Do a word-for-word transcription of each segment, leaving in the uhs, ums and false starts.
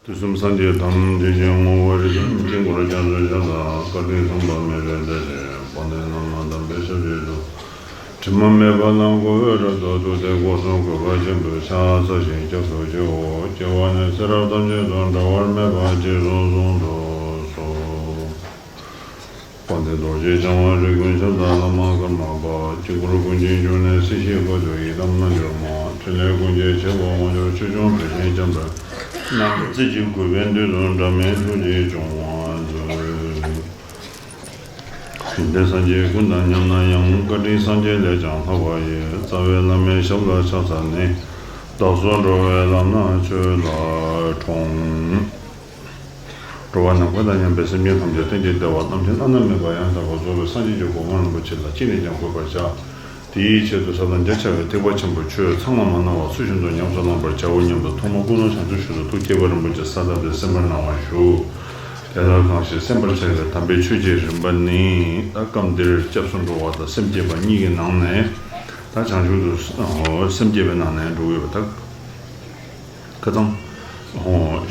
དུས་གསུམ་སངས་རྒྱས་ཐམས་ཅད་ཀྱི་ངོ་བོ་རིག་འཛིན་དཀྱིལ་འཁོར་རྒྱ་མཚོའི་ཞབས་ལ་བཀའ་དྲིན་མཚུངས་པ་མེད་པའི་བདེ་ཆེན་དཔལ་ལྡན་བླ་མ་དམ་པའི་ཞབས་རྗེས་སུ། དྲི་མ་མེད་པ་ལ་མགོ་བོས་རབ་ཏུ་བཏུད་དེ་སྒོ་གསུམ་གུས་པ་ཆེན་པོས་ཕྱག་འཚལ་ཞིང་སྐྱབས་སུ་མཆིའོ། སྐྱེ་བ་ནས་ཚེ་རབས་ཐམས་ཅད་དུ་འབྲལ་བར་མེད་པ་རྗེས་སུ་བཟུང་དུ་གསོལ། དཔལ་ལྡན་རྡོ་རྗེ་འཆང་དབང་རིགས་ཀུན་ཁྱབ་བདག་བླ་མ་ཀརྨ་པ། དཀྱིལ་འཁོར་ཀུན་གྱི་འབྱུང་གནས་སྲིད་ཞིའི་ཁུ་ཚུར་ཡི་དམ་རྣལ་འབྱོར་མ། ཕྲིན་ལས་ཀུན་གྱི་བྱེད་པོ་དབང་ཕྱུག་ཆོས་སྐྱོང་བདེ་ཆེན་འཇམ་དཔལ། རྣམ་རྩེ་གཅིག་གུས་པས་འདུད་དོ་འབྲལ་མེད་ཐུགས་རྗེས་སྐྱོང་བར་མཛོད། ཡོན་ཏན་སངས་རྒྱས་ཀུན་དང་མཉམ་ན་ཡང་། བཀའ་དྲིན་སངས་རྒྱས་ལས་ཀྱང་ལྷག་པ་ཡི། རྩ་བའི་བླ་མའི་ཞབས་ལ་ཕྱག་འཚལ་ནས། བདག་སོགས་འགྲོ་བའི་ལམ་སྣ་ཆོས་ལ་དྲོངས། འགྲོ་བ་ནམ་མཁའ་དང་མཉམ་པའི་སེམས་ཅན་ཐམས་ཅད་གཏན་གྱི་བདེ་བ་རྣམ་མཁྱེན་བླ་ན་མེད་པ་ཡང་དག་པར་རྫོགས་པའི་སངས་རྒྱས་ཀྱི་གོ་འཕང་རིན་པོ་ཆེ་ལ་ཅི་ནས་ཀྱང་འགོད་པར་བྱ། དེའི་ཆེད་དུ་ས་དང་རྒྱ་ཆེ་བའི་ཐེག་པ་ཆེན་པོའི་ཆོས་ཚང་མ་མ་ནོར་བ་ཚུལ་བཞིན་དུ་ཉམས་སུ་བླང་བར་བྱའོ་སྙམ་དུ་ཐོག་མར་ཀུན་སློང་བྱང་ཆུབ་ཞིག་ཏུ་ཐུགས་བསྐྱེད་པ་རིན་པོ་ཆེ་ས་དག་སྟེ་གསན་པར་གནང་བར་ཞུ། དེ་ལྟར་གང་ཞིག་གསན་པར་བྱ་བའི་དམ་པའི་ཆོས་ཀྱི་རིམ་པ་ནི། ད་སྐབས་འདིར་སྐྱབས་སུ་འགྲོ་བ་དང་སེམས་བསྐྱེད་པ་གཉིས་ཀྱི་ནང་ནས། ད་བྱང་ཆུབ་ཏུ་སེམས་བསྐྱེད་པའི་ནང་ནས་འགྲོ་དགོས་པ་དག་ཁ་སང་། ཨོ།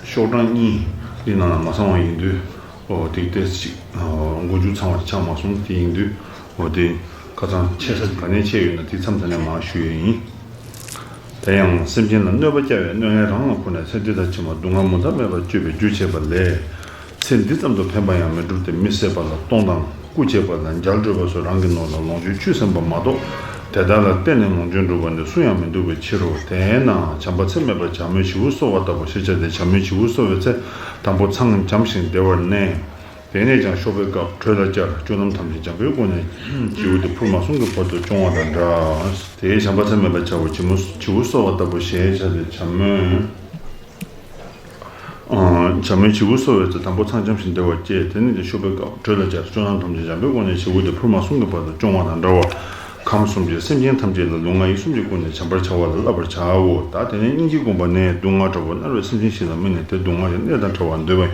ཤོག་གྲངས་གཉིས་འདི་ནང་ལ་མ་ཚང་བ་ཡིན་དུས། ཨོ། དེ་ཏོག་ཙམ་ཅིག་ཨོ། མགོ་མཇུག་ཚང་བ་ཆགས་མ་སོང་། དེ་ཡིན་དུས། ཨོ། དེ་ཁ་སང་ཆད་ས་ག་ནས་ཆད་ཡོད་ན་དེ་མཚམས་ད་ནས་མར་ཞུ་ཡས་ཡིན། དེ་ཡང་སེམས་ཅན་ལ་གནོད་པ་བསྐྱལ་བའི་གནོད་ངན་རང་ལ་འཁུར་ནས་ཚེ་འདི་དང་ཕྱི་མ་སྡུག་བསྔལ་མུ་མཐའ་མེད་པར་སྤྱོད་པའི་རྒྱུ་བྱེད་པ་ལས། ཚེ་འདི་ཙམ་དུ་ཕན་པ་ཡང་མི་འགྲུབ་སྟེ། མི་བསད་པ་ལ་གཏོང་དང་རྐུ་བྱེད་པ་དང་རྒྱལ་བསྒྲོད་པ་སོགས་རང་གི་ནོར་ལ་ལོངས་སྤྱོད་བཅུད་ཟིན་པ་མ་གཏོགས། དེ་དག་ལ་བརྟེན་ནས་ལོངས་སྤྱོད་འགྲུབ་པ་ནི་སུ་ཡང་མི་འདུག་པའི་ཕྱིར་རོ། དེས་ན་བྱམས་པ་ཚད་མེད་པ་བྱ་མོས་བྱིའུ་གསོ་བ་ལྟ་བུ་ཞེས་བྱ་སྟེ། བྱ་མོས་བྱིའུ་གསོ་བའི་ཚེ་དང་པོ་ཚང་འཇམ་ཞིང་བདེ་བར་གནས། དེ་ནས་ཀྱང་གཤོག་པའི་སྐབས་དྲོད་ལ་བཅར། སྤྱོད་ལམ་ཐམས་ཅད་འཇམ་པའི་སྒོ་ནས་བྱིའུ་དེ་ཕུར་མ་གསུམ་གྱི་བར་དུ་སྐྱོང་བ་དང་འདྲ། དེས་བྱམས་པ་ཚད་མེད་པ་བྱ་བ་བྱི་མོ་བྱིའུ་གསོ་བ་ལྟ་བུ་ཞེས་བྱ་སྟེ། བྱ་མོས། བྱ་མོས་བྱིའུ་གསོ་བའི་ཚེ་དང་པོ་ཚང་འཇམ་ཞིང་བདེ་བར་སྐྱེས། དེ་ནས་ཀྱང་གཤོག་པའི་སྐབས་དྲོད་ལ་བཅར། སྤྱོད་ལམ་ཐམས་ཅད་འཇམ་པའི་སྒོ་ནས་བྱིའུ་དེ་ཕུར་མ་གསུམ་གྱི་བར་དུ་སྐྱོང་བ་དང་འདྲ་བར། ཁམས་གསུམ་གྱི་སེམས་ཅན་ཐམས་ཅད་ལ་ལུས་ངག་ཡིད་གསུམ་གྱི་སྒོ་ནས་བྱམས་པར་བྱ་བ་ལ་བསླབ་པར་བྱའོ། ད་དེ་ནས་སྙིང་རྗེའི་དགོངས་པ་ནི། སྡུག་བསྔལ་དྲག་པོས་མནར་བའི་སེམས་ཅན་ཞིག་ལ་དམིགས་ནས། དེ་སྡུག་བསྔལ་གྱི་གནས་དང་བྲལ་བར་འདོད་པ་ཡིན།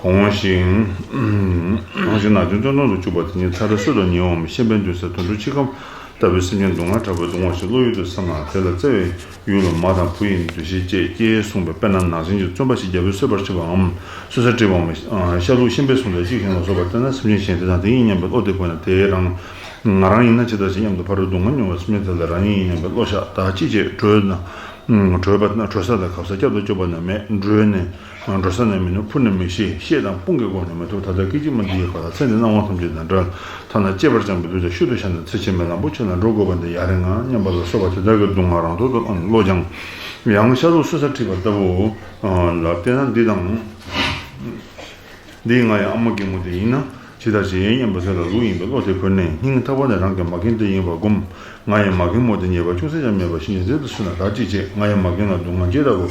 གང་ཞིག་གང་ཞིག་ན་གཞོན་སྟོན་ཐོག་ཏུ་བཅུག་པ་དེ་ཉིད་ཚ་རེ་གསོད་དུ་ཉེའོ། ཤན་པའི་མདུན་སའི་དུད་འགྲོ་འཆི་ཁམས་ལྟ་བུའི་སེམས་ཅན་སྡུག་བསྔལ་དྲག་པོས་གདུང་བ་ཞིག་བློ་ཡུལ་དུ་བསམ་ན། དེ་ལ་བརྩེ་བའི་ཡུལ་ལ་མ་དང་བུ་ཡི་འདུ་ཤེས་བསྐྱེད། ཅེས་གསུངས་པས། དཔེར་ན་ནགས་ཚལ་གྱི་བཙོན་པ་ཞིག་རྒྱལ་པོས་གསོད་པར་བྱེད་པའམ། གསོད་སར་ཁྲིད་པའམ། ཤ་ལུག་ཤན་པས་བཟུང་སྟེ་བཤིག་མཁན་ལ་སོགས་པ་ལྟ་ན། སེམས་ཅན་གཞན་དེ་དང་དེ་ཡིན་སྙམ་པའི་བློ་དེ་འཁོར་ནས། དེ་རང་ང་རང་ཡིན་ན་ཇི་ལྟར་བྱེད་སྙམ་དུ་ཕ་རོལ་སྡུག་བསྔལ་མྱོང་བའི་སེམས་ཅན་དེ་ལ་རང་ཡིན་སྙམ་པའི་བློ་ཤར། ད་ཅི་བྱེད། བྲོས་ན། བྲོས་པ་ན་བྲོས་ས་དང་གབ་ས་བསྐྱབ་ཏུ་སྤྱོད་པ་ནི་མེད། བྲོས་ནས་འགྲོ་ས་ནི་མི་ནུས། འཕུར་ནི་མི་ཤེས། ཤེད་དང་དཔུང་གི་སྒོ་ནས་མི་ཐུབ། ད་ལྟ་སྐད་ཅིག་མ་འདི་ཡི་བར་ལ། ཚེ་འདིའི་སྣང་བ་ཐམས་ཅད་དང་བྲལ། ཐ་ན་གཅེས་པར་བསྐྱངས་པའི་ལུས་དང་ཤུལ་དུ་བཞག་ནས། ཚེ་ཕྱི་མའི་གླང་པོ་ཆེ་ལ་འགྲོ་དགོས་པ་འདི་ཡ་རེད་ང་སྙམ་པ་ལ་སོགས་པ་དེ་དག་གི་སྡུག་བསྔལ་རང་ཐོག་ཏུ་བླངས་ནས་བློ་སྦྱང་། ཡང་ཤ་ལུག་གསོད་སར་ཁྲིད་པ་ལྟ་བུ་ལ་བལྟས་ན། འདི་དང་། འདི་ང་ཡི་ཨ་མ་རྒན་མོ་དེ་ཡིན་ན་ཇི་ལྟར་བྱེད་སྙམ་པ་ཚེ་ལ་ལུག་ཡིན་པའི་བློ་དེ་འཁོར་ནས། སྙིང་ཐག་པ་ནས་རང་གི་མ་རྒན་དེ་ཡིན་པར་བསྒོམ། ང་ཡི་མ་རྒན་མོ་དེ་ཉེས་པ་ཅུང་ཟད་ཀྱང་མེད་པ་ཞིག་ཉིན་མཚན་དུ་སོང་ན་ད་ཅི་བྱེད། ང་ཡི་མ་རྒན་ལ་སྡུག་བསྔལ་ཇི་ལྟ་བུ་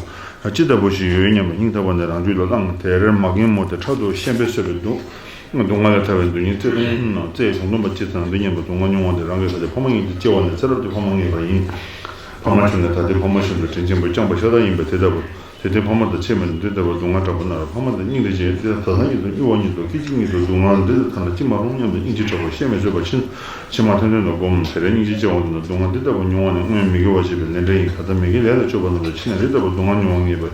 ཇི་ལྟ་བུ་ཞིག་ཡོད་སྙམ་པ་སྙིང་ཐག་པ་ནས་རང་རྒྱུད་ལ་བླངས། དེར་མ་རྒན་མོ་དེ་ཕྲག་དོག་ཤན་པས་གསོད་པའི་སྡུག་སྡུག་བསྔལ་ལས་ཐར་བའི་མདུན་ཉིད་བརྩེ་དུང་རྩེ་གཞུང་སྟོན་པ་ཅི་ཙམ་འདི་སྙམ་པའི་སྡུག་བསྔལ་མྱོང་བ་དེ་རང་གི་ཁ་ཏའི་ཕ་མ་ཡིན་ཏེ། སྐྱེ་བ་ནས་ཚེ་རབས་ཀྱི་ཕ་མ་ངེས་པ་ཡིན། ཕ་མ་བྱུང་ནས་ད་ལྟའི་ཕ་མ་གཞོན་པའི་དྲིན་ཆེན་པོས་བསྐྱངས་པ་ཤ་སྟག་ཡིན་པས་དེ་ལྟ་བུ། དེ་ལྟའི་ཕ་མ་དང་ཁྱད་མེད་ན་འདི་ལྟ་བུ་སྡུག་བསྔལ་དྲག་པོ་མནར་བའི་ཕ་མ་དེ་སྙིང་རེ་རྗེ། འདི་ལ་ད་ལྟ་ཉིད་དུ་མྱུར་བ་ཉིད་དུ་སྐད་ཅིག་ཉིད་དུ་སྡུག་བསྔལ་འདི་ལས་ཐར་ན་ཅི་མ་རུང་སྙམ་དུ་སྙིང་རྗེ་དྲག་པོས་ཤན་མི་གསོད་པ་ཕྱིན། ཕྱི་མ་ཐེམ་ཐེམ་དུ་བསྒོམ། དེ་ལས་སྙིང་རྗེ་སྐྱེ་བ་འདི་ནི་སྡུག་བསྔལ་འདི་ལྟ་བུ་མྱོང་བ་ནི་སྔོན་མི་དགེ་བ་བྱས་པའི་ལས་འབྲས་ཡིན། ད་ལྟ་མི་དགེ་ལས་ལ་སྤྱོད་པ་རྣམས་ལ་ཕྱི་ནས་འདི་ལྟ་བུ་སྡུག་བསྔལ་མྱོང་བ་ངེས་པས།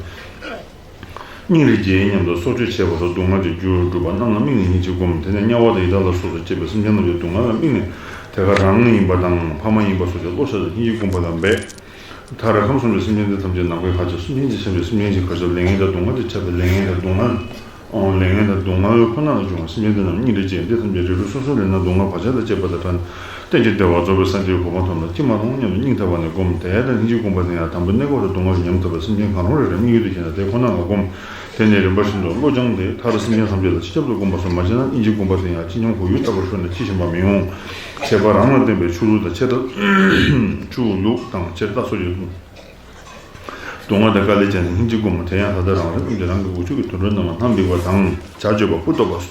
སྙིང་རེ་རྗེ་སྙམ་དུ་སྲོག་གཅོད་བྱས་པ་སོགས་སྡུག་བསྔལ་གྱི་རྒྱུར་གྲུབ་པ་རྣམས་ལ་དམིགས་ནས་སྙིང་རྗེ་བསྒོམ། དེ་ནས་དམྱལ་བ་དང་ཡི་དྭགས་ལ་སོགས་སུ་སྐྱེས་པའི་སེམས་ཅན་རྣམས་ཀྱི་སྡུག་བསྔལ་ལ་དམིགས་ནས། དེ་ག་རང་ཡིན་པ་དང་ཕ་མ་ཡིན་པ་སོགས་ཀྱི་བློ་ཤར་ཏེ་སྙིང་རྗེ་བསྒོམ་པ་ལ་འབད། མཐར་ཁམས་གསུམ་གྱི་སེམས་ཅན་འདི་ཐམས་ཅད་ནམ་མཁའི་ཁ་ཕྱོགས་སུ་སེམས་ཅན་གྱི་སེམས་ཅན་སེམས་ཅན་གྱི་ཁ་ཕྱོགས་ལས་ངན་དང་སྡུག་བསྔལ་དང་བཅས་པའི་ལས་ངན་དང་སྡུག་བསྔལ། ལས་ངན་དང་སྡུག་བསྔལ་ཁོ་ན་ལ་འབྱུང་བ་སེམས་ཅན་འདི་རྣམས་སྙིང་རེ་རྗེ། འདི་ཐམས་ཅད་རིགས་དྲུག་སོ་སོའི་ལས་སྣ་སྡུག་བསྔལ་བག་ཆགས་དང་བཅས་པ་དང་བྲལ་ནས། གཏན་གྱི་བདེ་བར་རྫོགས་པའི་སངས་རྒྱས་ཀྱི་གོ་འཕང་ཐོབ་ན་ཅི་མ་རུང་སྙམ་དུ་སྙིང་ཐག་པ་ནས་བསྒོམ། དེ་ལྟར་སྙིང་རྗེ་བསྒོམ་པ་དེ་ཡང་དང་པོའི་གནས་སྐབས་སུ་སྡུག་བསྔལ་གྱིས་ཉམ་ཐག་པའི་སེམས་ཅན་གང་རུང་རེ་རེ་དམིགས་ཡུལ་དུ་བྱས་ནས་དེ་ཁོ་ན་ལ་བསྒོམ། དེ་ནས་རིམ་པ་བཞིན་དུ་བློ་སྦྱངས་ཏེ། མཐར་སེམས་ཅན་ཐམས་ཅད་ལ་སྤྱི་ཁྱབ་ཏུ་བསྒོམ་པ་སོགས་མ་བྱས་ན་སྙིང་རྗེ་བསྒོམ་པ་དེ་ཡང་སྤྱི་སྙོམས་ཁོར་ཡུག་ལྟ་བུར་ཤོར་ནས་ཅི་བྱེད་པ་མི་འོང་། ཁྱད་པར་རང་ལ་བརྟེན་པའི་ཆོས་ལུགས་དང་ཆེ་ཕྲ། ཆོས་ལུགས་དང་ཆེ་ཕྲ་སོགས་ཀྱི་སྡུག་བསྔལ་དང་དཀའ་ལས་བྱས་ནས་སྙིང་རྗེ་བསྒོམ། དེ་ཡང་ད་ལྟ་རང་རེ་ཀུན་གྱིས་རང་གི་དགུག་ཆོས་ཀྱི་དུད་འགྲོ་རྣམས་ལ་སྣ་འབིགས་པ་དང་བྱ་སྤྱོད་པ་སྤུ་ལྟོགས་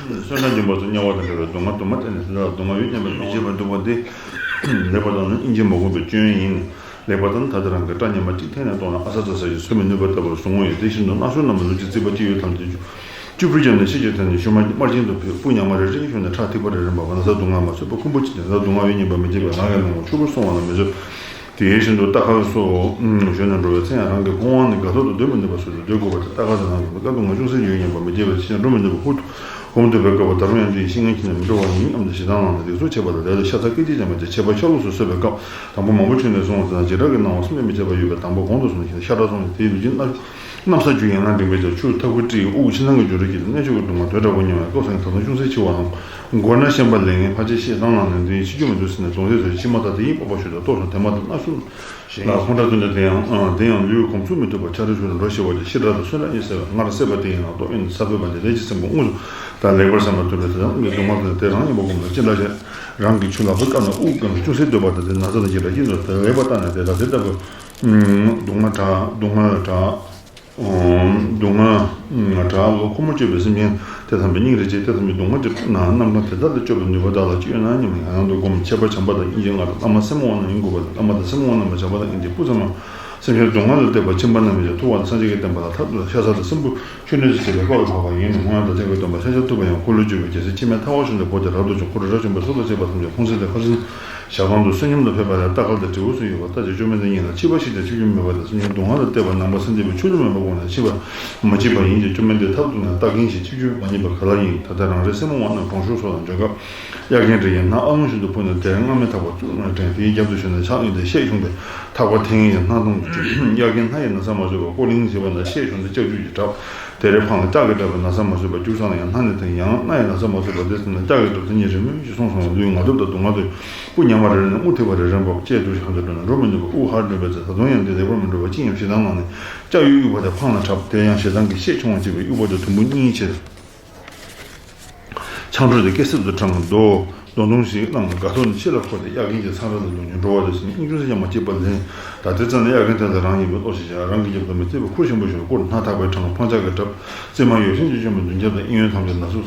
པ། གསོན་སྒྲ་འབྱིན་པ་སོགས་དམྱལ་བ་དང་འདྲ་བའི་སྡུག་བསྔལ་དུ་མ་བལྟས་ནས་དེ་དག་ལ་སྡུག་བསྔལ་ཡོད་སྙམ་པའི་མི་བྱེད་པར་འདུག་པ་འདི། ལེགས་པ་དང་ནི་སྙིང་རྗེ་མ་བསྒོམས་པའི་སྐྱོན་ཡིན། ལེགས་པ་དང་ད་ལྟ་རང་གི་སྐྲ་ཉི་མ་གཅིག་འཐེན་ནས་གཏོང་ན་ཨ་ས་ཙ་ས་ཞིག་བཟོད་མི་ནུས་པ་ལྟ་བུར་གཟུང་ངོ་། ཡང་དེ་བཞིན་དུ་སྣ་ཟུར་རྣམས་ལ་ལུས་ཀྱི་རྩིག་པ་གཅིག་ཡོད་ཐམས་ཅད་ཆུ་བུར་ཅན་ནི་ཤེད་ཀྱིས་འཐེན་ནས་ཤུལ་མ་དམར་ཆེན་དུ་བུད། སྤུ་ཉག་མ་རེ་རེ་ཤོར་ནས་ཁྲག་ཐིགས་པ་རེ་རེ་འབབ་པ་ན་ཚ་སྡུག་བསྔལ་མ་བཟོད་པ་ཁུམ་བུ་ཅིག་ནི་ན་ཚ་སྡུག་བསྔལ་ཡོད་སྙམ་པ་མི་བྱེད་པའི་ངག་གིས་ལོང་བ། ཆུ་བུར་སོང་བ་ལ་མི་བཟོད། དེ་བཞིན་དུ་རྟ་ཁལ་སོགས་ཞོན་ནས་འགྲོ་བའི་ཚེ་ཡང་རང་གི་ཕུང་བ་ནི་དགའ་ཐོག་ཏུ་སྡོད་མི་ནུས་པ་སོགས་སུ་སྡོད་དགོས་པ་སྟེ། རྟ་ཁལ་དང་ནང་དུ་སྐར་དུ་ང་ཅུང་ཟད་ཡོད་སྙམ་པ་མི་བརྗེད་པའི་ཕྱིར་འགྲོ་མི་ནུས་པ་ཧུར་ཐུག་གོམ་སྟོན་པའི་སྐབས་ད་རུང་ཡང་དུ་ཡི་ཤེས་ངན་ཁྱེར་ནས་མི་འགྲོ་བ་ཡིན་སྙམ་སྟེ་ཞེ་སྡང་ལངས་ནས་སྡིགས་མཛུབ་ཕྱེ་བ་ལ་ལས་ལ་ཤ་ཚ་སྐད་ཅིག་ཀྱང་མ་བྱས། ཕྱེད་པ་ཤ་ལོགས་སུ་གསོད་པའི་སྐབས་དང་པོ་མང་པོ་བྱུང་ནས་སོང་བ་ཟེར་ན། བྱེ་བྲག་གི་སྣང་བ་སེམས་ལས་མི་བྱེད་པ་ཡོད་པས་དང་པོ་གོང་དུ་སོང་ཞིང་ཤ་ཁྲག་སོང་ནས་དེའི་ལུས་ཀྱི་རྣམ་གནམ་ས་བཅུ་ཡན་ལྔ་འགྲིམ་པའི་ཆུ་ཐབ་ཁུ་དཀྲིས་དབུགས་ཕྱི་ནང་གི་འཇུག་རེས་ཀྱིས་གནད་གཅོད་ཀྱི་སྡུག་བསྔལ་དོས་དྲག་པོ་མྱོང་བའི་སྐབས་སུ་ཡང་ད་དུང་ཅུང་ཟད་འཆི་བའམ། མགོ་ན་ཤན་པ་ལས་ངན་ཕལ་ཆེར་ཤེས་སྡང་ལངས་ནས་འདི་ཡིས་འཆི་རྒྱུ་མི་འདུག་ཟེར་ནས་གདོང་ཟས་ཚོས་མཆིལ་མ་དག་དེ་ཡིས་སྤོབས་པ་ཞུ་དང་ལྟོགས་སོང་། དེ་མ་ཐག་སྣ་ཟུག་ལ་ཁོང་ཁྲག་བཏུང་སྟེ། དེ་ཡང་དེ་ཡང་ལུས་ཁོམ་ཚུགས་མི་ཐུབ་པར་ཆ་རེ་ཆུ་རུ་འགྲོ་ཤི་བ་དེ་ཤི་དྲག་ཏུ་གསོན་དྲག་ཡིན་ཟེར་བས། སྔར་བསད་པ་དེ་ཡིན་ན་ལྟོགས་ཡིན་ཟ་ཕོད་པ་ནི་ལས་ཀྱི་སྲིན་པོ་དངོས་སུ་དང་ལེགས་པར་བསམ་པ་ཐུབ་པས། དེ་དག་གི་སྡུག་བསྔལ་དེ་དེ་རང་ཡིན་པ་སྒོམ་ལ་ཅི་འདྲ་བྱེད། རང་གི་ཆུ་ལག་པས་བཀབ་ནས་དབུགས་བཀབ་ནས་ཅུང་ཟད་སྡོད་པ་དང་། དེ་ན་ཚ་དང་བཅས་པ་ཤིན་ཏུ་དེ་ལེགས་པར་བརྟགས་ནས་དེ་དག་དེ་ལྟ་བུ་སྡུག་བསྔལ་དྲག་སྡུག་བསྔལ་དྲག་སྡུག་བསྔལ་དྲག་ལོ་འཁོར་མོ་གཅོད་པའི་སེམས་ཅན་དེ་ཐམས་ཅད་སྙིང་རེ་རྗེ། དེ་ཐམས་ཅད་སྡུག་བསྔལ་གྱི་ནང་རྣམ་གྲངས་དེ་དག་ལས་སྐྱོབ་པའི་ནུས་པ་བདག་ལ་ཅི་ཡོད་ན་སྙམ་ཡང་ཡང་དུ་སྒོམ། མཆེད་པ་བྱམས་པ་དང་སྙིང་རྗེ་མངའ་རིས་བླ་མ་སེར་མོ་དབང་རྣམས་ཡིན་དགོས་པ་ལས། བླ་མ་དང་སེར་མོ་དབང་རྣམས་ལ་བྱམས་པ་དང་སྙིང་རྗེ་སྤུ་ཙམ་མ། སེམས་ཅན་སྡུག་བསྔལ་ལ་གཏད་པ་ཁྱིམ་པ་རྣམས་ཀྱང་ཐུབ་པ་དང་སངས་རྒྱས་ཀྱི་བསྟན་པ་ལ་ཐབས་ལ་ཤ་ཟ་དང་སྲིན་བུ་ཆུ་སྣོད་ཀྱི་བྱེད་པའི་དཔའ་བོས་འཕགས་པ་ཡིན། སྔོན་དང་ལྡན་པའི་སྟོན་པ་ཤཱཀྱ་ཐུབ་པ་ཡང་འཁོར་ལོས་སྒྱུར་བའི་རྒྱལ་སྲས་འཆི་མེད་ཐལ་བར་ཞོན་ཏེ་འབོད་དེ་རབ་ཏུ་བྱུང་། འཁོར་རབ་བྱུང་བའི་སྲོག་དང་བཅས་པ་ཐམས་ཅད་ལྷུང་བཟེད་དེ་ཁར་ཟིན། ཞག་གང་དུ་བསོད་སྙོམས་དང་ཕན་པ་ལ་རྟ་ཁལ་དང་དྲིལ་བུ་སོགས་ཡོད་པ་ལྟ་ཅི། བཅོས་མིན་དེ་ཉིད་ལ་འཆི་བ་ཤི་ཀྱང་འཆི་རྒྱུ་མེད་པ་དང་། སེམས་ཅན་སྡུག་བསྔལ་ལ་གཏད་པ་ནང་པ་སངས་རྒྱས་པའི་ཆོས་ལུགས་མེད་པ་དགོངས་ནས་འཆི་བ་མ་མཆིས་པ་ཡིན་ཀྱང་། བཅོས་མིན་དེ་ཐབས་སྡུག་ནས་རྟག་འགེངས་ཤིང་། འཆི་རྒྱུ་མ་རྙེད་པ་ག་ལ་ཡིན། ད་ལྟ་རང་རེ་སེར་མོ་དབང་རྣམས་གྲོང་ཤོར་སོགས་ལ་འབྱོན་སྐབས། གཡག་རྒན་དྲེད་ཡའི་སྣ་ཨ་ལོང་བཞིན་དུ་ཕུ་ནས་དེར་སྔ་མའི་ཐག་པ་བཙུགས་ནས་དྲངས། དེའི་རྒྱབ་ཏུ་ཞོན་ནས་ཕྱག་གཡོན་དེ་ཤད་བྱུང་སྟེ་ཐག་པ་འཐེན་ཡས་སྣ་གདོང་དུ་བཅུག། གཡག་རྒན་སྣ་ཡིས་ན་ཚ་མ་བཟོད་པར་ཀོ་ལིང་བྱེད་པ་ན་ཤད་བྱུང་སྟེ་ལྕགས་ཀྱུས་ཀྱིས་བྲབ། དེར་འཕངས་ལ་ལྕགས་ཀྱིས་བྲབས་པས་ན་ཚ་མ་བཟོད་པར་གྱུར་ཙམ་ལ་ཡང་སྣ་ནས་འཐེན། ཡང་སྣ་ཡིས་ན་ཚ་མ་བཟོད་པར་དེ་ཟིན་ན་ལྕགས་ཀྱིས་བྲབས། དེ་གཉིས་རེས་མོས་ཀྱིས་སོང་སོང་བ་ལུས་ངལ་དུབ་དང་སྡུག་བསྔལ་དུ་སྤུ་ཉམས་པ་རེ་རེ་ནས་དབུགས་ཐིགས་པ་རེ་རེ་འབབ། ལྕེ་དུ་ཞིང་དུ་འགྲོ་ནས་འགྲོ་མི་ནུས་པར་དབུགས་ཧར་འགྲོ་བའི་ཚེ། ད་དུང་ཡང་འདི་ལེགས་པར་མི་འགྲུབ་པར་ཅི་ཡང་ཞེ་སྡང་ངང་ནས་ལྕགས་གཡུག་གཡུག་པ་དེ་འཕངས་ལ་བྲབ། དེ་ཡང་ཞེ་སྡང་གིས་ཤད་ཆུང་བ་བྱས་པས་གཡུག་པ་དེ་དུམ་བུ་གཉིས་ཕྱེ། ཆང་ཁྲོལ་དེ་སྐེ་སེབ་ཏུ་དྲངས། རྡོ་རྡོ་འདོང་ཞིག་བླངས། དགའ་ཐོག་ནས་ཕྱི་ལ་འཁོར་ཏེ་གཡག་རྒན་གྱི་ཚང་ར་ལ་ལོག་ནས་འགྲོ་བ་དེ་ཟིན། སྙིང་ཅུང་ཟད་ཀྱང་མ་སྐྱེས་པར་ལན། ད་དེ་ཙམ་ནས་གཡག་རྒན་དེ་ལ་རང་ཡིན་པའི་བློ་ཞིག་སྦྱངས། རང་གི་རྒྱབ་ཏུ་མི་བརྩེ་བའི་ཁུར་ཆེན་པོ་ཞིག་བསྐོར། སྣ་ཐག་པའི་བྲང་འཕང་ལྕགས་ཀྱིས་བྲབ། རྩེ་མ་ཡོད་ཤིང་གིས་བཅོམ་པའི་མདུན་རྒྱབ་དང་གཡས་གཡོན་ཐམས་ཅད་ན་ཟུག་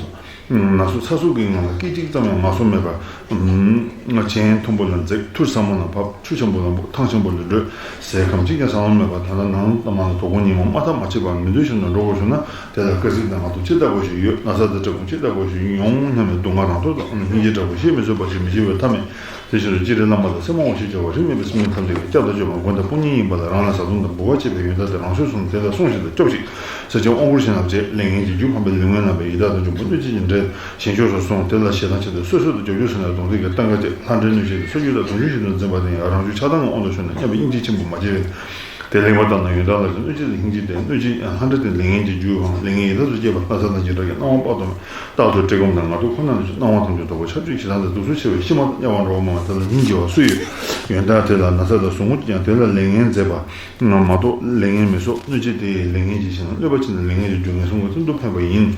ན་ཟུག་ཚ་ཟུག་གི་ངང་ལ་སྐད་ཅིག་ཙམ་ཡང་མ་སོང་མེད་པར། ང་གཅིན་མཐོན་པོ་ལ་འཛེགས། ཐུར་ཟབ་མོ་ལ་ཕབ། ཆུ་ཆེན་པོ་ལ་འབུད། ཐང་ཆེན་པོ་ལ་བགྲོད། ཟས་ཁམ་གཅིག་ཀྱང་ཟ་མ་མེད་པར། ད་ལྟ་ནང་དུ་མ་ལ་དོ་དགོང་ཉིན་མོ་མ་ཐག་མ་ཆད་པར་མི་འདོད་བཞིན་དུ་འགྲོ་དགོས་བྱུང་ན། དེ་ལ་དཀའ་ཚེགས་དང་ང་དུ་ཅི་ལྟ་བུ་ཞིག་ཡོད། ན་ཚ་དང་འབྲལ་ཁུངས་ཅི་ལྟ་བུ་ཞིག་ཡོང་སྙམ་པའི་སྡུག་བསྔལ་རང་ཐོག་ཏུ་འོང་ནས་སྙིང་རྗེ་དྲག་པོས་བཞེས་མི་བཟོད་པ་ཞིག་མི་བཞེས་པའི་ཐབས་མེད། དེ་ཕྱིར་སྤྱིར་བླ་མ་དང་སེར་མོ་དབང་ཞེས་བྱ་བ་རིས་མེད་པའི་སེམས་ཅན་ཐམས་ཅད་ཀྱི་སྐྱབས་དང་སྤྱོད་པ་མགོན་དང་དཔུང་གཉེན་ཡིན་པ་ལ་རང་ལ་བཟའ་བཏུང་དང་འབུལ་བ་བྱེད་པའི་ཡོན་བདག་དེ་རང་ཚོད་སོང་ནས་དེ་ལ་སྲུངས་ཤིག་དང་སྐྱོབས་ཤིག། ཟས་སྦྱིན་དབང་བསྐུར་བྱིན་རླབས་བྱེད། ལས་ངན་གྱི་རྒྱུ་ཕམ་པའི་ལུས་ངན་ན་བའི་ཡི་དྭགས་དང་འབྱུང་པོ་གནོད་བྱེད་ཀྱི་འདྲེ་ཞིང་སྐྱོང་སོགས་སོང་། དེ་ལ་ཞེ་སྡང་ཆེ་སྟེ་གསོད་གསོད་དུ་འཇོག་རྒྱུ་ཟེར་ནས་གདོང་ཐུག་གི་སྟངས་ཀ་སྟེ། ལྷ་འདྲེ་གནོད་བྱེད་དེ་གསོད་རྒྱུ་དང་དོན་རྒྱུ་ཞིག་ཏུ་འཛིན་པ་དེ་ཡང་རང་རྒྱུད་ཆགས་སྡང་གི་དབང་དུ་ཤོར་ནས་སྙམ་པའི་སྙིང་རྗེ་ཆེན་པོ་མ་བྱས་པས། དེ་ལེགས་པར་བརྟགས་ན་ཡོན་བདག་ལ་ཡང་གནོད་བྱེད་དང་སྙིང་རྗེ་ལྡན། གནོད་བྱེད་ལྷ་འདྲེ་དེ་ལས་ངན་གྱི་རྒྱུ་དབང་ལས་ངན་ཡི་དྭགས་སུ་སྐྱེས་པ་ལྷ་ས་དང་འཇིགས་སྐྲག་གི་སྣང་བ་དཔག་ཏུ་མེད། རྟག་ཏུ་བཀྲེས་སྐོམ་དང་ངལ་དུབ་ཁོ་ན་ལ་སྣང་བ་ཐམས་ཅད་དོག་པ་ཁྱབ་བྱེད་ཞེ་སྡང་དང་སྡུག་གསོད་ཆེ་བས་ཤི་མ་ཐག་དམྱལ་བར་འགྲོ་བ་མང་བ་དེ་ལ་སྙིང་རྗེ་བ་སུ་ཡོད། ཡོན་བདག་དེ་ལ་ན་ཚ་དང་ཟུག་རྔུ་ཡང་དེ་ལ་ལས་ངན་མཛད་པ་མ་གཏོགས་ལས་ངན་མི་བསགས། གནོད་བྱེད་དེ་ཡི་ལས་ངན་གྱི་ཞིང་གནོད་པ་ཕྱིན་ནས་ལས་ངན་གྱི་རྒྱུ་ངན་སོང་གི་ཚུལ་དུ་ཕན་པ་ཡིན།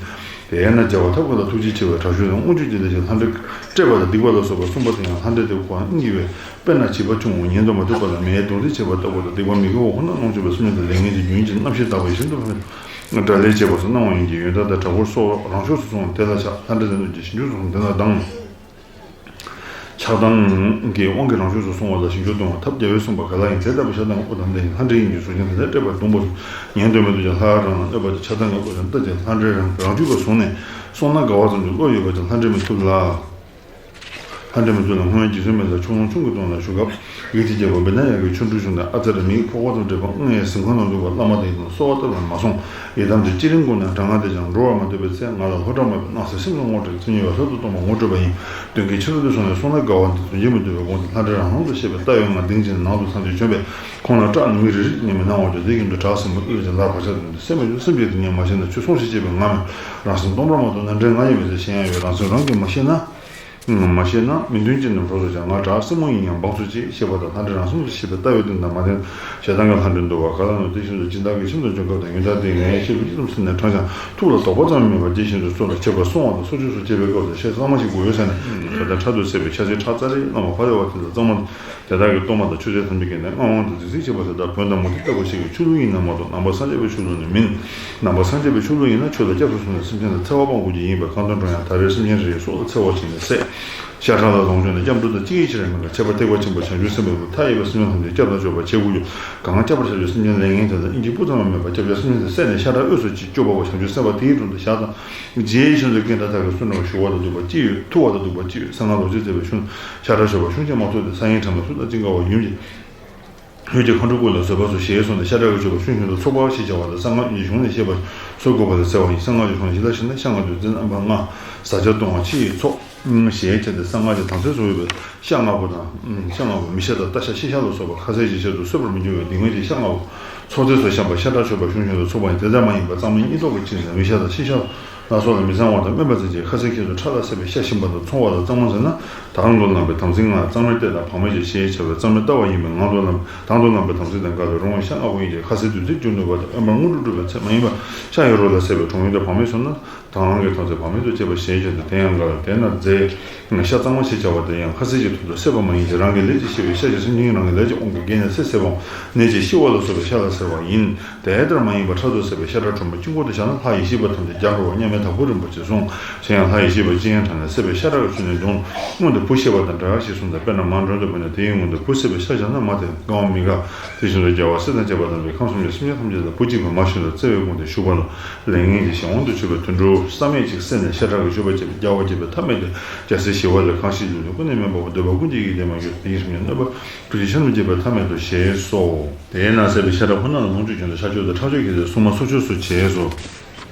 དེས་ན་རྒྱལ་བ་ཐབས་མཁས་ལ་ཐུགས་རྗེ་ཆེ་བས་དྲག་ཤུལ་དང་མངོན་སྤྱོད་ཀྱི་ལས་ཀྱིས་ལྷ་འདྲེ་བསྐྲད་པ་དང་སྡིག་པ་ལ་སོགས་པ་གསུངས་པ་དེ་ཡང་ལྷ་འདྲེ་དེ་ཁོ་བོའང་སྙིང་རྗེ་བས། དཔེར་ན་བྱིས་པ་ཆུང་ངུ་ཉན་དུ་མ་བཏུབ་པ་ལ་མེའི་གདོང་ལེན་བྱེད་པ་ལྟ་བུ་དང་སྡིག་པ་མི་དགེ་བ་ཁོ་ནར་སྣང་བྱེད་པའི་སེམས་ཅན་དེ་ལས་ངན་གྱི་རྒྱུན་གྱི་རྣམ་ཤེས་ལྟ་བུ་ཡིན་ཞིང་དུ་དགྲ་ལས་སྐྱེས་པ་སོགས་སྣང་བ་ཡིན་གྱི། ཡོན་བདག་དེ་དྲག་པོར་གསོ་བ་རང་ཕྱོགས་སུ་སོང་བ་དེ་ལ་ཆགས། ལྷ་འདྲེ་དེ་གནོད་ཀྱི་ཞིང་ཆུ་སོགས་དེ་ལ་སྡང་། ཆགས་སྡང་གི་དབང་གིས་རང་ཕྱོགས་སུ་སོང་བ་ལ་ཞིང་ཆུ་གཏོང་བ་ཐབས་རྒྱལ་བས་གསུངས་པ་ག་ལ་ཡིན། དེ་ལྟ་བུའི་ཆགས་སྡང་གི་དབུགས་དམ་ལྡན་ཞིང་ལྷ་འདྲེ་ཡིན་གྱི་གཟུགས་ཅན་དེ་ལས་བསྐྲད་པར་གདོང་པོ་སོགས་ཉན་དུ་མི་བཏུབ་ཀྱང་ལྷ་རང་ལ་གནོད་པ་དེ་ཆགས་སྡང་གི་བློ་ཡང་བཏབ་ཀྱང་ལྷ་འདྲེ་རང་རང་རྒྱུད་པ་བཟུང་ནས་སོང་ན་དགའ་བ་ཙམ་གྱི་བློ་ཡོད་པ་ཀྱང་ལྷ་འདྲེ་མི་ཐུབ་ལ། ལྷ་འདྲེ་མི་ཚུགས་ལ་སྔོན་རྗེ་བཙུན་མའི་ལ་ཆུ་ཀླུང་ཆུང་གི་དོན་ལ་བཞུགས་སྐབས་ཡིད་ཀྱི་རྒྱལ་པོ་བི་ན་ཡ་གི་ཆོ་འཕྲུལ་བྱུང་ནས་ཨ་ཙརྱ་མིག་ཕོག་པ་དང་འབྲེལ་བ་ལྔ་ཡི་གཟིམ་ཁང་ལ་འདུག་པ་བླ་མ་དེ་ཡིས་གསོལ་བ་བཏབ་ལ་མ་སོང་། ཡི་དམ་དེ་ཅི་རིང་དགོངས་ནས་དྲང་ང་དེ་ཀྱང་འགྲོ་བར་མ་འདོད་པའི་ཚེ་ང་ལ་ལྷོ་བྲག་མ་བའི་སྣང་སྲིད་སེམས་ལ་ངོ་སྤྲད། ཚུལ་ཉེས་པ་ལྷོད་དུ་གཏོང་བར་ངོ་སྤྲོད་པ་ཡིན། དོན་གྱི་ཕྱི་རོལ་དུ་སོང་ནས་སོང་ན་དགའ་བ་འདི་དོན་བྱེད་མི་འདོད་པའི་དགོངས་ཏེ་ལྷ་འདྲེ་རང་སྣང་དུ་ཤེས་པས་རྟ་ཡོད་ང་ལྡིང་ཅིང་ནང་དུ་ཚང་སྟེ་བྱོན་པས་ཁོང་ལ་སྐྲག་ནས་མིག་རིལ་རིལ་གྱིས་མནན་མི་སྣང་བར་གྱུར། དེ་བཞིན་དུ་བྲག་སྲིན་པོ་ཨི་རུ་ཅན་ལྷར་བག་ཆགས་དང་ལྡན་ཏེ་སེམས་མི་འཇུག་སེམས་བསྐྱེད་དེ་ཉིད་མ་ཤེས་ན་ཆུ་སོང་ཞེས་བྱས་པས་ང་མིན། རང་སེམས་སྟོང་པར་མ་རྟོགས་ན་འདྲེ་ང་ཡིན་པས་ཟེར་ཞེན་ཡང་ཡོད། རང་སེམས་རང་གིས་མ་ཤེས་ན། མ་ཤེས་ན་མི་མཐུན་ཅན་དང་གྲོགས་སུ་བྱ། ང་བྲག་སྲིན་མོ་ཡིན་ཡང་འབངས་སུ་སྐྱེ་ཞེས་པ་དང་ལྷ་འདྲེ་རང་སེམས་སུ་ཤེས་པས་རྟ་ཡོད་དོན་དང་མ་ལྡན་ཞེ་སྡང་གི་ལྷ་འདྲེ་འདུལ་བ་ག་ལ་ནོ། དེ་བཞིན་དུ་སྦྱིན་བདག་གིས་ཁྱིམ་དུ་འབྱོན་སྐབས་དང་ཡོན་བདག་དེས་ངའི་ཤེས་པ་ཅི་ཙམ་ཟིན་ནས་དྲངས་ཀྱང་ཐུགས་ལ་དོགས་པ་ཙམ་ཡང་མེད་པར་དེ་བཞིན་དུ་སོ་ལ་ཆས་པར་སོང་བ་དང་སོ་ཆོས་སུ་སྐྱེས་པའི་སྐབས་སུ་ཤ་གཙང་མ་ཞིག་དགོས་ཡོད་ཟེར་ནས་ད་ལྟ་ཕྲག་ཏུ་བསད་པའི་ཆ་ཚིག་ཁྲག་ཙ་རེ་བླངས་པ་ཕ་རེ་བ་དེ་ལ་གཙང་མ་དེ་དག་གི་གཏོར་མ་དང་མཆོད་རྫས་ཐམས་ཅད་ཀྱིས་ནི་མངའ་དབང་དང་རྫིག་རྫིག་བྱེད་པ་དེ་དག་བོན་དང་མུ་སྟེགས་ལྟ་བུ་ཞིག་གི་ཆོས་ལུགས་ཡིན་ན་མ་གཏོགས་ནང་པ་སངས་རྒྱས་པའི་ཆོས་ལུགས་ནི་མིན། ནང་པ་སངས་རྒྱས་པའི་ཆོས་ལུགས་ཡིན་ན་ཆོས་ལ་སྐྱབས་སུ་སོང་ནས་སེམས་ཅན་ལ་འཚེ་བ་སྤང་དགོས་ཀྱི་ཡིན་པས་ཁ་འདོན་སྒྲོན་ཡང་ད་རེས་སེམས་ཅན་རེ་རེའི་སྲོག་ལ་འཚེ་བ་བྱས་ནས་བསད། ཤ་ཁྲག་ལ་ལོངས་སྤྱོད་ནས་སྐྱབས་འགྲོ་དང་གཅིག་ཡིད་ཆེས་རེ་མེད་ལ་ཁྱད་པར་ཐེག་པ་ཆེན་པོ་བྱང་ཆུབ་སེམས་དཔའི་བློ་མཐའ་ཡས་པའི་སེམས་ཅན་ཐམས་ཅད་སྐྱབས་དང་སྐྱོབ་པར་བྱེད་དགོས་ཀྱི། གང་སྐྱབས་པར་བྱ་རྒྱུ་སེམས་ཅན་ལས་ངན་དེ་དག་སྙིང་རྗེ་སྤུ་ཙམ་ཡང་མེད་པར་སྐྱབས་བྱ་སེམས་ཅན་དེ་བསད་ནས་ཤ་ཁྲག་དབུལ་སོགས་ཀྱིས་སྐྱོབ་པ་བོ་བྱང་ཆུབ་སེམས་དཔའ་དེའི་དྲུང་དུ་བཞག་དང་། རྗེ་ཡི་བཞེད་དུ་ཀུན་ད་ལྟ་གི་བསོད་ནམས་ཞུ་བ་དང་སྡུག་པ་ཅི་ཡོད། ཐུབ་པ་དང་སྡུག་པ་ཅི་ཡོད། གསང་སྔགས་ལོ་ཟེར་མཛད་པའི་ཤུལ་ཤ་ཁྲག་ཤོར་བ་ཤུགས་ཆེན་མ་ཐུབ་ཏེ་ས་ཡི་ཁྲམ་ལ་སུ་དང་ཅི་འགལ་བ་ཡུམ་གྱི། ཁྱོད་ཀྱིས་མཁའ་འགྲོ་ཀུན་ལ་བཟོད་པ་སོགས་ཞེས་གསུངས་ཏེ་ཤ་ཁྲག་གི་མཆོད་པ་ཆུང་ཆུང་དུ་ཚོགས་པ་ཞེས་བྱ་བ་དང་གསང་སྔགས་ཀྱི་གཞུང་ནས་བཤད་པ་སོགས་དགོས་པ་ལ་ཟེར་བ་ཡིན། གསང་སྔགས་ཀྱི་གཞུང་ལ་བཤད་ན་ཤ་ལྔ་དུས་འཛིན་རྣམ་པ་ལྔ། བཟའ་བཅའ་གཏོང་བ་ཕྱི་ཡི་ཚོགས། ཞེས་བྱས་ཏེ་གསང་སྔགས་ཀྱི་དམ་ཚིག་སོགས་ཡོད་པའི་ཤ་ལྔ་པོ་དང་། ཤ་ལྔ་པོ་མི་ཤ་དང་རྟ་ཤ་ཤི་ཤ་ལ་སོགས་པ་ཁ་ཟས་ཀྱི་ཆེད་དུ་གསོད་པར་མི་འགྱུར་བའི་སྡིག་བསྔལ་གྱི་ཤ་ལྔ་པོ། ཚོགས་རྫས་སུ་བཤམས་པ་ཤ་ཁྲག་མཆོད་པ་གཞུང་བཞིན་དུ་ཚོགས་པ་ཡིན། དེ་ལྟར་མ་ཡིན་པར་གཙང་མའི་སྙིང་སྟོབས་ཀྱི་ཕྱིར་ཟ་མི་ཤ་དང་ཤི་ཤ་ལ་སོགས་ལ་མི་གཙང་བ་དང་སྨན་པ་ཚིག་ཅིང་ཁ་ཟས་ཁྱད་དུ་འཕགས་ལ་བསྲེགས་པའི་ཤ་ཞིམ་པ་དང་ཚོང་བ་ལ་གཙང་མ་ཟེར་ན། དང་དུ་བླངས་པའི་དམ་ཚིག་ལྔ། གཙང་མའི་ལྟས་དང་བག་མེད་ཀྱི་ཞེས་བྱ་བའི་གཙང་མའི་ལྟ་བ་ཡིན་པས་ངང་དུ་བླངས། དང་དུ་བླངས་པའི་དམ་ཚིག་དང་འགལ་བའི་རུང་བའི་ཤ་ལྔ་པོ་ཡིན་གྱི་ཁ་ཟས་བདུད་རྩིར་གྱུར་ནུས་པ་དང་དབེན་པར་དངོས་གྲུབ་སྒྲུབ་པའི་ཚེ་མ་ཡིན་པ་ཤ་ཡི་རོ་ལ་བསྲེགས་པའི་གྲོང་ཡུལ་དུ་བག་མེད་སོང་ན། དང་བླངས་ཀྱི་དམ་ཚིག་བག་མེད་དུ་བྱས་པ་ཞེས་བྱ་སྟེ། དེ་ཡང་འགལ་བས། དེས་ན་རྫས་ཤ་གཙང་མ་ཞེས་བྱ་བ་དེ་ཡང་ཁ་ཟས་ཀྱི་དོན་དུ་བསྲེགས་པ་མ་ཡིན་གྱི་རང་གི་ལས་ཀྱིས་ཤི་བའི་ཤ་ཞིག་སེམས་ཅན་རང་གི་ལས་ཀྱི་དབང་གིས་བརྒྱལ་ནས་ཚེ་ཟད་པའམ་ནད་ཀྱིས་ཤི་བ་ལ་སོགས་པའི་ཤ་ལ་ཟེར་བ་ཡིན། དེ་ལྟར་མ་ཡིན་པར་ཕྲག་ཏུ་བསྲེགས་པའི་ཤ་ཁྲག་དྲོན་མོ་དཀྱིལ་འཁོར་དུ་བཞག་ན་ལྷ་ཡེ་ཤེས་པ་ཐམས་ཅད་རྒྱལ་འགྲོ་བ་མཉམ་མེད་དྭགས་པོ་རིན་པོ་ཆེས་གསུངས། གཞན་ཡང་ལྷ་ཡེ་ཤེས་པ་སྤྱན་དྲངས་ནས་བསྲེགས་པའི་ཤ་ཁྲག་གི་ཚུལ་ནི་སྡོམ། སྔོན་དུ་བུ་ཤེས་པ་དང་འདྲ་ཞེས་གསུངས་ཏེ། དཔེར་ན་མར་མགྲོན་དུ་བོས་ན་དེའི་སྔོན་དུ་བུ་བསྲེགས་པའི་ཤ་བཞག་ན་མ་དེ་དགའ་བ་མི་དགའ། དེ་བཞིན་དུ་རྒྱལ་བ་སྲས་དང་བཅས་པ་རྣམས་ཀྱིས་ཁམས་གསུམ་གྱི་སེམས་ཅན་ཐམས་ཅད་ལ་བུ་གཅིག་པུས་མ་ཞུས་ལ་བརྩེ་བས་དགོངས་ཏེ་བཞུགས་པ་ལ་ལས་ངན་གྱི་གཞན་དབང་དུ་གྱུར་པའི་དུད་འགྲོ་བསམ་ཡས་ཅིག་བསད་ནས་ཤ་ཁྲག་གི་མཆོད་པ་བྱས་པས་རྒྱལ་བ་དགྱེས་པའི་ཐབས་མེད་དེ། རྒྱལ་སྲིད་ཞི་བ་ལ་གང་ཞིག་འབྱུང་ནས་ཀུན་ནས་སྨོན་པ་འདོད་པ་ཀུན་གྱི་ཡིད་བདེ་བར་འགྱུར་བདེ་གཤེགས་སེམས་ཅན་གནོད་པ་ཀུན་གྱི་ཤ་རྣམས་བཅད་པའི་ཐབས་མེད་དོ་ཞེས་སོ། དེས་ན་བསད་པའི་ཤ་ཁྲག་ཁོ་ན་ལ་ལོངས་སྤྱོད་བྱུང་སྟེ་ཤ་མཆོད་དང་ཁྲག་མཆོད་ཀྱི་ཚེ་སྲུང་མ་སྲོག་མཆོད་སོགས་བྱས་སོ།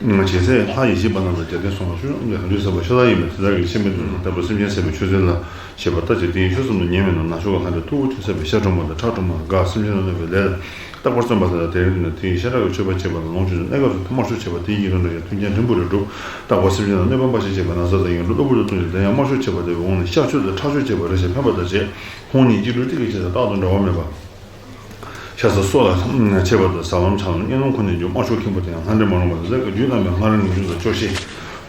བྱས་ཚད་ལྷ་ཡེ་ཤེས་པ་རྣམས་ལ་རྒྱལ་བསྟན་སྲུང་བ་ཆོས་སྐྱོང་གི་ལྷ་འདྲེ་བསད་པ་ཤ་སྟག་ཡིན་པས། དེ་དག་གིས་ཆེན་པོའི་དོན་དང་དམ་པའི་སེམས་ཅན་བསད་པའི་མཆོད་རྫས་ལ་བཞེད་པ་ལྟ་ཅི། དེ་ཡི་ཆོས་སམ་དུ་ཉན་མིན་ནོ། ནག་ཕྱོགས་ཀྱི་ལྷ་འདྲེ་ཐུ་བོ་ཆེ་བསད་པའི་ཤ་དྲོན་མོ་དང་ཁྲག་དྲོན་མོ་ལ་དགའ། སེམས་ཅན་ལ་གནོད་པའི་ལས་ལ་རྟག་པར་བརྩོན་པ་དེ་དག་དེར་འདུས་ནས་དེ་ཡི་ཤ་ཁྲག་གི་མཆོད་པ་བྱེད་པ་ལ་ལོངས་སྤྱོད་ཅིང་གནས་སྐབས་སུ་དམར་ཤོག་བྱེད་པ་དེའི་ཡིད་དུ་འགྲོ་ཞིང་མཐུན་རྐྱེན་རིང་པོ་རེ་སྒྲུབ། རྟག་པར་སེམས་ཅན་ལ་གནོད་པ་སྤང་བྱ་བྱེད་པ་ན་བཟའ་དང་ཡོན་གྲུབ་གློ་བུར་དུ་ཐོབ་ཅིང་དེ་ཡང་དམར་ཤོག་བྱེད་པ་དེའི་འོག་ནས་ཤ་མཆོད་དང་ཁྲག་མཆོད་བྱེད་པ་རེ་ཞིག་འཕེན་པ་དང་བཅས་ཁོང་གཉིས་གཅིག་གྲོགས་གཅིག་གི་ཆེད་དུ་རྟག་ཏུ་འབྲལ་བ་མེད་པ། ཤ་ཟ་སོགས་ལ་མཆོད་པ་དང་ཟ་ལམ་ཆང་ལམ་གཉེན་ལམ་ཁོ་ནའི་རྒྱུ་དམར་ཤོག་ཁེངས་པོ་དེ་ཡང་ལྷ་འདྲེ་མ་རུངས་པ་དང་ཟས་ཀྱི་རྒྱུ་རྣམ་པའི་ལྷ་རིང་ངེས་འབྱུང་དང་སྐྱོ་ཤས།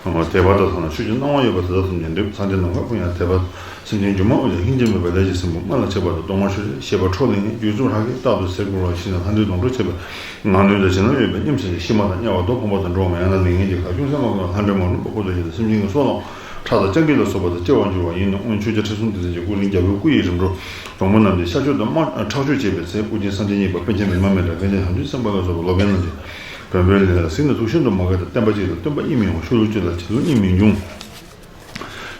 དད་པ་དང་ཐ་ན་ཆོས་ཀྱི་སྣང་བ་ཡོད་པ་དེ་དག་ཐམས་ཅད་འགྲིབ། སངས་རྒྱས་ནམ་མཁའ་ཀུན་ཡང་དད་པ་སེམས་ཅན་སྒྱུ་མ་དབུལ་ཞིང་སྙིང་རྗེ་མེད་པའི་ལས་ཀྱིས་ཟིན་པ་དམར་ལ་ཆགས་པ་དང་གདོང་དམར་ཤོག་ཤེས་པ་འཕྲོག་ལེན་རྒྱུ་རྩུབ་ཧྲག་གེ་རྟག་ཏུ་ཟས་བསྐུལ་བ་ཞིག་ན་ལྷ་འདྲེ་སྡོང་གྲོགས་བྱེད་པའི་ངན་ལུས་དང་བྱིན་རླབས་ཡོད་པའི་སྙེམས་སེམས་ཀྱིས་ཤི་མ་དང་དམྱལ་བ་རྡོ་ཕོག་པ་དང་འགྲོ་བ་མ་ཡང་ན་ལས་ངན་གྱི་ཁ་ཅུང་ཟད་མ་གོས་ན་ལྷ་འདྲེ་མ་རུངས་པ་ཁོ་ཐུག་བཞིན་དུ་སེམས་ཅན་གྱི་སྲོག་ལའང་ཁྲག་དང་སྤྱང་ཀི་ལ་སོགས་པ་དང་སྐྱེ་བར་འགྱུར་བ་ཡིན་ནོ། སྔོན་ཆོས་རྒྱལ་ཁྲི་སྲོང་ལྡེ་བཙན་གྱི་སྐུ་རིང་རྒྱལ་པོའི་སྐུ་ཡི་རིམ་གྲོ་གྲོགས་མོ་རྣམས་ཀྱིས་ཤ་མཆོད་དང་དམར་ཁྲག་མཆོད་བྱས་པའི་ཚེ་ཨོ་རྒྱན་སངས་རྒྱས་གཉིས་པ་པཎ་ཆེན་བི་མ་མི་ཏྲ་དགེ་ལྡན་བྱང་ཆུབ་སེམས་དཔའ་ལ་སོགས་པ་སློབ་དཔོན་རྣམས་ཀྱིས་བོན་པོའི་ལས་ལ་གཟིགས་ནས་ཐུགས་ཤིན་ཏུ་མ་དགའ་སྟེ་བསྟན་པ་གཅིག་ལ་བསྟུན་པ་གཉིས་མི་ཡོང་བ། ཤོ་ལོ་ཀ་གཅིག་ལ་བྱེད་ལུགས་གཉིས་མི་འབྱུང་།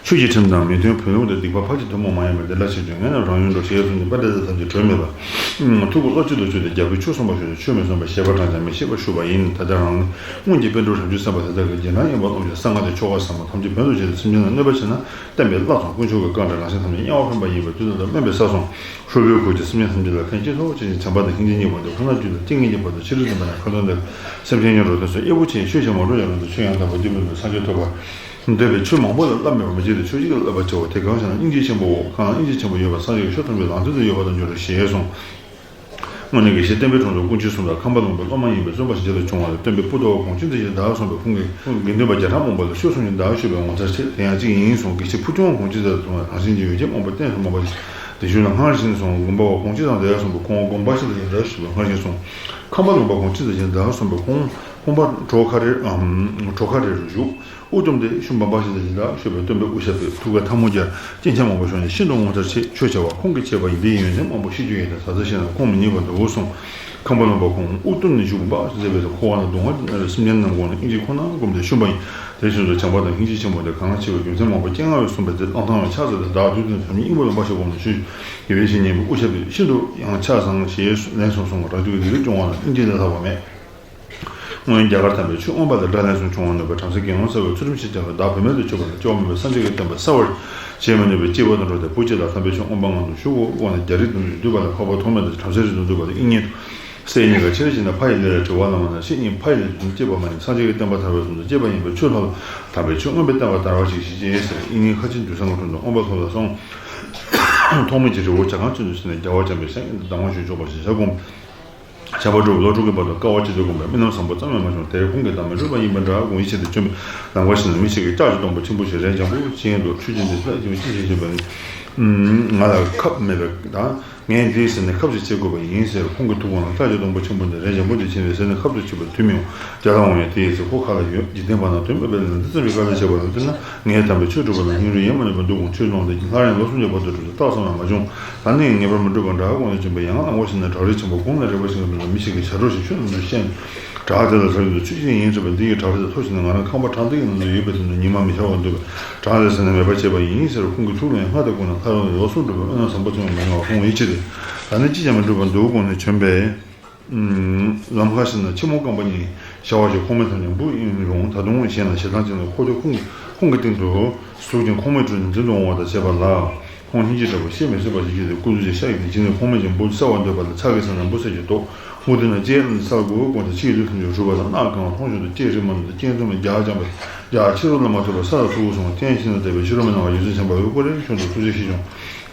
ཆོས་ཀྱི་ཁྲིམས་དང་མི་མཐུན་བོན་ལུགས་དང་སྡིག་པ་ཕར་གྱིས་ཐུན་མོང་མ་ཡིན་པར་བདེ་ལ་ཆེ་ཆུང་ངན་ནམ་རང་ཡུལ་འགྲོ་ཞེས་གསུངས་ཏེ་དཔལ་ལྡན་ས་ཐམས་ཅད་གྲོལ་མེད་པ། ཐུགས་ཀྱི་བློ་གཅིག་ཏུ་བཅུག་སྟེ་རྒྱལ་པོས་ཆོས་གསུངས་པ་ཞུས་ཏེ་ཆོས་མི་གསུངས་པར་བཞེད་པ་དྲངས་ཀྱང་མི་ཤེས་པར་བཞུགས་པ་ཡིན། ད་ལྟ་རང་སྔོན་གྱི་པཎ་གྲུབ་བྱང་ཆུབ་སེམས་དཔའ་དེ་དག་གིས་རྗེས་གནང་ཡིན་པར་རློམ་ཞིང་གསང་སྔགས་དང་ཆོ་ག་ཟབ་མོ་ཐམས་ཅད་བོན་དུ་བྱས་ཏེ་སེམས་ཅན་ལ་གནོད་པ་བྱས་ན་བསྟན་པའི་བླ་དང་དཀོན་མཆོག་གི་བཀའ་འདྲ་ནང་བཞིན་ཐམས་ཅད་དམྱལ་བར་འཕེན་པ་ཡིན་པས་དུས་དང་དམ་དམན་པའི་ས་སོང་། ཧྲུལ་པོའི་གུར་གྱིས་སེམས་ཅན་ཐམས་ཅད་ལ་ཕན་ཅི་ཐོགས་ཅི་ཞིག་བྱམས་པ་དང་སྙིང་རྗེ་སྙིང་པོ་འདི་ཁོ་ན་བརྒྱུད་ནས་ཏིང་ངེ་འཛིན་བར་དུ་ཕྱི་རོལ་དུ་མེད་ན་ཁ་ཏོན་ཏེ་སེམས་ཅན་ཉོན་རོ་དེ་ཚོ་གཡེར་པོ་ཆེ་ཤོས་ཤིག་མ་འགྲོ་ཡང་རུང་དུ་ཆོས་ཡང་དག་པར་འདོད་པའི་ལུས་སངས་རྒྱས་ཐོབ་པར་འདོད་པས་ཆོས་མང་པོ་ལ་བསླབ་མེད་པར་མི་བྱེད་དེ་ཆོས་གཅིག་ལ་བསླབ་པར་བྱའོ། དེ་གང་ཞེ་ན་སྙིང་རྗེ་ཆེན་པོའོ། གང་ལ་སྙིང་རྗེ་ཆེན་པོ་ཡོད་པ་སངས་རྒྱས་ཀྱི་ཆོས་ཐམས་ཅད་ལག་མཐིལ་དུ་ཡོད་པ་དང་འགྱུར་རོ་ཞེས་གསུངས། དངོས་གནས་དགེ་བཤེས་བསྟན་པའི་དྲུང་དུ་དཀོན་མཆོག་གསུམ་དང་ཁམས་པ་ལུང་པའི་སློབ་མ་ཡིན་པས་བརྩོན་པ་ཞིག་རྗེས་ལ་བྱུང་བ་ལས་སྟོན་པའི་སྤུ་ལྟ་བ་གོང་ཆེན་དེ་བཞིན་བདག་གསུངས་པས་ཁོང་གིས་དགེ་འདུན་པ་བརྒྱ་ཕྲག་མང་པོ་ལ་ཆོས་གསུངས་ཤིང་བདག་ཞུས་པའི་ངོ་མཚར་ཆེ། དེ་ཡང་གཅིག་ཡིན་གསུངས། དགེ་བཤེས་ཕུར་ཆུང་གོང་ཆེན་དེ་ལ་གསུངས་པ་ནང་བཞིན་གྱི་ཡོ་བྱད་མང་པོ་བསྟན་སོགས་མང་པོ་ཞིག་དེ་ཞུས་ལ་སྔར་བཞིན་གསུངས། དགོན་པ་བ་གོང་ཆེན་དང་བདག་གསུངས་པས་ཁོང་དགོངས་པ་ཞིག་ལ་ཡང་བདག་ཞུས་པ་སྔར་བཞིན་གསུངས། ཁམས་པ་ལུང་པ་གོང་ཆེན་དེ་བཞིན་བདག་གསུངས་པས་ཁོང་ཁོང་པ་གྲོ་ཁ་རེ་གྲོ་ཁ་རེ་རུ་བཞུགས། དབུ་སྟོན་ཏེ་ཤུ་འབམ་པ་ཞིག་ལ་ཡིན་ལ་ཞུས་པས་སྟོན་པས་དབུ་ཞབས་པད་ཐུགས་ཀར་ཐལ་མོ་སྦྱར། སྐྱེས་ཆེན་མང་པོ་བྱུང་ནས་ཤིན་ཏུ་ངོ་མཚར་ཆེ། ཆོས་བྱ་བ་ཁོང་གིས་བྱས་པ་ཡིན། དེའི་ཡོན་ཏན་མང་པོ་ཤེས་རྒྱུ་ཡོད་དེ་ཟ་ཟ་ཤེས་ན་ཁོང་མི་རྙེད་པར་འདུག་གསུངས། ཁམས་པ་ལུང་པ་ཁོང་དབུ་སྟོན་ནས་བཞུགས་པ་མཛད་པའི་འཁོར་བ་ན་གདོང་བ་ནས་སེམས་ཅན་རྣམས་དགོངས་ནས་སྙིང་རྗེ་ཁོ་ནར་བསྒོམས་ཏེ་བཤུམས་པ་ཡིན། དེ་བཞིན་དུ་བྱམས་པ་དང་སྙིང་རྗེ་ཆེན་པོ་དེ་གང་ལ་ཆེ་བའི་རྒྱུ་མཚན་མང་པོ་སྤྱན་སྔར་བས་གསུངས་པའི་ཚེ་གླང་ཐང་ལ་ཕྱག་འཚལ་ཏེ་བདག་དུས་དང་ཞབས་གཉིས་སྙིང་པོ་ལ་འབའ་ཞིག་བསྒོམས་ནས་ཆོས་ཞུ་བའི་ཞེས་ཉན་པས་དབུ་ཞབས་པད་ཤིན་ཏུ་ཡང་ཕྱག་བཟང་ཞེས་ལན་གསུམ་གསུངས་པ། རང་རྒྱུད་ཀྱི་ལས་རིགས་སྐྱོང་བ་ལ་སྙིང་རྗེ་ལས་ལྷག་པ་མེད། སྔོན་རྒྱ་གར་དམ་པའི་ཆོས་མངོན་པ་དང་སྒྲ་ལན་གསུམ་བྱུང་བར་ནུས་པའི་བྲམ་ཟེ་དགེ་སློང་གསར་བའི་ཚུལ་ཁྲིམས་ཤིག་བཅའ་བས་བདག་བུད་མེད་དུ་གྱུར་པ་ལ་སྐྱེ་བ་མེད་པའི་སངས་རྒྱས་ཀྱི་བསྟན་པ་གསལ་བར་བྱེད་མི་ནུས་པས་ཅི་བར་དུ་འགྲོ་སྟེ་བུ་གཅིག་ལ་དམ་པའི་ཆོས་མངོན་པ་ངང་དུ་ཞུ་དགོས་དབང་ནས་རྒྱ་རིགས་དུ་འདུལ་བ་ལ་འཕགས་པ་ཐོགས་མེད་དང་བྲམ་ཟེ་རིགས་དུ་འདུལ་བ་ལ་དབྱིག་གཉེན་དུ་སྲས་གཉིས་ཀ་ཆེར་བྱས་ནས་ཕ་ཡི་ལས་ལ་དྲི་བ་བླངས་པ་ན་ཤེས་གཉིས་ཕ་ཡི་ལས་དུ་སྐྱེས་པ་མ་ཡིན། སངས་རྒྱས་ཀྱི་བསྟན་པ་དར་བའི་དོན་དུ་སྐྱེས་པ་ཡིན་པས་ཆོས་ལྷ་ལ་དམ་པའི་ཆོས་མངོན་པའི་བསྟན་པ་དར་བ་ཞིག་ཞེས་བྱས་ཟེར། དབྱིག་གཉེན་ཁ་ཆེན་དུས་སང་གི་དྲུང་དུ་མངོན་པ་ལྷ་ལ་གསུངས། ཐོགས་མེད་ཀྱི་རི་བོ་བྱ་རྐང་ཅན་དུ་ཕྱིན་ནས་རྒྱལ་བ་བྱམས་པའི་ཞལ་གྱིས་གདམས་ངག་ཞུ་ཆོག་པ་ཞེས་ཞལ་བསྒོམས། བྱ་བ་སྒྲུབ་ལོ་དྲུག་གི་བར་དུ་དཀའ་བ་ཅི་ཐུབ་བསྒོམས་པས་སྨོན་ལམ་བཟང་པོ་ཙམ་ཡང་མ་བྱུང་། དེར་ཁོང་གིས་བདག་མི་འགྲུབ་པ་ཡིན་པ་འདྲ་དགོངས། ཡིད་ཆེས་ཏེ་བྱོན་པས་ལམ་ཁ་ཞིག་ན་མི་ཞིག་གིས་ལྕགས་ཀྱི་སྡོང་པོ་ཆེན་པོ་ཞིག་རས་འཇམ་པོ་ཅན་དུ་ཁྲུས་ཀྱི་འདི་ལྟར་ཅི་ཞིག་བྱེད་པ། ང་ལ་ཁབ་མེད་པས་དང་། ངས་འདི་ཟིན་ནས་ཁབ་ཅིག་བྱེད་དགོས་པ་ཡིན་ཟེར། ཁོང་གི་ཐུགས་དགོངས་ལ་ལྕགས་ཀྱི་སྡོང་པོ་ཆེན་པོ་འདི་རས་འཇམ་པོ་དེ་བྱས་ནས་ཟིན་ནས་ཁབ་ཏུ་བྱེད་པར་དུས་མི་འོང་། རྒྱ་ལ་འོང་ཡང་དེ་ཡི་ཚེ་ཁོ་ཁ་ལ་ཡོད། འཇིག་རྟེན་པ་རྣམས་དོན་མེད་པའི་ལས་འདི་ཙམ་གྱི་དཀའ་ལས་བྱས་པ་ལ་བརྟེན་ན། ངས་དམ་པའི་ཆོས་སྒྲུབ་པ་ལ་སྙིང་རུས་ཡེ་མ་ནུས་པར་འདུག་གོ། ཆོས་སློང་སྟེ་སླར་ཡང་ལོ་སུམ་ཅུ་བར་དུ་བསྒྲུབས་ཏེ་རྟགས་ཙམ་ཡང་མ་བྱུང་། ད་ནི་ངེས་པར་མི་འགྲུབ་པར་འདྲ་དགོངས་ནས་བྱོན་པས་ཡང་ལམ་ཁ་ཞིག་ན་བྲག་རི་ཆེན་པོ་གོང་ལས་རེག་པ་ཞིག་ལ་མི་ཞིག་གིས་བྱ་སྒྲོ་ཞིག་ཁྱོད་རྣམས་ལ་བཤད་ནས། བྲག་དེ་ལ་ལྷ་ཡུལ་དུ་ཆོས་ཅན་ཡིན་ཟེར་བས་འདི་ཡི་བྲག་རི་དེ་མཐོ་ཞིང་ན་ང་རང་ཁང་པ་བྲག་འདི་ཡི་ནང་དུ་ཡོད་པའི་དོན་དུ་ཉི་མ་མི་ཤར་བར་འདུག་པས་བྲག་ལས་ཟིན་ནས་མེད་པར་བྱས་པ་ཡིན་ཟེར། ཁོང་གི་ཐུགས་ལ་ཡང་སྔར་དང་བསྒོམས་ནས་ལྷ་རང་ལ་ལོ་གསུམ་བསྒྲུབས་པའི་སྨོན་ལམ་བཟང་པོ་ཙམ་ཡང་མ་མྱོང་བར་ཁོང་ཡིད་ཆེས་ ད་ནི་ཅི་བྱ་མི་འགྲུབ་པར་འདུལ་དགོངས་ནས་བྱོན་པས། ལམ་ཁ་ཞིག་ན་ཕྱི་མོ་རྐང་པ་གཉིས་ཞར་བ་ཞིག་ཁོག་མའི་ཐང་ནས་འབུ་ཡིན་རུང་ད་དུང་གཞན་ལ་ཞེ་སྡང་ཅན་ལ་ཁོག་ཆོད་ཁོང་ཁོང་གི་སྟེང་དུ་ཟུག་ཅིང་ཁོག་མའི་དྲོད་ནི་འཛིན་དུ་འོང་བ་དང་བཅས་པ་ལ། ཁོང་ལྷན་ཅིག་འདྲ་བར་ཤེས་མི་བཟོད་པ་ཞིག་སྐྱེས་ཏེ་སྐུ་གཟུགས་ཀྱི་ཤ་ཡི་ནི་ཇི་ནས་ཁོག་མའི་ཅན་འབུ་བསལ་བར་འདོད་པ་ལ་ཕྱག་གི་ས་ན་འབུ་བསལ་གྱི་མདོག་མུ་ཏིག་ན་ལྕེ་ས་དགུ་བོ་དགོངས་ཏེ་ཕྱི་ཡི་ལུས་ཐམས་ཅད་འཁྲུད་པ་ལ་རྣག་གང་བ་མཐོང་བཞིན་དུ་ལྕེ་རིག་མ་ནུབ་ཏེ་སྤྱན་ཐུར་མ་རྒྱ་ཆེན་པོ་རྒྱ་ཕྱི་རོལ་ལ་མ་ཐུབ་པར་ས་ལ་ཐུག་གུ་སོང་བ་སྟན་ཤིན་ཏུ་བདེ་བའི་ཤེས་རབ་མི་སྣང་བ་ཡོད་ཚད་བྱམས་པ་འོད་ཀོ་རེ་ཁྱོད་དུ་ཐུགས་རྗེ་ཆེ་ཆུང་།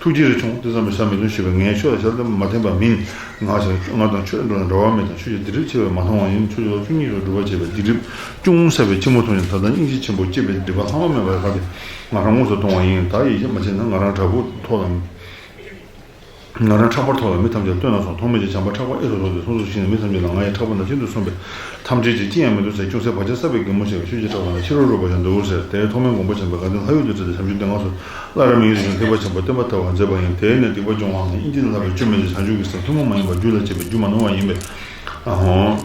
ཐུགས་རྗེ་རེ་ཆུང་དེ་ཙམ་གྱིས་ཟ་མི་ཐུབ་ཞེས་པས་ངས་ཁྱོད་ལ་ཞལ་ཏེ་མ་འཐེན་པ་མིན། ང་ཞག་ང་དང་ཁྱོད་འགྲོ་ན་འབྲལ་བ་མེད་ཀྱང་ཁྱོད་ཀྱི་སྡིག་སྒྲིབ་ཆེ་བས་མ་མཐོང་བ་ཡིན། ཁྱོད་ཀྱི་ལོ་བཅུ་གཉིས་སུ་སྒྲུབ་པ་བྱས་པའི་སྡིག་སྒྲིབ་ཅུང་ཟད་པའི་ཕྱི་མོ་མཐོང་ཡང་ད་ལྟ་སྙིང་རྗེ་ཆེན་པོ་སྐྱེས་པའི་སྒྲིབ་པ་ལྷག་མ་མེད་པར་ལྷག་སྟེ་ང་རང་དངོས་སུ་མཐོང་བ་ཡིན། ད་ཡིད་ཆེས་མ་བྱས་ན་ང་རང་དྲག་པོ་ཐོག་ལ། ང་རང་ཕྲག་པར་ཐོགས་ལ་མི་ཐམས་ཅད་བཏོན་ན་སོང་། ཐོགས་མེད་ཀྱི་བྱམས་པ་ཕྲག་པ་ཨེ་རུ་རུ་སྟེ་སོང་སུ་ཞིག་ནས་མི་ཐམས་ཅད་ལ་ང་ཡི་ཕྲག་པ་ན་ཤིན་ཏུ་སོང་པས་ཐམས་ཅད་ཀྱིས་ཅི་ཡང་མི་འདུག་ཟེར། ཅུང་ཟད་བར་ཆད་བསགས་པའི་གད་མོ་ཞིག་ལ་ཆོས་ཀྱི་ཕྲག་པ་ན་ཕྱི་རུ་རུ་བ་ཞིག་འདུག་ཟེར། དེའི་ཐོག་མའི་མགོན་པོ་བྱམས་པས་དགའ་ལྡན་ལྷ་ཡུལ་དུ་བྲོས་ཏེ་བྱང་ཆུབ་ཏུ་ང་སོང་། སླར་མི་ཡུལ་དུ་བྱོན་ཐེག་པ་ཆེན་པོ་བསྟན་པ་དར་བར་མཛད་པ་ཡིན། དེས་ནས་སྡིག་པ་སྦྱོང་བའམ་སྙིང་རྗེ་ལ་བསླབ་པའི་སྐྱོན་མེད་དེ་བྱང་ཆུབ་ཀྱི་སེམས་ཐུན་མོང་མ་ཡིན་པ་རྒྱུད་ལ་སྐྱེས་པའི་རྒྱུ་མ་ནོར་བ་ཡིན་པས།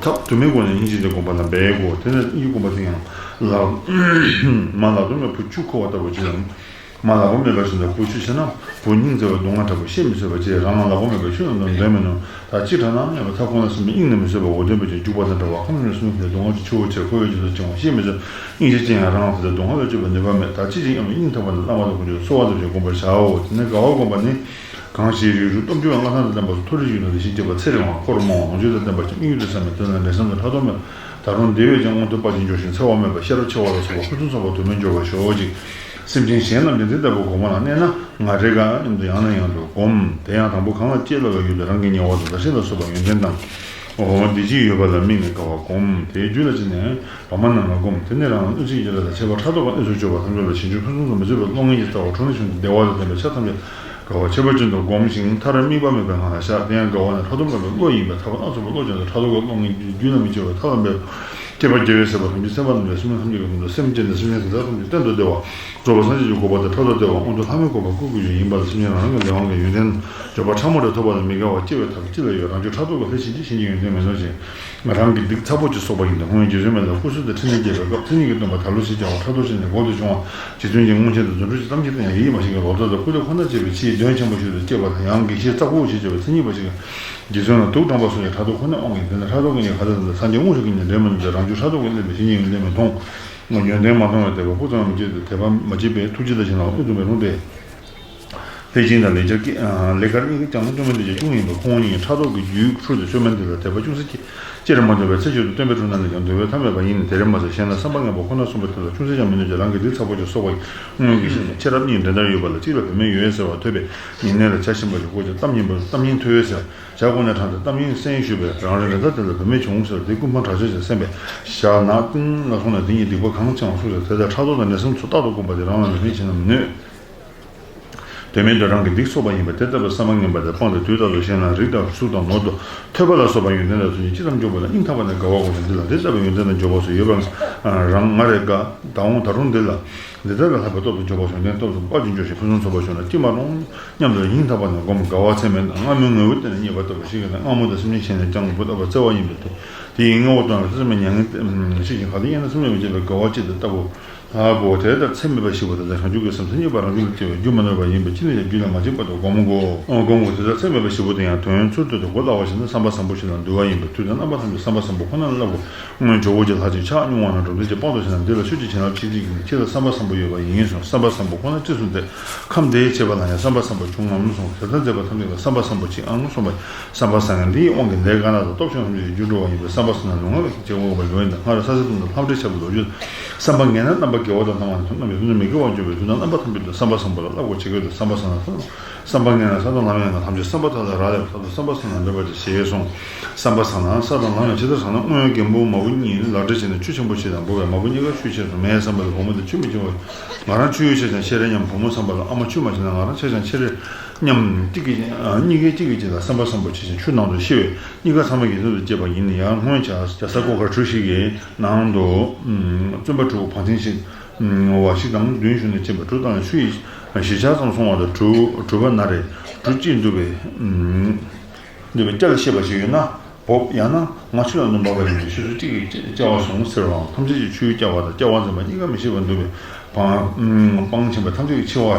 ཐབས་དུ་མའི་སྒོ་ནས་སྙིང་རྗེ་དེ་བསྒོམ་པ་ལ་འབད་དགོས། དེ་ནས་སྙིང་རྗེ་བསྒོམ་པ་དེ་ཡང་ལ་མ་ལག་རྡོ་མའི་བུ་ཆུ་ཁོལ་བ་ལྟ་བུ་ཅིག་ལ། མ་ལག་པ་མེད་པ་བཞིན་དུ་བུ་ཆུ་ཆེ་ན་བུ་སྙིང་བརྩེ་བའི་སྡུག་བསྔལ་དྲག་པོ་བཤད་མི་བཟོད་པ་བཅས་རང་ལ་ལག་པ་མེད་པའི་ཆུ་རྣམས་དང་འདོད་མི་ནུས། ད་ཅི་དྲག་ན་སྙམ་པའི་ཐབས་ཁོ་ན་སེམས་ཀྱི་དབྱིངས་ནས་མི་བཟོད་པ་འོ་དོད་པའི་ཆུ་རྒྱུག་པ་དང་འདྲ་བ་ཁམས་ནས་སུན་ནས་སྡུག་བསྔལ་གྱི་ཆུ་བོ་ཆེར་ཁོལ་བའི་རྗེས་སུ་བྱུང་བ་བཤད་མི་བཟོད། སྙིང་རྗེ་ཅན་ཡང་རང་ལ་བཟོད་དེ་སྡུག་བསྔལ་ལ་སྤྱོད་པའི་ནུས་པ་མེད། ད་ཅི་ཞིག་སྙམ་ནས་སྙིང་ཐག་པ་ནས་བླ་མ་དང་དཀོན་མཆོག་གསོལ་བ་འདེབས་ཤིང་བསྒོམ་པར་བྱའོ། དེ་ནས་དགའ་བ་བསྒོམ་པ་ནི། གང་ཞིག་རིགས་དྲུག་སྟོབས་འབྱོར་པ་མངའ་ཐང་དང་ལྡན་པ་སོགས་མཐོ་རིས་ཡུལ་དུ་ཞིག་སྐྱེས་པ་ཚེ་རིང་བ་འཁོར་རབ་མང་བ་ལོངས་སྤྱོད་དང་ལྡན་པ་ཅིག་དམིགས་ཡུལ་དུ་བསམས་པའི་དོན་ལ་འབྲས་བསམ་དང་ཕྲག་དོག་མེད་པ། ད་རུང་བདེ་བས་ཀྱང་མངོན་མཐོ་དཔའ་ཞིང་འབྱོར་ཞིང་འཚེ་བ་མེད་པ་ཤེས་རབ་ཆེ་བ་ལ་སོགས་པ་ཕུན་སུམ་ཚོགས་པ་དུ་མས་འབྱོར་བར་ཤོག་ཅིག། སེམས་ཅན་གཞན་རྣམས་ཀྱང་འདི་ལྟ་བུའི་གོ་འཕང་ལ་གནས་ན་ང་རེ་དགའ་སྙམ་དུ་ཡང་ནས་ཡང་དུ་བསྒོམ། དེ་ཡང་དང་པོ་གང་ལ་སྐྱེས་ལོ་བའི་ཡུལ་དུ་རང་གི་ཉེ་བ་དང་བདག་གཞན་ལ་སོགས་པ་ཡོན་ཏན་དང་། འོ་བདེ་སྐྱིད་ཡོད་པ་ལ་དམིགས་ནས་དགའ་བ་བསྒོམ། དེའི་རྒྱུད་ལ་ཕྱིན་ནས། བ་མ་ན་ན་བསྒོམ། དེ་ནས་རང་ལ་གནོད་བྱེད་ཀྱི་ལས་དང་ཁྱད་པར་ཕྲག་དོག་གམ་གནོད་འཚེ་སྤྱོད་པ་ཐམས་ཅད་ལ་བྱང་ཆུབ་ཕུན་སུམ་ཚོགས་མི་བཟོད་པའི་བློ་ངན་གྱི་རྩ་བ་དྲུང་ནས་བྱུང་སྟེ་བདེ་བ་དང་ལྡན་པའི་ཆ་ཐམས་ཅད་དགའ་བ་ཁྱད་པར་ཅན་དུ་བསྒོམ་ཞིང་མཐར་དམིགས་པ་མེད་པའི་ངང་ལ་བཞག། དེ་ཡང་དགའ་བ་ནི་ཕྲག་དོག་མེད་པའི་བློ་ཡིན་པས་ཐར་པ་སྣ་ཚོགས་པའི་བློ་ཅན་དང་ཕྲག་དོག་གི་བློ་ངན་རྒྱུད་ལ་མི་སྐྱེ་བར་ཐར་པ་མེད་པ། སྐྱེས་པ་དགེ་བའི་སྲིད་པ་ཐམས་ཅད་སེམས་དཔའ་རྣམས་ཀྱི་སེམས་ཅན་དང་སེམས་ཅན་གང་ཟག་ཐམས་ཅད་གཏན་དུ་བདེ་བ་རྫོགས་པ་སངས་རྒྱས་ཀྱི་གོ་འཕང་དང་ཕྲག་དོག་བདེ་བ་མངོན་མཐོ་ལྷ་མིའི་གོ་འཕང་སྐུ་གི་ཡུལ་ཡིན་པ་ལ་སེམས་ཅན་རང་རང་གི་ལས་དབང་གི་ཡོན་ཏན་འབྱོར་པ་ཕྲ་མོ་རེ་ཐོབ་པ་ལ་མི་དགའ་བ་སྐྱེ་བའི་ཐབས་ཅི་ལ་ཡོད། རང་རྒྱུད་ཕྲག་དོག་གི་ལྷས་བྱིན་གྱིས་བྱིན་གྱི་ཡོན་ཏན་མེད་མདོག་ཅན། རང་གི་སྡིག་ཚ་པོ་ཅིག་གསོག་པ་ཡིན་ཏེ་སྔོན་རྗེ་བཙུན་མའི་ལ་སྐུ་གསོལ་ཏེ་ཕྲིན་ལས་བགྱིས་པའི་སྐབས་མཚན་ཉིད་ཀྱི་སྟོན་པ་དལ་བུ་ཞེས་བྱ་བ་ཕྲག་དོག་ཅན་ནས་འགོག་ཏུ་བྱུང་བ་རྗེ་བཙུན་གྱིས་སྔོན་ཆད་དུ་རྫུ་འཕྲུལ་གྱི་གཏམ་གྱི་སྟེང་ཡིད་མ་ཆེས་ཀྱི་ལོ་ཏོག་དང་སྐུ་ལུས་ཁོ་ན་བཅས་པའི་ཕྱིའི་གདོན་ཆེན་པོ་ཞིག་ཏུ་སྐྱེས་པ་དང་ཡང་དགེ་བཤེས་ཙག་ཕུ་ཞེས་བྱ་བའི་མཚན་ཉིད་པ་ཞིག་གིས་རྗེ་བཙུན་ལ་དུག་དྲངས་པ་སོགས་ཀྱིས་ཕྲག་དོག་ཁོ་ནའི་དབང་གིས་འདི་ནི་ཕྲག་དོག་གི་ཉེས་ཁ་ཟས་དང་སངས་རྒྱས་དངོས་སུ་གིས་ནི་འདྲེན་མི་ནུས་ཏེ་རང་རྒྱུད་ཕྲག་དོག་གི་བསླད་པའི་བཤེས་གཉེན་ཡོན་ཏན་མི་མཐོང་། ཡོན་ཏན་མ་མཐོང་བས་དད་པ་སྤུ་ཙམ་མི་སྐྱེ་སྟེ་དད་པ་མ་བྱེད་པས་ཐུགས་རྗེ་དང་བྱིན་རླབས་དབུལ་དུ་མི་རུང་སྟེ། ལྷས་བྱིན་དང་ལེགས་སྦྱར་ཀྱི་ལེགས་སྦྱར་གཉིས་ཀ་ཀྱང་སྟོན་པ་འདི་ཀྱང་ཅུང་ཡིན་པས་ཁོང་གཉིས་ཕྲག་དོག་གི་རྒྱུས་འཁྲུལ་ཏེ་བཅོས་མིན་འདི་ལ་དད་པ་ཅུང་ཟད་ཀྱང་ཅི་རུ་མ་ཐོབ་པས་ཚེ་ཕྱི་དུ་སྟོན་པའི་འཁྲུལ་སྣང་འདི་ཀྱང་འདུལ་བའི་ཐབས་མེད་པ་ཡིན། དེར་མ་ཟད་གཞན་ལ་བསམ་པ་ངན་པ་ཁོ་ན་གསུངས་པའི་དོན་ལ་ཅུང་ཟད་ཀྱང་མི་གནོད་ཅིང་རང་གི་སྡིག་ཚ་པོ་ཅིག་གསོག་པ་ཡིན། སྔོན་གྱི་ཞིག་ནས་ཆེས་རབ་གཉིས་འགྲན་ཟླར་ཡོད་པ་ལ་གཅིག་ལ་བུད་མེད་ཡོད་ཟེར་བ་ཐོས་པས་ཉེ་གནས་ལ་བྱ་ཞིམ་པ་ཞིག་བསྐོས་ཀྱང་གཏམ་སྙན་པ་གཏམ་སྙན་ཐོས་ཟེར། བྱ་བསྐོས་ནས་དྲངས་ཏེ་གཏམ་སྙན་གསན་ཞུས་པས་རང་རེ་འགྲན་ཟླ་དེ་ལ་བུད་མེད་བྱུང་ཟེར། དེ་ཀུན་སྤངས་དྲག་ཆེ་ཞིང་སེམས་པས་བཞག་ན་ཀུན་ལ་སོང་ནས་དེ་ཉིད་སྡིག་པ་གང་ཆེ་བ་གསུངས་ཟེར། དེ་ལྟར་ཕྲག་དོག་དང་ནད་གསུམ་ཚུ་རྟག་ཏུ་བསྒོམ་པ་དེ་རང་ལ་ལེགས་ཤིང་བྱིན་རླབས་གནོད། དོན་མེད་དུ་རང་གི་སྡིག་གསོག་པ་ཡིན་པས་དེ་ལྟ་བུའི་བསམ་པ་ངན་པ་དེ་སྤངས་ཏེ་དུས་རྟག་ཏུ་གཞན་ལ་རིགས་དང་གཟུགས་དང་ནོར་དུ་ཐོས་པ་ལ་སོགས་པ་ཡོན་ཏན་དང་མཐུན་ཅིང་ཅི་ཙམ་འབྱུང་བ་ལ་སྙིང་ཐག་པ་ནས་དགའ་བ་དགོངས་ནས་འདི་ལ་འདི་ལྟ་བུའི་ཡོན་ཏན་དང་འབྱོར་པ་སོགས་ཡོད་པ་རང་ང་རེ་དགའ། ད་འོང་ད་རུང་འདི་ལ་འདི་ལྟར་ལྷག་པའི་སྟོབས་དང་འབྱོར་པ་སོགས་ལྡན་སྟོབས་སུ་དཔའ་ཅིང་འབྱོར་ཞིང་ཕུན་སུམ་ཚོགས་པར་བྱུང་ན་ཅི་མ་རུང་སྙམ་དུ་སྙིང་ཐག་པ་ནས་བསྒོམ། དགའ་བ་ཚད་མེད་ལྔ་མོས་ངལ་བུ་བསྟན་ནས་རྙེད་པ་ལྟ་བུ་ཞིག་གིས་ནི་སྔ་མོ་དང་སེམས་ཅན་ཆེ་ནས་ཀྱང་བུ་ལྟ་བུ་བརྩེ་བ་ཡིན་པས་ཏེ། དེ་ཡི་ངོ་བོ་དང་ལ་བརྩེ་མེད་མྱ་ངན་ཞིག་ཅིང་ག་དུས་ཡིན་ན་སེམས་ལས་མི་བརྗེད་པའི་དགའ་བ་ཅིག་དང་ལྟ་བུ། ལྷག་གོ་དེ་ལྟར་ཚད་མེད་པ་བཞི་པོ་དེ་དག་བྱང་ཆུབ་ཀྱི་སེམས་མཚན་ཉིད་པ་རང་རྒྱུད་ལ་སྐྱེ་བའི་རྒྱུ་མ་ནོར་བ་ཡིན་པས་ཅི་ནས་ཀྱང་རྒྱུད་ལ་མ་བཅུག་པར་དུ་བསྒོམ་དགོས། ཨོ་བསྒོམ་དགོས། དེ་ལྟར་ཚད་མེད་པ་བཞི་པོ་དེ་ཡང་དོན་ཚུལ་དུ་དུ་གོ་སླ་བ་ཞིག་ནི་བསམ་པ་བཟང་པོ་ཞིག་ལ་འདུལ་བ་ཡིན་པས་དུས་དང་རྣམ་པ་ཐམས་ཅད་བསམ་པ་བཟང་པོ་ཁོ་ན་ལ་བསླབ་དགོས། སྔོན་ཇོ་བོ་རྗེ་ལྷ་ཅིག་ཕྱག་སྙུང་བ་ན་འབྲོམ་སྟོན་གྱི་དཔང་དུ་བྱས་ན་འདི་ལ་ཆོས་ཀྱི་བྱིན་རླབས་ཆེ་ཆེ་གིས་ནི་ཁྱེད་ལ་བསམ་པ་བཟང་པོ་ཡོད་པ་ཡིན་གསུངས། བསམ་པ་བཟང་པོ་ཁོ་ན་རྩིས་སུ་མཛད། ཁམས་དེའི་བྱེད་པ་ལ་ཡང་བསམ་པ་བཟང་པོ་བྱུང་ངམ་གསུངས། དེ་ལྟར་མཛད་པ་ཐམས་ཅད་ལ་བསམ་པ་བཟང་པོ་མཆིའམ་གསུངས་པས། བསམ་པ་བཟང་ཡང་འདི་ཡི་དབང་གིས་ལས་དཀར་ནག་དང་སྟོབས་ཆེན་ཐམས་ཅད་ཀྱི་རྒྱུར་འགྲོ་བ་ཡིན་པས་བསམ་པ་བཟང་ན་ལུས་ངག་ལ་སྐྱེ་བ་འོས་པ་ལོས་ཡིན་དང་སྔར་ས་གཞི་དང་ལྷ་འདྲེ་ཁྱབ་པའི་ལོ་རྒྱུས། བསམ་པ་ངན་ན་རྣམ་པར་དགེ་བ་དང་སྣང་བ་ནི་ཐོབ་རྣམས་ཡོད་དོ་མི་དགེ་བ་འཇོམས་པའི་དུས་དང་རྣམ་པ་ཐམས་ཅད་དུ་བསམ་པ་བཟང་པོ་ལ་བསླབ་དགོས། ཇི་སྐད་དུ་བསམ་པ་བཟང་ན་ཐོབ། བསམ་པ་ངན་ན་ས་དང་ལམ་ཡང་ན་ཐམས་ཅད་བསམ་པ་དག་ལས་རག་ལས་པ་ལྟར་དུ་བསམ་པ་བཟང་ན་འདོད་པ་ཅེས་ཞེས་གསུངས། བསམ་པ་བཟང་ན་ས་དང་ལམ་ཡང་ཇི་ལྟར་བཟང་ན། སྔོན་རྒན་པོ་མ་བུ་གཉིས་ལག་འབྲེལ་བྱས་ནས་ཆུ་ཆེན་པོ་ཞིག་དང་བུ་བས་མ་བུ་གཉིས་ཀ་ཆུའི་ཕྱེད་དུ་མེད་བསམ་པ་ལ་བུ་མོ་དེ་ཆུ་མི་ཆེ་བ། ང་རང་ཆུ་ཡོད་ཆེ་ཞིང་ཆེ་རེ་སྙམ། བུ་མོ་བསམ་པ་ལ་ཨ་མ་ཆུ་མ་ཆེ་ན་ང་རང་ཆེ་ཞིང་ཆེ་རེ་སྙམ། གཅིག་གིས་གཉིས་ཀས་གཅིག་གིས་གཅིག་ལ་བསམ་པ་བཟང་པོ་བྱས་ཤིང་ཆུ་ནང་དུ་ཤི་བས་གཉིས་ཀ་ཚང་མ་དགེ་སེམས་སུ་སྐྱེས་པ་ཡིན། ཡང་སྔོན་བྱ་རྒྱ་ས་ཀོ་ཁ་གྲུ་ཞིག་གི་ནང་དུ་བཙུན་པ་དྲུག་བར་ཐེངས་ཤིག་བ་ཞིག་དང་བདུན་ཞུགས་ནས་ཕྱིན་པ་དྲུག་དང་ཆུ་ཡི་བཞི་ཆ་ཙམ་སོང་བ་དང་དྲུག་དྲུག་པ་ན་རེ་དྲུག་གཅིག་འདུས་པའི་འདུས་པའི་སྐྱ་ལ་ཤེས་པ་ཞིག་ཡོད་ན་བོབ། ཡང་ན་ང་ཆུ་ལ་ནུབ་པ་ཡིན་ཞེས་ཆུ་ཚོད་གཅིག་གི་སྐྱ་བ་བཟུང་ཟེར་བའང་ཐམས་ཅད་ཀྱིས་ཆུའི་སྐྱ་བ་དང་སྐྱ་བ་འཛིན་པ་གཉིས་ཀ་མི་ཤེས་པར་འདུག་པས་སྤང་སྤང་ཕྱིན་པ་ཐམས་ཅད་ཀྱིས་འཆི་བ་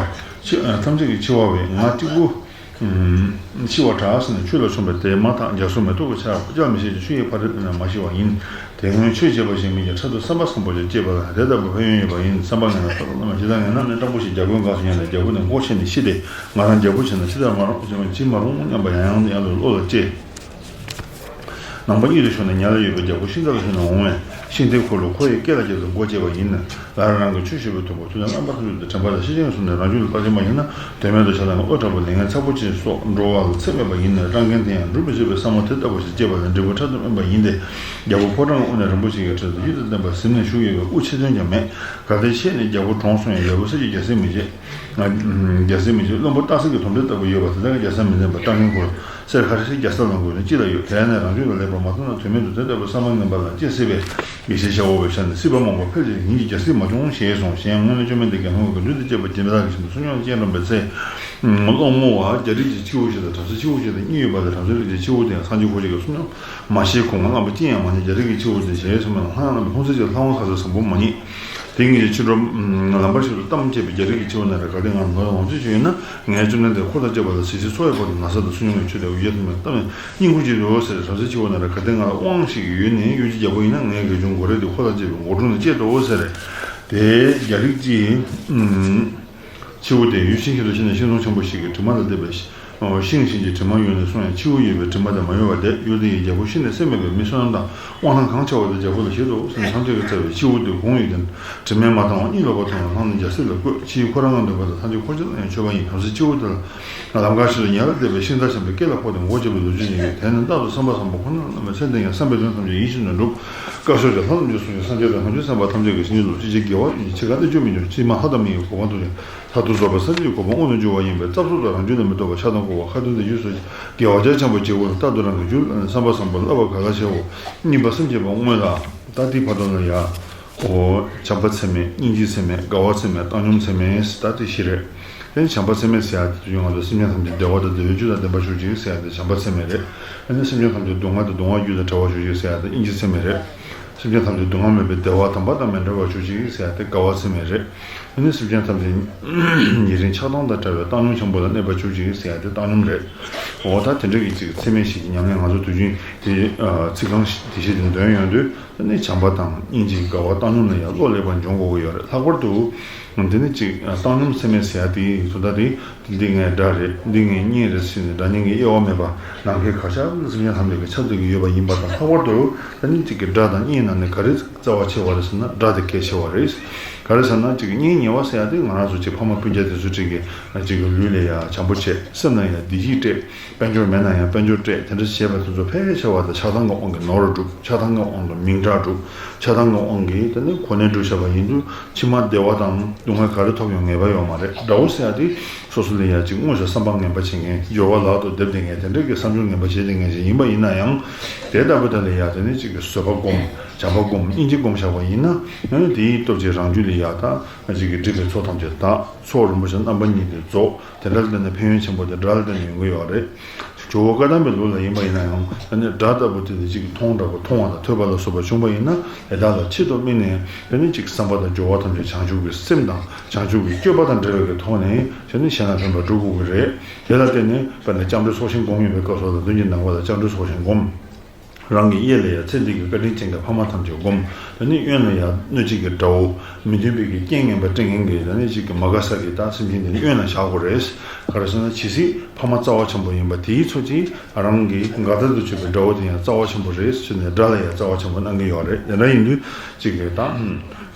འཆི་ཐམས་ཅད་ཀྱིས་འཆི་བ་བས་ང་གཅིག་པུ། ཤི་བར་གྲགས་ཟེར་ནས་ཆོས་ལ་མཚུངས་པས་དེ་མ་ཐག་རྒྱ་མཚོ་མེ་ཏོག་གི་ཆར་བ་བཅག་མི་ཤེས་ཀྱི་ཆུ་ཡི་ཕ་རོལ་ཏུ་མ་ཤི་བ་ཡིན། དེ་སྔོན་ཆོས་བྱེད་པ་ཞིག་མིན་ཀྱང་ཕྲག་དོག་བསམ་པ་བཟང་པོ་ཞིག་སྐྱེས་པ་ལ་དེ་ལྟ་བུའི་ཕན་ཡོན་ཡོད་པ་ཡིན་བསམ་པ་ངན་ན་ཕྲག་དོག་རྣམས་ཇི་ལྟར་ངན་ན་ནི་སྤྲང་པོ་ཞིག་རྒྱ་མགོའི་འགགས་སུ་ཉལ་ནས་རྒྱལ་པོ་ནི་མགོ་ཆད་ནས་ཤི་སྟེ་ང་རང་རྒྱལ་པོ་བྱས་ན་ཅི་ལྟར་མ་རུང་ཅི་མ་རུང་སྙམ་པ་ཡང་ཡང་དུ་བློ་ལ་སྐྱེ། ནང་པ་གཉིད་དུ་ཞུགས་ནས་ཉལ་ལ་ཡོད་པའི་རྒྱལ་པོ་ཤིང་རྟ་ལ་ཞོན་ནས་འོང་བས་ཤིང་རྟའི་འཁོར་ལོ་ཁོ་ཡི་སྐེ་ལ་བརྒྱབ་སྟེ་མགོ་བཅད་པ་ཡིན། ལར་རང་གི་ཆོས་བྱེད་པའི་དོན་པོ་ཐུབ་བསྟན་རྣམ་པར་ཐར་ལུགས་དེ་དྲན་པ་དང་ཤེས་བྱ་ཡང་གསུངས་ནས་རང་རྒྱུད་ལ་བརྟག་དཔྱད་མ་ཡིན་ན་དོན་མེད་དུ་ཆགས་སྡང་གི་ཨོ་དྲག་པོ་ལས་ངན་ཚ་པོ་ཆེ་སོགས་འགྲོ་བ་ལ་ཚད་མེད་པ་ཡིན་ནས་སྐྲག་མཁན་དེ་ཡང་འགྲུབ་མི་བྱེད་པའི་བསམ་བློ་དེ་ལྟ་བུ་ཞིག་སྐྱེས་པ་ལ་འབྲས་བུ་ཕྲག་དོག་དམན་པ་ཡིན་ཏེ། རྒྱལ་པོ་ཕོ་བྲང་གི་དབུ་ནས་རིན་པོ་ཆེ་གི་ཁྲི་དུ་ཡིད་དུ་བརྟན་པ་གཟིམ་ནས་བཞུགས་ཡོད་པའི་དབུ་ཆེ་དོན་ཀྱང་མེད། གལ་ཏེ་ཆད་ནས་རྒྱལ་པོ་གྲོངས་སོང་ཡང་རྒྱལ་པོ་གསེར་གྱི་རྒྱལ་སྲིད་མི་བྱེད། རྒྱལ་སྲིད་མི་བྱེད། བློན་པོ་སྟག་གཟིག་གི་དོམ་དྲེད་ལྟ་བུ་ཡོད་པ་དེ་དག་གི་རྒྱལ་ས་མི་འཛིན་པར་སྐྲག་མཁན་ཁོ་གསེར་ཁ་རི་སི་རྒྱལ་ས་ལ་འགོས་ནས་ཅི་ལ་ཡོད། དེས་ན་རང་རྒྱུད་ལ་ལེགས་པར་མ་མཐོང་ན་དོན་མེད་དུ་དེ་ལྟ་བུའི་བསམ་པ་ངན་པ་ལ་ཅི་སྲིད་པའི་ཡེ་ཤེས་ཤར་བའི་ཆ་ནས་སྲིད་པ་མང་པོ་ཕལ་ཆེར་ཉིད་ཀྱི་རྒྱལ་སྲིད་མ་བྱུང་ཞེས་གསུངས་གཞན་སྔོན་ལ་བཅོམ་ལྡན་འདས་ཀྱིས་སྔོན་གྱི་མདུན་དུ་བཅས་པ་སྦྱིན་བདག་གི་ཞིང་དུ་སུམ་བརྒྱ་ལ་སྤྱན་དྲངས་པའི་ཚེ། སློང་མོ་བ་རྒྱ་རིགས་ཀྱི་ཁྱེའུ་ཞིག་དང་བྲམ་ཟེ་ཁྱེའུ་ཞིག་དང་གཉིས་ཡོད་པ་ལས་བྲམ་ཟེ་རིགས་ཀྱི་ཁྱེའུ་དེ་ཡང་སངས་རྒྱས་འཁོར་བཅས་ཀྱི་སུམ་བརྒྱ་མ་ཤེས་གོང་མ་རྣམ་པ་ཅི་ཡང་མ་རྙེད། རྒྱ་རིགས་ཀྱི་ཁྱེའུ་དེ་ཞེས་གསུངས་པ་ལ་ལྷ་ཡང་རྣམ་པའི་ལྷུང་བཟེད་ཀྱི་ལྷ་དབང་ཁ་ཟས་བཟང་པོ་མ་རྙེད། དེ་ངེད་ཀྱི་ཕྱི་དྲོ་ལམ་བར་ཞིག་ཏུ་གཏམ་བཅད་པའི་རྒྱ་རིགས་ཀྱི་ཁྱེའུ་ན་རེ་ག་དེ་ང་ལ་ནོར་ལོངས་སྤྱོད་ཅིག་ཡོད་ན། ངས་བཅོམ་ལྡན་འདས་འཁོར་དང་བཅས་པ་ལ་གཟི་བརྗིད་འཚོ་བའི་སྐོར་དུ་ན་བཟའ་དང་སུན་སྣང་གི་ཆུ་དང་འུར་རྒྱལ་དུ་མེད་གཏམ་ནས་སྙིང་ཁུང་སྐྱིད་དོ་ཟེར། བྲམ་ཟེ་ཁྱེའུ་ན་རེ་ག་དེ་ང་ལ་དབང་ཞིག་ཡོད་ནས་གཡུལ་གྱི་རྒྱལ་པོ་ཡིན་ན་ངའི་དགེ་སྦྱོང་མགོ་རས་དེ་འཁོར་དང་བཅས་པའི་མགོ་དྲུང་ནས་བཅད་དོ་ཟེར། དེ་རྒྱ་རིགས་ཀྱིས། ཁྱེའུ་དེ་ཡུལ་ཤིང་ཁྱེར་དུ་ཕྱིན་ནས་ཤིང་སྡོང་ཆེན་པོ་ཞིག་གི་གྲིབ་མ་ལ་བལྟས་པས། ཤིང་ཞིག་གི་གྲིབ་མ་གཡོས་ནས་སོང་ཡང་ཁྱེའུ་གཡོས་པའི་གྲིབ་མ་དེ་མ་གཡོས་པར་བསྡད། ཡུལ་དེ་ཡི་རྒྱལ་པོ་ཤི་ནས་སེམས་མེད་པའི་མི་བསོད་ནམས་དང་དབང་ཐང་གང་ཆེ་བ་དེ་རྒྱལ་པོ་ལ་བཞེས་དོ་ཟེར་ནས་ཐམས་ཅད་ཀྱིས་བརྩེ་བའི་ཁྱེའུ་དེ་དགུང་ཡོད་དེ་དྲི་མས་མ་བཏང་བར་གཉིད་ལོག་པ་མཐོང་ནས་ལྷང་ནས་རྒྱལ་སྲིད་ལ་བཀོད། ཕྱིས་ཁོ་རང་ངམ་འདོད་པ་དང་ཐམས་ཅད་འཁོར་བཅས་ལ་ཡང་མཆོད་པ་ཡིན། བྲམ་ཟེ་ཁྱེའུ་དེ་ལ་ལམ་ཁ་ཞིག་ཏུ་ཉལ་ལ་བསྡད་པས་ཤིང་རྟ་ཆེན་པོའི་སྐེ་ལ་ཕོག་སྟེ་མགོ་བཅད་པའི་ལོ་རྒྱུས་ཅིག་ཡོད། དེ་ནི་རྟག་ཏུ་བསམ་པ་བཟང་པོ་ཁོ་ན་རྣམས་ལ་ཚེ་འདི་ཡང་བསམ་པའི་དོན་ཐམས་ཅད་ཡིད་བཞིན་དུ་འགྲུབ། བཀའ་སྲོལ་གྱི་ལྷ་རྣམས་ཀྱིས་གསུངས་ཀྱང་སངས་རྒྱས་དང་བྱང་ཆུབ་སེམས་དཔའ་ཐམས་ཅད་ཀྱིས་བྱིན་གྱིས་བརླབས་ཅི་ཕྱིར་དགེ་བ་ཡིན་ཕྱིར་ག་ནས་བཅོས་མི་འགྱུར་ཕྱིར་མ་ལྷ་དང་མི་ཡི་གོ་འཕང་ཐོབ་ཀྱང་མཐར་ཐུག་རྫོགས་པའི་སངས་རྒྱས་ཀྱི་གོ་འཕང་དངོས་སུ་འགྱུར་བ་ཡིན་པས་རྩ་བཟོ་དང་རང་རྒྱུད་ལ་མི་རྟོག་པ་ཆགས་སྡང་ཀུན་སྤངས་ཁ་ཏོན་དེ་རྒྱུད་སོགས་དགེ་བ་རྒྱ་ཆེན་པོ་བྱེད་དགོས་ལ་རྟག་ཏུ་རང་གི་རྒྱུད་ལ་བསམ་པ་བཟང་པོ་བསླབ་པ་ག་ལ་བྱའོ། གཉིས་པ་སེམས་བསྐྱེད་པ་དངོས་ལ། ད་དེའི་བར་དུ་ལ་ཡ། ཨོ། བྱམས་པ་ཚད་མེད་སྙིང་རྗེ་ཚད་མེད་དགའ་བ་ཚད་མེད་བཏང་སྙོམས་ཚད་མེད་ད་དེ་བཞི་རེད། དེ་ནི་བྱམས་པ་ཚད་མེད་ཟེར་ཡ་དེ་ཡོང་བ་ལ་སེམས་ཅན་ཐམས་ཅད་བདེ་བ་དང་བདེ་བའི་རྒྱུ་དང་ལྡན་པར་གྱུར་ཅིག་ཟེར་ཡ་དེ་བྱམས་པ་ཚད་མེད་རེད། དེ་ནི་སེམས་ཅན་ཐམས་ཅད་སྡུག་བསྔལ་དང་སྡུག་བསྔལ་རྒྱུ་དང་བྲལ་བར་གྱུར་ཅིག་ཟེར་ཡ་དེ་སྙིང་རྗེ་ཚད་མེད་རེད། སེམས་ཅན་ཐམས་ཅད་སྡུག་བསྔལ་མེད་པའི་བདེ་བ་དམ་པ་དང་མི་འབྲལ་བར་གྱུར་ཅིག་ཟེར་ཡ་དེ་དགའ་བ་ཚད་མེད་རེད། དེ་ནི་སེམས་ཅན་ཐམས་ཅད་ཉེ་རིང་ཆགས་སྡང་དང་བྲལ་བའི་བཏང་སྙོམས་ཆེན་པོ་ལ་གནས་པར་གྱུར་ཅིག་ཟེར་ཡ་དེ་བཏང་སྙོམས་རེད། འོ་ད་དེ་འདྲ་གི་ཅིག་ཚད་མེད་ཞིག་གི་ཉམས་ལེན་ང་ཚོ་དུས་རྒྱུན་དེ་ཚིག་རྐང་དེ་བཞི་དེ་འདོན་ཡོང་དུས་དེ་ནི་བྱམས་པ་དང་སྙིང་རྗེ་དགའ་བ་བཏང་སྙོམས་ལ་ཡང་བློ་ལེགས་པར་འབྱོངས་དགོས་ཀྱི་ཡོད་རེད། ལྷག་པར་དུ་དེ་ནི་ཅིག་བཏང་སྙོམས་ཚད་མེད་ཟེར་ཡ་དེ་ཚོ་ད་དེ། འདི་ངའི་དགྲ་རེད། འདི་ངའི་གཉེན་རེད་ཟེར་ནས་དགྲ་གཉེན་གྱི་དབྱེ་བ་མེད་པར་ནམ་མཁའི་གར་ཞ་ལ་སེམས་ཅན་ཐམས་ཅད་ཀྱི་ཆབ་འདེགས་ཀྱི་ཡོད་པ་ཡིན་པ་དང་ལྷག་པར་དུ་ད་ནི་གཅིག་གི་དགྲ་དང་གཉེན་ནང་ནས་ག་རེ་རྩ་བ་ཆེ་བ་རེད་ཟེར་ན་དགྲ་དེ་གལ་ཆེ་བ་རེད། ག་རེ་ཟེར་ན་གཅིག་གི་གཉེན་ཉེ་བ་ཟེར་ཡ་དེ་ང་རང་ཚོ་གཅིག་ཕ་མ་སྤུན་ཀྱག་དེ་ཚོ་གཅིག་གི་གཅིག་གི་ལུས་ལ་ཡ་བྱམས་པོ་བྱེད། སེམས་ན་ཡ་བདེ་སྐྱིད་སྤྲད། དཔལ་འབྱོར་མེད་ན་ཡང་དཔལ་འབྱོར་སྤྲད། དེ་འདྲ་བྱས་པ་དེ་ཚོ་ཕལ་ཆེ་བ་དེ་ཆགས་སྡང་གི་དབང་གིས་ནོར་འགྲོ་འགྲུབ། ཆགས་སྡང་གི་དབང་གིས་མིང་གྲགས་འགྲོ་འགྲུབ། ཆགས་སྡང་གི་དབང་གིས་དེ་ནི་གོ་གནས་འགྲུབ་བཞག་པ་ཡིན་དུས་ཕྱི་མ་བདེ་བ་དང་སྡུག་བསྔལ་ག་རེ་ཐོབ་ཡང་ངེས་པ་ཡོད་མ་རེད། དགྲ་བོ་ཟེར་ཡ་དེ་སོ་སོ་ལ་ཡ་གཅིག་དངོས་སུ་བསམ་པ་ངན་པ་བྱེད་མཁན་སྦྱོར་བ་ལག་ཏུ་རྡེབ་བསྡད་མཁན་དེ་འདྲ་གི་བསམ་སྦྱོར་ངན་པ་བྱེད་བསྡད་མཁན་ཞིག་ཡིན་པ་ཡིན་ན་ཡང་། དེ་ལྟ་བུ་དེ་ལ་ཡ་དེ་ནི་གཅིག་གི་བཟོད་པ་སྒོམ། བྱམས་པ་སྒོམ། སྙིང་རྗེ་སྒོམ་བཞག་པ་ཡིན་ན་ཡང་དེའི་སྟོབས་ཀྱིས་རང་རྒྱུད་ལ་ཡ་ད་གཅིག་གི་སྒྲིབ་པའི་ཚོགས་ཐམས་ཅད་དག་ཚོགས་རིན་པོ་ཆེ་རྣམ་པ་གཉིས་དེ་རྫོགས། དེ་འདྲ་ལ་བརྟེན་ནས་ཕན་ཡོན་ཆེན་པོ་དེ་དགྲ་ལ་བརྟེན་ནས་ཡོང་གི་ཡོད་རེད། ཇོ་བོ་བཀའ་གདམས་པའི་ལུགས་ལ་ཡིན་པ་ཡིན་ན་ཡང་ཨ་ནི་དགྲ་ལྟ་བུ་དེ་དེ་གཅིག་མཐོང་དྲགས་པ་མཐོང་བ་དང་ཐོས་པ་ལ་སོགས་པ་བྱུང་བ་ཡིན་ན་དེ་དག་ལ་ཆེད་དུ་དམིགས་ནས་དེ་ནི་གཅིག་བསམ་པ་དང་སྦྱོར་བ་ཐམས་ཅད་བྱང་ཆུབ་ཀྱི་སེམས་དང་བྱང་ཆུབ་ཀྱི་སྤྱོད་པ་དང་འབྲེལ་བའི་གི་ཐོག་ནས་དེ་ནི་གཞན་ལ་ཕན་པ་སྒྲུབ་དགོས་ཀྱི་རེད། དེ་ལ་བརྟེན་ནས་དཔེར་ན་སྐྱབས་འགྲོའི་ཚོགས་ཞིང་སྒོམ་ཡོད་པའི་སྐབས་སུ་ལ་དོན་གྱི་ནང་པ་ལ་སྐྱབས་འགྲོའི་ཚོགས་ཞིང་སྒོམ། རང་གི་གཡས་ལ་ཡང་ཚེ་འདི་གི་བཀའ་དྲིན་ཅན་གྱི་ཕ་མ་ཐམས་ཅད་སྒོམ། དེ་ནས་གཡོན་ལ་ཡང་གནོད་བྱེད་ཀྱི་དགྲ་བོ། མི་མཐུན་པའི་གི་རྐྱེན་ངན་པ་སྤྲད་མཁན་གྱི་དེ་ནས་ཅིག་གི་མ་དགའ་ས་གི་ད་སེམས་ཅན་དེ་ནི་གཡོན་ལ་བཞག་དགོས་རེད། ག་རེ་ཟེར་ན་ཇི་སྲིད་ཕ་མ་རྩ་བ་ཆེན་པོ་ཡིན་པ་དེའི་ཚོད་ཅིག་རང་གི་འགལ་ཟླ་དུ་གྱུར་པའི་དགྲ་བོ་དེ་ཡང་རྩ་བ་ཆེན་པོ་རེད་ཟེར་ནས་དགྲ་ལ་ཡང་རྩ་བ་ཆེན་པོ་གནང་གི་ཡོད་རེད། དེ་འདྲ་ཡིན་དུས་ཅིག་གི་ད་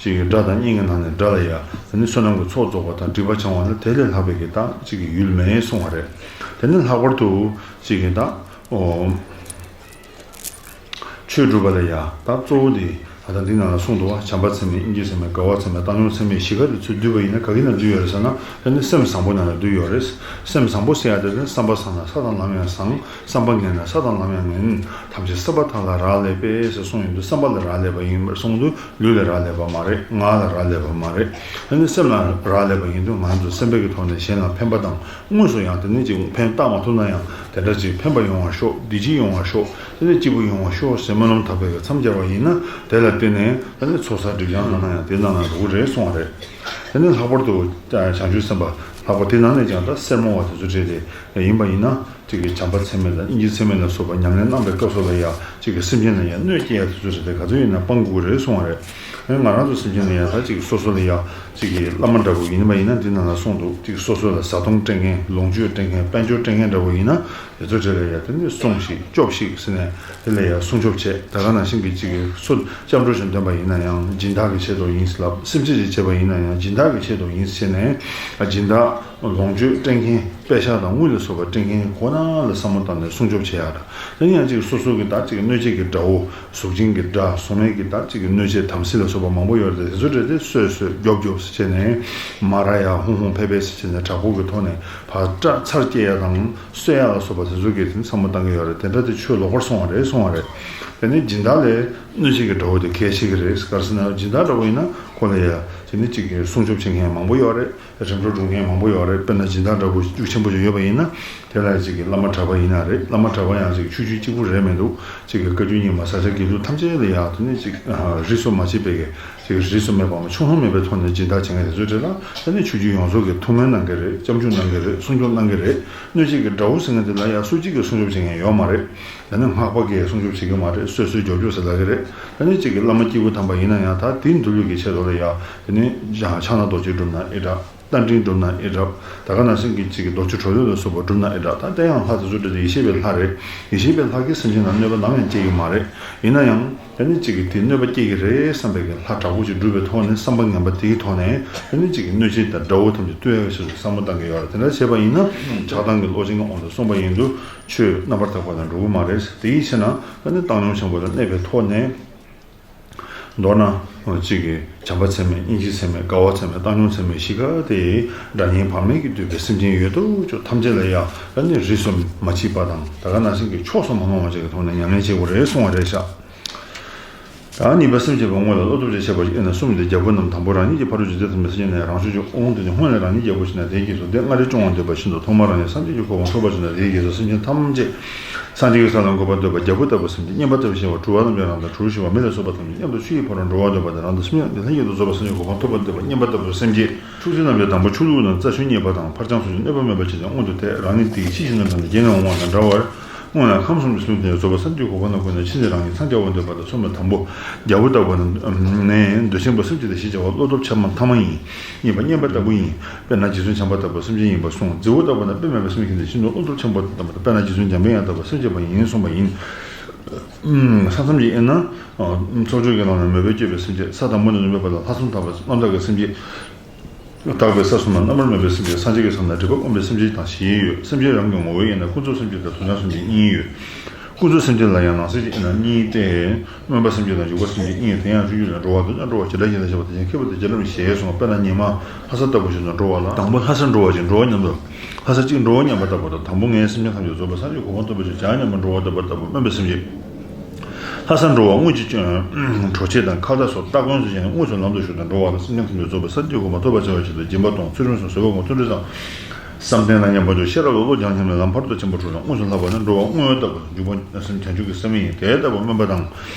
ཅིག་གི་དགྲ་དང་གཉེན་གྱི་ནང་ནས་དགྲ་ལ་ཡང་དེ་ནི་བསོད་ནམས་ཀྱི་ཚོགས་རྫོགས་པ་དང་སྒྲིབ་པ་བྱང་བ་ནི་དེ་ལས་ལྷག་པའི་གི་ད་ཅིག་གི་ཡུལ་མེད་གསུང་བ་རེད། དེ་ནི་ལྷག་པར་དུ་ཅིག་གི་ད་ཨོ། ཆོས་སྒྲུབ་པ་ལ་ཡང་ད་གཙོ་བོ་དེ་ད་ལྟ་འདི་ནང་ལ་གསུངས་འདུག་བ། བྱམས་པ་ཚད་མེད་སྙིང་རྗེ་ཚད་མེད་དགའ་བ་ཚད་མེད་བཏང་སྙོམས་ཚད་མེད་བཞི་ཀ་དེ་ཚུར་བསྡུས་པ་ཡིན་ན་ག་གི་ནང་བསྡུས་ཡོད་རེད་ཟེར་ན་དེ་ནི་སེམས་བཟང་པོ་ནང་ལ་བསྡུས་ཡོད་རེད། སེམས་བཟང་པོ་ཟེར་ཡ་དེ་ནི་བསམ་པ་བཟང་ན་ས་དང་ལམ་ཡང་བཟང་། བསམ་པ་ངན་ན་ས་དང་ལམ་ཡང་ངན། ཐམས་ཅད་བསམ་པ་དག་ལ་རག་ལས་པས་ཟེར་གསུངས་ཡོང་དུས་བསམ་པ་ལ་རག་ལས་པ་ཡིན་པར་གསུངས་དུས་ལུས་ལ་རག་ལས་པ་མ་རེད། ངག་ལ་རག་ལས་པ་མ་རེད། དེ་ནི་སེམས་ལ་རག་ལས་པ་ཡིན་དུས་ང་ཚོ་སེམས་པའི་གི་ཐོག་ནས་གཞན་ལ་ཕན་པ་དང་དངོས་སུ་ཡང་དེ་ནི་ཅིག་ཕན་བཏགས་མ་ཐུབ་ན་ཡང་དེ་འདྲ་ཅིག་ཕན་པ་ཡོང་བར་ཤོག་བདེ་སྐྱིད་ཡོང་བར་ཤོག་དེ་ནི་སྐྱིད་པོ་ཡོང་བར་ཤོག་ཟེར་སྨོན་ལམ་བཏབ་པའི་མཚམས་སྦྱར་བ་ཡིན་ན་དེ་ལ་བརྟེན་ནས་དེ་ནི་ཚོགས་བསགས་སྒྲིབ་སྦྱང་གནང་ན་ཡང་དེ་གནང་ན་འགྲོ་གི་རེད་གསུངས་པ་རེད། དེ་ནི་ལྷག་པར་དུ་བྱང་ཆུབ་སེམས་དཔའ་ ལྷག་པ་དེ་ནང་ནས་ཀྱང་ད་སེར་མོ་བ་དེ་ཚོ་རེད་དེ་ཡིན་པ་ཡིན་ན། ཅིག་གི་བྱམས་པ་ཚད་མེད་དང་སྙིང་རྗེ་ཚད་མེད་ལ་སོགས་པ་ཉམས་ལེན་གནང་པའི་སྐབས་སུ་ལ་ཡང་ཅིག་གི་སེམས་ཅན་ལ་ཡང་གནོད་སྐྱེལ་ཡ་དེ་ཚོ་རེད་དེ། ག་ཚོད་ཡིན་ན་སྤང་དགོས་རེད་གསུང་བ་རེད། ཨེ་ང་རང་ཚོ་སེམས་ཅན་ལ་ཡང་ད་ཅིག་སོ་སོ་ལ་ཡང་ཅིག་གི་བླ་མ་འདྲ་པོ་ཡིན་པ་ཡིན་ན། འདི་ནང་ལ་གསུངས་འདུག་ཅིག་སོ་སོ་ལ་བཟའ་བཏུང་སྤྲད་མཁན། ལོངས་སྤྱོད་སྤྲད་མཁན། དཔལ་འབྱོར་སྤྲད་མཁན་འདྲ་པོ་ཡིན་ན། དེ་ཚོ་གྲས་ལ་ཡང་དེ་ནས་སྲུངས་ཤིག་སྐྱོབས་ཤིག་ཟེར་ནས་དེ་ལ་ཡང་སྲུང་སྐྱོབ་བྱེད། ད་ག་ནང་བཞིན་གྱི་ཅིག་གི་སོ་སྐྱབས་འགྲོ་ཞིག་འདོན་པ་ཡིན་ན་ཡང་སྦྱིན་བདག་གི་ཆེད་དུ་ཡིན་ཟེར་ལབ། སེམས་ཅན་ཅིག་བྱེད་པ་ཡིན་ན་ཡང་སྦྱིན་བདག་གི་ཆེད་དུ་ཡིན་ཟེར་ནས། ཨ་སྦྱིན་བདག་ལོངས་སྤྱོད་སྤྲད་མཁན། པད་ཤག་དང་དངུལ་ལ་སོགས་པ་སྤྲད་མཁན་ཁོ་ན་ལ་བསམ་བློ་བཏང་ནས་སྲུང་སྐྱོབ་བྱེད་ཡག་དང་། དེ་ཡང་ཅིག་སོ་སོ་གི་ད་ཅིག་གནོད་བྱེད་ཀྱི་དགྲ་བོ། གཟུགས་ཅན་གྱི་དགྲ། གཟུགས་མེད་ཀྱི་ད་ཅིག་གི་གནོད་བྱེད་དམ་སྲི་ལ་སོགས་པ་མང་པོ་ཡོད་རེད་དེ། དེ་ཚོ་རེད་དེ་གསོད་གསོད་རྒྱོབ་རྒྱོབ་ཟེར་བྱས་ནས། མ་ར་ཡ་ཧུང་ཧུང་ཕེ་ཕེ་ཟེར་བྱས་ནས་དྲག་པོ་གི་ཐོག་ནས་ཕར་སྐྲག་ཚར་སྐྱེལ་ཡ་དང་གསོད་ཡ་ལ་སོགས་པ་དེ་ཚོ་གི་དེ་བསམ་བློ་བཏང་གི་ཡོད་རེད། དེ་འདྲ་དེ་ཆོས་ལོག་པར་སོང་བ་རེད་གསུང་བ་རེད། དེ་ནས་སྦྱིན་བདག་ལས་གནོད་བྱེད་ཀྱི་དགྲ་བོ་དེ་གལ་ཆེ་གི་རེད། ག་རེ་ཟེར་ན་སྦྱིན་བདག་འདྲ་བོ་ཡིན་ན་ཁོ་ལ་ཡ་དེ་ནས་ཅིག་གི་སྲུང་སྐྱོབ་བྱེད་མཁན་མང་པོ་ཡོད་རེད། རིམ་གྲོ་སྒྲུབ་མཁན་མང་པོ་ཡོད་རེད། དཔེར་ན་སྦྱིན་བདག་འདྲ་པོ་ཤུགས་ཆེན་པོ་ཞིག་ཡོད་པ་ཡིན་ན། དེ་ལ་ཅིག་གི་བླ་མ་གྲྭ་པ་ཡིན་ན་རེད། བླ་མ་གྲྭ་པ་ཡང་ཅིག་ཆོས་བརྒྱུད་གཅིག་པུ་རེད་མི་འདུག་ཅིག་གི་བཀའ་བརྒྱུད་རྙིང་མ་ས་སྐྱ་དགེ་ལུགས་ཐམས་ཅད་ལ་ཡང་དེ་ནས་ཅིག་རིས་སུ་མ་ཆད་པའི་གི་ཅིག་རིས་སུ་མེད་པའམ་ཆུང་ལྷུང་མེད་པའི་ཐོག་ནས་སྦྱིན་བདག་བྱེད་མཁན་དེ་ཚོའི་གྲས་ལ། དེ་ནས་ཆོས་བརྒྱུད་ཡོངས་རྫོགས་ཀྱི་ཐུགས་སྨོན་གནང་གི་རེད། སྐྱབས་འཇུག་གནང་གི་རེད། སྲུང་སྐྱོབ་གནང་གི་རེད། གནོད་བྱེད་ཀྱི་དགྲ་བོ་ཟེར་མཁན་དེ་ལ་ཡང་སུ་གཅིག་གིས་སྲུང་སྐྱོབ་བྱེད་མཁན་ཡོད་མ་རེད། དེ་ནས་སྔགས་པ་གིས་སྲུང་སྐྱོབ་བྱེད་ཀྱི་མ་རེད། གསོད་གསོད་རྒྱོབ་རྒྱོབ་ཟེར་ལབ་ཀྱི་རེད། དེ་ནས་གཅིག་གི་བླ་མ་སྐྱེས་བུ་དམ་པ་ཡིན་ན་ཡང་ད་དེའི་འདུལ་བའི་གི་ཆེད་དུ་ལ་ཡ། དེ་ནས་ཕྱག་ན་རྡོ་རྗེ་སྒྲུབ་ན་ཨེ་དྲག་རྟ་མགྲིན་སྒྲུབ་ན་ཨེ་དྲག་ད་ག་ནང་བཞིན་གྱི་གཅིག་གི་རྡོ་རྗེ་གྲོ་ལོད་ལ་སོགས་པ་སྒྲུབ་ན་ཨེ་དྲག་ད་དེ་ཡང་ལྷ་དེ་ཚོ་འདྲ་དེ་ཡེ་ཤེས་པའི་ལྷ་རེད། ཡེ་ཤེས་པའི་ལྷ་གིས་སེམས་ཅན་ལ་གནོད་པ་ནམ་ཡང་སྐྱེལ་གྱི་མ་རེད། ཡིན་ན་ཡང་། དེ་ནི་གཅིག་གིས་དེ་གནོད་པ་སྐྱེལ་གྱི་རེད་བསམ་པའི་གི་ལྷ་དྲག་པོ་ཞིག་སྒྲུབ་པའི་ཐོག་ནས། བསམ་པ་ངན་པ་དེའི་ཐོག་ནས། དེ་ནི་གཅིག་གིས་གནོད་བྱེད་དང་དགྲ་བོ་ཐམས་ཅད་བཏུལ་ཡག་ཆེད་དུ་བསམ་བློ་བཏང་གི་ཡོད་རེད། དེ་འདྲ་བྱས་པ་ཡིན་ན། ཆགས་སྡང་གི་བློ་ཅན་གྱི་དབང་དུ་སོང་བ་ཡིན་དུས་ཆོས་རྣམ་པར་དག་པ་ལ་འགྲོ་གི་མ་རེད། དེའི་ཕྱིར་ན་ད་ནི་བཏང་སྙོམས་ཆེན་པོ་ལ་གནས་པའི་ཐོག་ནས། མདོར་ན། གཅིག་གིས་བྱམས་པ་ཚད་མེད། སྙིང་རྗེ་ཚད་མེད། དགའ་བ་ཚད་མེད། བཏང་སྙོམས་ཚད་མེད་བཞི་ཀ་དེ་དགྲ་གཉེན་བར་མའི་གི་འདུས་པའི་སེམས་ཅན་ཡོད་དོ་ཅོག་ཐམས་ཅད་ལ་ཡང་ད་ནི་རིས་སུ་མ་མཆིས་པ་དང་། ད་ག་ནང་བཞིན་གྱི་ཕྱོགས་སུ་མ་ལྷུང་བ་ཅིག་གི་ཐོག་ནས་ཉམས་ལེན་བྱེད་དགོས་རེད་གསུང་བ་རེད་ཤག་ད་གཉིས་པ་སེམས་བསྐྱེད་པ་དངོས་ལ་བློ་སྟོབས་ཆེ་ཞེས་པ་ཞིག་ཨེ་ན་གསུམ་ཡོད་དེ། རྒྱལ་པོ་རྣམས་དང་པོ་རང་ཉིད་ཀྱི་ཕ་རོལ་ཏུ་ཕྱིན་པའི་སེམས་ཅན་ནི་རང་ཕྱོགས་ཀྱི་དབང་དུ་ནི་སྔོན་ལ་རང་ཉིད་རྒྱལ་པོ་བྱས་ནས་དེའི་རྗེས་སུ། དེ་སྔར་བསྐྱོད་འོང་འདོད་པ་བཞིན་དུ་ཐོག་མར་རང་ཉིད་སངས་རྒྱས་ཀྱི་གོ་འཕང་ཐོབ་པར་བྱས་ནས་དེའི་རྗེས་སུ་སེམས་ཅན་ཐམས་ཅད་སངས་རྒྱས་ཀྱི་ས་ལ་འགོད་པར་འདོད་པ། རྒྱལ་པོ་ལྟ་བུའི་སེམས་ཅན། མཉན་པ་ལྟ་བུ་ཞེས་པ་གྲུ་པ་རྣམས་ཀྱང་རང་དང་གྲུ་བཞི་པ་མི་ལ་སོགས་པ་ཐམས་ཅད་མཉམ་དུ་ཆུ་ཡི་ཕ་རོལ་འགྲོ་བར་འདོད་པ་དང་། རང་དང་སེམས་ཅན་ལྷན་ཅིག་ཏུ་རྫོགས་པར་སངས་རྒྱས་གོ་འཕང་ཐོབ་པར་འདོད་པ། མཉན་པ་ལྟ་བུའི་སེམས་ཅན། ཕྱོགས་བཅུ་རྣམས་ཀྱི་དང་པོ་ཆུ་ལུག་དང་རྩྭ་ཆུ་གཉིས་པ་དང་ཕར་འགྱངས་སོགས་ཀྱི་གནོད་པ་མེད་པར་བྱས་ཏེ་མངོན་དུ་དེ་རང་ཉིད་དེའི་ཕྱི་བཞིན་དུ་འགྲོ་ནས་རྒྱལ་ནས་འོང་བ་དང་འདྲ་བར། སྔོན་ལ་ཁམས་གསུམ་གྱི་སེམས་ཅན་རྫོགས་པར་སངས་རྒྱས་གོ་འཕང་ལ་བཀོད་ནས་ཕྱིས་ནས་རང་ཉིད་སངས་རྒྱས་པར་འདོད་པ་དང་། གསུམ་པ་དང་པོ་རྒྱལ་པོ་ལྟ་བུ་ནི་འདོད་ཆེན་པོ་སེམས་བསྐྱེད་དེ་ཞེས་བྱ་བ་བློ་སྟོབས་ཆེན་པོ་ཐ་མ་ཡིན། གཉིས་པ་མཉན་པ་ལྟ་བུ་ཡིན། དཔེར་ན་རྗེ་བཙུན་བྱམས་པ་ལྟ་བུ་སེམས་ཅན་ཡིན་པར་གསུངས། རྫི་བོ་ལྟ་བུ་ནི་དཔེ་མེད་པའི་སེམས་ཀྱིས་ནི་ཤིན་ཏུ་བློ་སྟོབས་ཆེན་པོ་ལྟ་བུ་དང་། དཔེར་ན་རྗེ་བཙུན་འཇམ་དཔལ་དབྱངས་ལྟ་བུ་སེམས་བསྐྱེད་པ་ཡིན་གསུངས་པ་ཡིན། ས་མཚམས་ཀྱི་དབྱེ་ན། ཚོགས་སྦྱོར་གྱི་ལམ་ལ་མོས་པས་སྤྱོད་པའི་སེམས་བསྐྱེད། ས་དང་པོ་ནས་ནུབ་པའི་བར་ལ་ལྷག་བསམ་དག་པའི་རྣམ་དག་གི་སེམས་བསྐྱེད། དག་པའི་ས་གསུམ་ལ་རྣམ་པར་མོས་པའི་སེམས་བསྐྱེད། སངས་རྒྱས་ཀྱི་ས་ལ་སྒྲིབ་པ་སྤོང་བའི་སེམས་བསྐྱེད་དང་ཞེས་ཡོད། སེམས་བསྐྱེད་རང་གི་ངོ་བོའི་དབྱེ་ན་ཀུན་རྫོབ་སེམས་བསྐྱེད་དང་དོན་དམ་སེམས་བསྐྱེད་གཉིས་ཡོད། ཀུན་རྫོབ་སེམས་བསྐྱེད་ལ་ཡང་ནང་གསེས་ཀྱི་དབྱེ་ན་གཉིས་ཏེ། སྨོན་པ་སེམས་བསྐྱེད་དང་འཇུག་པ་སེམས་བསྐྱེད་གཉིས། དེ་ཡང་སྤྱོད་ཡུལ་ལ་འགྲོ་བ་འདོད་ན་འགྲོ་བ། བྱེ་བྲག་ཡིན་ལ་བྱ་བ་དེ་བཞིན་མཁས་པ་དང་རྗེ་རབ་ཞེས་གསུངས། དཔེར་ན་ཉི་མ་ལྷ་ས་ལྟ་བུ་ཞིག་ཏུ་འགྲོ་བ་ལ། དང་པོ་ལྷ་སར་འགྲོ་བ་ཅིག་འགྲོ་བ་མཉམ་དུ། ལྷ་ས་གཅིག་འགྲོ་བ་མཉམ་པ་ལྟ་བུ་དང་། དང་པོ་ངའི་སེམས་ཅན་ཐམས་ཅད་རྫོགས་པར་སངས་རྒྱས་གོ་འཕང་ཐོབ་པར་བྱ་བྱ་སྙམ་པར་འགྲོ་བ་འདོད་པ་ལྟ་བུ་སྨོན་པའི་སེམས་བསྐྱེད། ལྷ་སར་འགྲོ་བ་དངོས་ཀྱི་གྲོ་ཆས་དང་ཁ་བརྡ་སོགས་སྟ་གོན་བཟོ་བྱས་ནས་དངོས་སུ་ལམ་དུ་ཞུགས་ཏེ་འགྲོ་བ་ལ། སེམས་ཅན་ཐམས་ཅད་རྫོགས་པར་སངས་རྒྱས་གོ་འཕང་ཐོབ་པར་བྱ་བའི་ཆེད་དུ་སྦྱིན་པ་གཏོང་། ཚུལ་ཁྲིམས་སྲུང་། བཟོད་པ་སྒོམ། བརྩོན་འགྲུས་བསམ། བསམ་གཏན་དང་མཉམ་པར་འཇོག་ཤེས་རབ་ལ་བློ་སྦྱང་སྙམ་ནས་ལམ་ཕར་ཕྱིན་པར་གྲུ་དང་དངོས་སུ་ལྷག་པ་ནི། འགྲོ་བ་དངོས་ཡོད་ལྟ་བུ་དང་། འཇུག་པ་སེམས་བྱང་ཆུབ་ཀྱི་སེམས་ཡིན། དེ་ལྟ་བུ་སྨོན་པ་དང་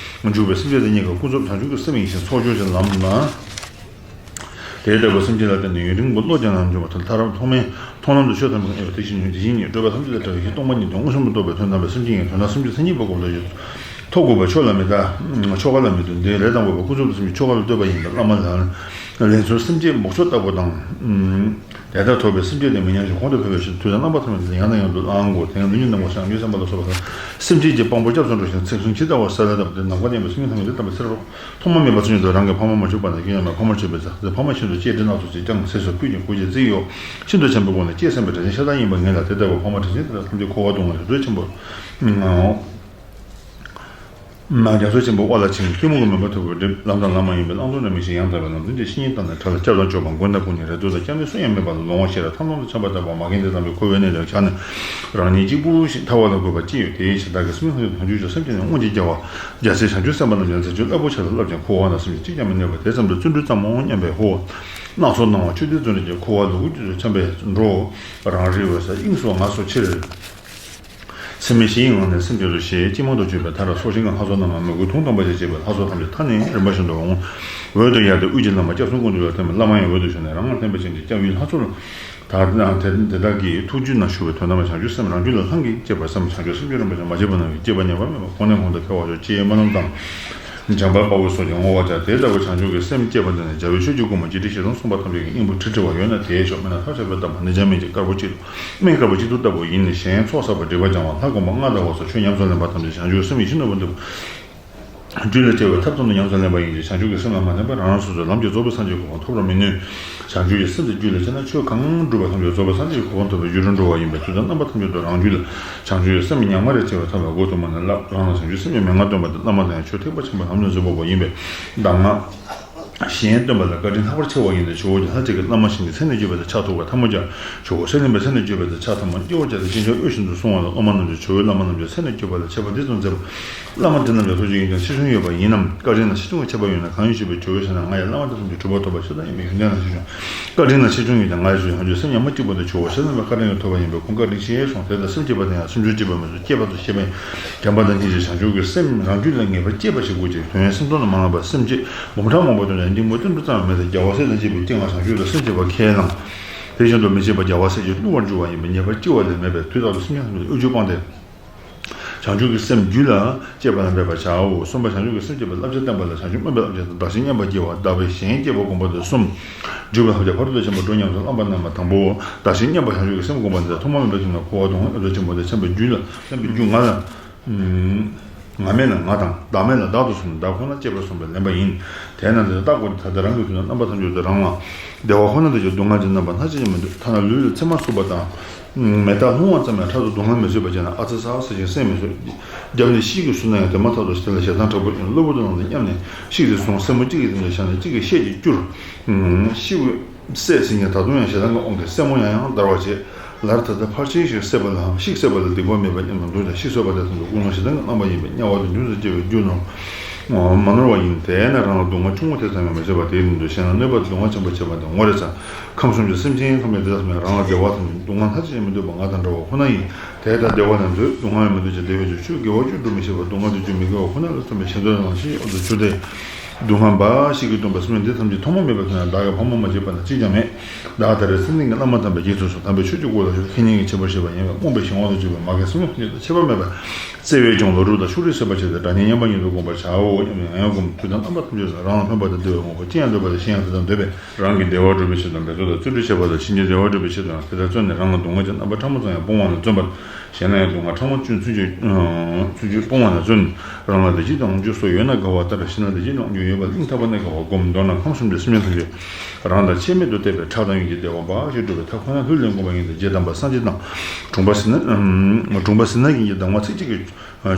འཇུག་པའི་སེམས་བསྐྱེད་དེ་གཉིས་ཀ་ཀུན་རྫོབ་བྱང་ཆུབ་ཀྱི་སེམས་ཡིན་ཞིང་ཚོགས་སྦྱོར་གྱི་ལམ་ན། དེ་ལྟ་བུ་སེམས་བསྐྱེད་ལ་བརྟེན་ནས་ཡུན་རིང་པོ་བློ་སྦྱང་ནས་འབྱུང་བ་དེ་ལ་མཐར་མཐོང་མེད། མཐོང་ལམ་དུ་ཆོས་ཐམས་ཅད་དབྱེ་བ་དེ་བཞིན་ཉོན། དེ་བཞིན་ཉོན། སྤྲོས་པ་ཐམས་ཅད་ལས་བྲལ་བའི་ཕྱིར། སྟོང་པ་ཉིད་དོན་མངོན་སུམ་དུ་རྟོགས་པའི་དོན་དམ་པའི་སེམས་བསྐྱེད་ཡིན། དོན་དམ་སེམས་བསྐྱེད་མཐུན་པའི་སྒོ་ལ་ཡོད། ཐོབ་དགོས་པ་ཆོས་ལ་མི་ལྟ། ཆོ་ག་ལ་མི་ལྟོས། འདིའི་ལས་དང་པོ་པ་ཀུན་རྫོབ་ཏུ་སེམས་བསྐྱེད་ཆོ་ག་ལ་ལྟོས་པ་ཡིན་པས། བླ་མ་ལ་ལན་ཚུལ་སེམས་བསྐྱེད་མོག་ཆོག་ལྟ་བུ་དང་། དེ་ལྟར་ཐོབ་པའི་སེམས་བསྐྱེད་དེ་མི་ཉམས་ཤིང་གོང་དུ་འཕེལ་བའི་ཕྱིར་དུས་དང་རྣམ་པ་ཐམས་ཅད་དུ་ཡང་དང་ཡང་དུ་བླང་དགོས། དེ་ཡང་ལུས་ཉམས་ནམ་མཁའ་སྲང་ཡོད་བསམ་པ་ལ་སོགས་པ་དང་། སེམས་བསྐྱེད་ཀྱི་དཔང་པོ་སྐྱབས་སུ་འགྲོ་ཞིང་ཚེགས་གསུམ་ཇི་ལྟ་བར་གསལ་ལ་བཏབ་སྟེ། ནམ་མཁའ་མཉམ་པའི་སེམས་ཅན་ཐམས་ཅད་དེ་བསྟན་པའི་ཚེ་རབས་ཐོག་མ་མེད་པ་ཚུན་ཆད་དུ་རང་གི་ཕ་མ་མ་བྱུང་བར་ནས་སྐྱེ་ཡང་མེད། ཕ་མར་བྱས་པའི་ཚེ་ཕ་མ་ཤིན་ཏུ་གཅེས་སྤྲས་སྣ་ཚོགས་ཀྱིས་བསྐྱངས། ཚེ་སྲོག་སྤུས་ཀྱིས་གོས་ཀྱི་རྩིས་གཡོགས། ཤིན་ཏུ་བྱམས་པའི་སྒོ་ནས་གཅེས་སེམས་པའི་དྲིན་ཅན་ཤ་སྟག་ཡིན་པ་ངེས་ལ། དེ་ལྟ་བུའི་ཕ་མ་དྲིན་ཅན་དེ་དག་ཐམས་ཅད་འཁོར་བ་སྡུག་བསྔལ་ལས་སྒྲོལ་ཆེན་པོ། རྒྱ་མཚོ་ཆེན་པོའི་དབའ་ལ་ཕྱིན། ཐུན་མོང་གི་མོས་པ་ཐོབ་པར་འདྲིམ། ལམ་དང་ལམ་མ་ཡིན་པའི་བླང་དོར་རྣམ་སྨིན་ཞིང་། ཡང་དག་པའི་ལམ་སྟོན་ཏེ་བཤེས་གཉེན་དང་ནི། ཕྲ་ལ་སྐྱབས་དང་སྐྱོབ་པ་མགོན་དང་སྐུ་ནི། རེ་ལྟོས་དང་སྐྱབས་གནས་སུ་ཡང་མེད་པ་ལ། ལོང་བ་ཤེས་རབ་ཐབས་ལམ་དུ་འཆམ་པ་ལྟ་བུ། མ་རྒན་འདི་དམ་པའི་འཁོར་བའི་གནས་ལས་བྱ་ནས། རང་ཉིད་གཅིག་པུ་ཞིག་ཐར་བ་ལ་དགོས་པ་ཅི་ཡོད། དེའི་ཕྱིར་བདག་གིས་སེམས་ཅན་ཐམས་ཅད་བྱང་ཆུབ་ཀྱི་སེམས་བསྐྱེད་ནས་དངོས་གཅིག་རྒྱལ་བ་རྒྱལ་སྲས་བྱང་ཆུབ་སེམས་དཔའ་རྣམས་ཀྱང་ཚེ་སྐྱོང་བསླབ་པོ་ཆེ་ལ་བསླབ་ཅིང་། འཁོར་བ་ན་སེམས་ཅན་གཅིག་ཀྱང་མི་གནས་པར། དེ་ཙམ་དུ་བརྩོན་འགྲུས་བརྩམ་མོ་སྙམ་པའི་ཧོ། སྣ་ཚོགས་སྣང་བ་ཆོས་འདི་བརྩོན་འགྲུས་ཀྱི། འཁོར་བ་ལུ་གུ་རྒྱུད་དུ་འཁྱམས་པའི་འགྲོ། རང་རིག་འོད་གསལ་དབྱིངས་སུ་ངལ་གསོ་ཕྱིར། སེམས་མེད་བཞི་ཡི་ངང་ནས་སེམས་བསྐྱེད་དོ་ཞེས། ཅི་མང་དུ་བརྗོད་པའི་མཐར། སོགས་ཞིང་གི་ལྷ་ཚོགས་རྣམས་ལ་མོས་གུས་དུང་དམ་པ་ཞེས་བྱ་བའི་ལྷ་ཚོགས་ཐམས་ཅད་མཐའ་ནས་རིམ་པ་བཞིན་དུ་འོང་། འོད་དུ་ཡལ་ཏེ་དབུས་ཀྱི་ལམ་པ་སྐྱབས་གསུམ་ཀུན་འདུས་ལ་ཐིམ་པས། བླ་མ་ཡང་འོད་དུ་ཞུ་ནས་རང་ལ་བརྟེན་པའི་སེམས་ཀྱིས་སྐྱབས་ཡུལ་ལྷ་ཚོགས་ལ། ད་དེ་དེ་དག་གི་ཐུགས་རྒྱུད་ན་ཞུགས་པའི་དོན་དམ་པའི་བྱང་ཆུབ་སེམས་རང་རྒྱུད་ལ་ལྷང་གིས་སྐྱེས་པར་བསམ། བྱང་ཆུབ་སེམས་རྒྱུད་རིན་པོ་ཆེ་མ་སྐྱེས་པ་ན་སྐྱེས་པ་ཉམས་པ་མེད་པ་གོང་ནས་གོང་དུ་འཕེལ་བར་ཤོག་ཅེས་སྨོན་ལམ་དང་། འཇམ་དཔལ་དཔའ་བོས་སོགས་ཀྱི་བསྔོ་བ་བྱ། དེ་ལྟ་བུའི་བྱང་ཆུབ་ཀྱི་སེམས་སྐྱེས་པ་དེ་ནི་རྒྱལ་བའི་ཆོས་ཀྱི་སྒོ་མོ་བཅུ་དྲིལ་ཞལ་གསུམ་གསུངས་པ་ཐམས་ཅད་ཀྱི་སྙིང་པོ་དྲིལ་བྲི་བ་ཡོད་ན་དེས་ཆོག་མེད་ན་ཐབས་ཆག་པའི་བརྡ་མ་ནི་འཇམ་མེ་ལྕེ་དཀར་པོ་གཅིག་ཏུ་སྨན་དཀར་པོ་གཅིག་ཏུ་ལྟ་བུ་ཡིན་ནི་གཞན་ཚོགས་བསགས་པ་སྒྲིབ་པ་སྦྱང་བ་ལྷ་སྒོམ་པ་སྔགས་བཟླ་བ་སོགས་ཆོས་ཉམས་སུ་ལེན་པ་ཐམས་ཅད་བྱང་ཆུབ་སེམས་ཡིད་བཞིན་ནོར་བུ་འདུ། རྒྱུད་ལ་སྐྱེ་བའི་ཐབས་ཙམ་དུ་ཉམས་སུ་ལེན་པ་ཡིན་གྱི་བྱང་ཆུབ་ཀྱི་སེམས་ལ་མ་ལེན་པར་རང་རང་སོ་སོའི་ལམ་གྱི་རྫོགས་པའི་སངས་རྒྱས་གོ་འཕང་ཐོབ་རུང་མི་ནུས། བྱང་ཆུབ་ཀྱི་སེམས་དེ་རྒྱུད་ལ་སྐྱེས་ན་ཆོས་གང་སྒྲུབ་པ་ཐམས་ཅད་རྫོགས་པའི་སངས་རྒྱས་ཀྱི་གོ་འཕང་ཐོབ་པའི་རྒྱུ་རུ་འགྲོ་བ་ཡིན་པས་དུས་དང་རྣམ་པ་ཐམས་ཅད་དུ་རང་རྒྱུད་ལ་བྱང་ཆུབ་ཀྱི་སེམས་ཉག་མ་རེ་སྐྱེ་བའི་ཐབས་ལ་སྒོ་དུ་མ་ནས་བསླབ། རང་ལ་བྱང་ཆུབ་སེམས་ཀྱི་མན་ངག་སྟོན་པ་དེ་བླ་མ་དང་ཡང་ཆོས་ཐེག་པ་ཆེན་པོའི་ལམ་སྣ་འཛིན་པ་པོ་ཡིན་པས་གདམས་ངག་གཞན་སྟོན་པ་ལ་བཀའ་དྲིན་ལྷག་པར་ཆེ་བ་ཡིན་ཏེ་ཇོ་བོ་རྗེ་ལྷ་གཅིག་གི་བླ་མ་བཞིན་གྱི་མཚན་ནས་བརྗོད་པ་དེ་ཕྱག་ཐུག་པ་ཐལ་མོ་སྦྱར། ཇོ་བོ་ཤཱཀྱ་ཐུབ་པའི་མཚན་ནས་བརྗོད་པ་དེ་ཕྱག་ཐལ་མོ་སྐྱེ་བོ་སྦྱར་ཏེ་ཅི་འབྱོར་དབུས་བཞིན་དུ་བསྲུང་བ་ལ་སློབ་མ་རྣམས་ཀྱིས་ཇོ་བོའི་བླ་མ་རྣམས་ཀྱི་མཚན་ནས་བརྗོད་པ་ལ་མཆོད་པ་འདི་ཙམ་མཛད་པ། བླ་མ་དེ་རྣམས་ལས་ལྷོ་ཕྱོགས་ཡོན་ཏན་ཆེ་ཆུང་ཡོད་པ་ཡིན་ནམ། བཀའ་དྲིན་ལ་ཆེ་ཆུང་གི་ཁྱད་པར་ཡོད་ན་གང་ཡིན་ཞུས་པས། ཇོ་བོས་ཞུས་ན། ང་ཡི་བླ་མ་དེ་ཚོ་གི་གྲུབ་པ་ཐོབ་པ་ཆོས་དང་ཡིན་པས་ཡོན་ཏན་ལ་ཆེ་ཆུང་། བཀའ་དྲིན་ལ་ཆེ་ཆུང་ཡོད་ཀྱང་ང་ཡི་ཆོས་ཡང་ཆོས་སེམས་ཉག་མ་གཅིག་པོ་དེ་ཇོ་བོ་ཤཱཀྱ་ཐུབ་པའི་བཀའ་དྲིན་གྱིས་ཐོབ་པ་ཡིན་པས་ཁོང་བཀའ་དྲིན་ཆེ་གསུངས། དེ་ལྟར་སེམས་བསྐྱེད་པ་དེ་ཡང་སེམས་སྦྱོར་བསྐྱེད་པ་མི་བཟོད། བསྐྱེད་པ་དང་བཤད་པ་ཡིན། བརྒྱན་པ་དང་སྙིང་རྗེ་བྱང་ཆུབ་ཀྱི་སེམས་རང་རྒྱུད་ལ་ངེས་པར་སྐྱེས་པ་ཞིག་དགོས་ཀྱི། དོན་ཡང་སེམས་སྟོང་དུ་མ་ལངས་པར་སེམས་བསྐྱེད་འབུམ་ཕྲག་མང་པོ་བཏོན་ཀྱང་གཏི་མུག་ཏིལ་འབྲུ་ཙམ་ཡང་མེད་དེ། རྒྱལ་བ་སྲས་དང་བཅས་པའི་སྐྱེ་སྔ་བྱང་ཆུབ་ལ་སེམས་བསྐྱེད་པ་ཁས་བླངས། དེ་བཞིན་དུ་མི་བྱེད་པ་རྒྱལ་བ་སྲས་ཀྱིས་བསླུ་བར་འགྱུར་བ་ཡིན་པས་ངེས་པར་སྐྱེ་བ་ལས་མེད་པས་དུས་རྟག་ཏུ་སེམས་ཉག་ཐམས་ཅད་དབུལ་འགྱུར་སྤངས་ཏེ། བྱང་ཆུབ་ཀྱི་སེམས་རྒྱུད་ལ་སྐྱེས་པ་ལ་འབད་པར་བྱའོ། གསུམ་པ། བྱང་ཆུབ་ཀྱི་སེམས་བསྐྱེད་པའི་བསླབ་བྱ་བསྟན་པ་ལ་བྱང་ཆུབ་སྨོན་པའི་བསླབ་བྱ་དང་བདག་གཞན་མཉམ་པར་བརྗེ་བ། བདག་པས་གཞན་བསྐྱེད་པ་བསྒོམ་པ་དང་གསུམ། འཇུག་པའི་བསླབ་བྱ་ཕ་རོལ་ཏུ་ཕྱིན་པ་སྒྲུབ་ཉམས་སུ་བླངས་པ་རྣམས་ལ་དང་པོའོ། བདག་གཞན་མཉམ་པར་བྱང་ཆུབ་ཀྱི་སེམས་བསྒོམ་པ་འདི་དག་ཐོག་མར་མེད་པའི་ཁྱིམ་ན་འཁོར་བ་སྡུག་བསྔལ་ཨ་ཏོ་ཆེན་པོ་དེ་མཚོན་པའི་རྒྱུ་ལ་མཚོན་པའི་རྒྱུ་ང་ལ། ང་མེད་ལ་ང་དང་བདག་མེད་ལ་བདག་ཏུ་སོང་ནས་བདག་ཁོ་ན་གཅེས་པར་བཟུང་བས་ལེན་པ་ཡིན། དེས་ན་འདི་ལྟ་དགོས་ཏེ། ད་ལྟ་རང་གི་དུས་ན་རྣམ་པ་ཐམས་ཅད་དུ་རང་ལ་བདེ་བ་ཁོ་ན་དང་སྡུག་བསྔལ་གྱི་རྣམ་པ་སྣ་གཅིག་ཀྱང་མི་འདུག་ཐ་ན་ལུས་ལ་ཚེར་མ་ཟུག་པ་དང་མེ་སྟག་ལྷུང་བ་ཙམ་ཡང་ཕྲག་དོག་སྡུག་བསྔལ་མི་བཟོད་པ་བྱས་ན། ཨ་ཙི་ཟ་ཟེར་ཞིང་སེམས་མི་བཟོད། རྒྱབ་ནས་ཤིག་གིས་ཟུག་ན་ཡང་དེ་མ་ཐག་ཏུ་དེ་ལ་ཞེ་སྡང་དྲག་པོ་ཡོང་། གློ་བུར་དུ་ནང་དུ་བསྙབས་ནས་ཤིག་དེ་བཟུང་། སེན་མོ་གཅིག་གིས་དེ་ལ་བཞག་ནས་གཅིག་གིས་ཤད་ཀྱིས་བསྐྱུར། ཤིག་གི་སྲེད་ཟིན་ཀྱང་ད་དུང་ཡང་ཞེ་སྡང་གི་དབང་གིས་སེན་མོ་ཡང་ཡང་འདར་བར་བྱེད། ལར་ད་ལྟ་ཕར་ཕྱིན་ཞིག་བསད་པ་ལའང་ཤིག་བསད་པ་ལ་སྡིག་པ་མེད་པ་སྙམ་དུ་འདུག་ཀྱང་ཤིག་གསོད་པ་དེ་ཙམ་དུ་ཀུན་སློང་ཞེ་སྡང་གི་རྣམ་པ་ཡིན་པས་དམྱལ་བ་དུ་འབྱུང་དུ་སྐྱེ་བའི་རྒྱུ་ནོར་མ་ནོར་བ་ཡིན། དེས་ན་རང་ལ་སྡུག་བསྔལ་ཆུང་ངུ་དེ་ཙམ་ཡང་མི་བཟོད་པ་དེའི་ལུང་དུ་བཤད་ན། གནོད་པ་སྡུག་བསྔལ་ཆེན་པོ་བྱེད་པ་དེ་ངོ་རེ་ཚ། ཁམས་གསུམ་གྱི་སེམས་ཅན་ཐམས་ཅད་དེ་དག་ཐམས་ཅད་རང་ལ་བདེ་བ་དང་སྡུག་བསྔལ་ལྷག་ཆད་ཅིག་མི་འདོད་པ་ང་དང་འདྲ་བ་ཁོ་ན་ཡིན། དེ་ལྟར་བདེ་བ་ན་འདོད་སྡུག་བསྔལ་མི་འདོད་ཅིང་དེ་བས་ཀྱང་ཆོས་དགེ་བ་ཅུང་སྒྲུབ་མི་ཤེས་པར་སྡུག་བསྔལ་དུ་འགྱུར་མི་དགེ་བ་ཁོ་ན་ལ་བརྩོན་པའི་ཞེ་འདོད་རང་ཞི་འོག་ཏུ་གྱུར་ཏེ། སྡུག་བསྔལ་འབའ་ཞིག་གིས་བསྡུམས་པའི་སེམས་ཅན་འདི་ཐམས་ཅད་ཐོག་མ་མེད་པའི་ཁྱིམ་ན་བདག་གི་ཕ་མ་མ་སྐྱེས་པ་ན་གཅིག་ཀྱང་མེད། བདག་ད་རེས་སེམས་ཅན་གྱི་བླ་མ་དམ་པའི་རྗེས་སུ་སོང་། དམ་པའི་ཆོས་ཀྱི་སྐུ་ལ་ཞུགས། ཁེ་ཉེན་གྱིས་ཁྱད་པར་བྱེད་པ་ཡིན་པས་རྨོངས་པའི་གཞན་དབང་དུ་གྱུར་པའི་མ་རྒན་སེམས་ཅན་ཐམས་ཅད་དང་ཁྱད་པར་མེད་པར་བརྩེ་བས་སྐྱོང་། ལོ་དྲུག་དང་ཕྱོགས་རིས་ཟད་པར་བྱས་ཏེ་དགྲ་གཉེན་མཉམ་པར་ཉིད་དུ་བསྒོམ་པར་བྱའོ། ཡང་ཡང་བསྒོམ། དུས་དང་རྣམ་པ་ཐམས་ཅད་ལ་རང་ལ་ཕན་པ་དང་བདེ་བའི་དངོས་པོ་ཅི་ཡང་འདོད་པ་དང་གཞན་ཡང་དེ་དག་འདོད་པས། རང་གི་བདེ་བ་སྒྲུབ་པའི་ཕྱིར་དང་འབད་རྩོལ་དང་བརྩོན་འགྲུས་བྱེད་པ་དང་གཞན་གྱི་བདེ་བ་སྒྲུབ་པའི་ཕྱིར་དང་དེ་ལྟར་བརྩོན་ནས་རང་ལ་སྡུག་བསྔལ་གྱི་རྣམ་པ་ཕྲ་མོ་ཙམ་ཡང་སྤོང་བ་ལ་བརྩོན་པ། གཞན་ལ་ཡང་སྡུག་བསྔལ་ཕྲ་མོ་ཅུང་ཚུན་ཆད་ཚུན་ཆད་སྤོང་བ་ལ་བརྩོན། རང་ལ་བདེ་སྐྱིད་དང་དབང་ཕྱུག་སོགས་ཡོད་ན་དགའ་བ་ལྟར་གཞན་ལ་བདེ་སྐྱིད་དང་དབང་ཕྱུག་ཡོད་པ་ལ་སྙིང་ཐག་པ་ནས་དགའ་བར་བསྒོམ། མདོར་ན་ཁམས་གསུམ་གྱི་སེམས་ཅན་ཐམས་ཅད་རང་དང་ཆེས་མེད་དུ་གཏད་པའི་ཕྲག་དང་ཡིད་ཀྱི་བདེ་བ་འབའ་ཞིག་སྒྲུབ་པའི་ཐབས་ཁོ་ན་ལྷུར་ལེན་དགོས་པ་ཡིན་ཏེ། རྗེ་དམ་པ་སངས་རྒྱས་དང་། གྲུབ་པ་ཟེར་ན་གྲུབ་པ་ཟེར་ན་ཡིན་གྱི་གདམས་ངག་ཚིག་གཅིག་གིས་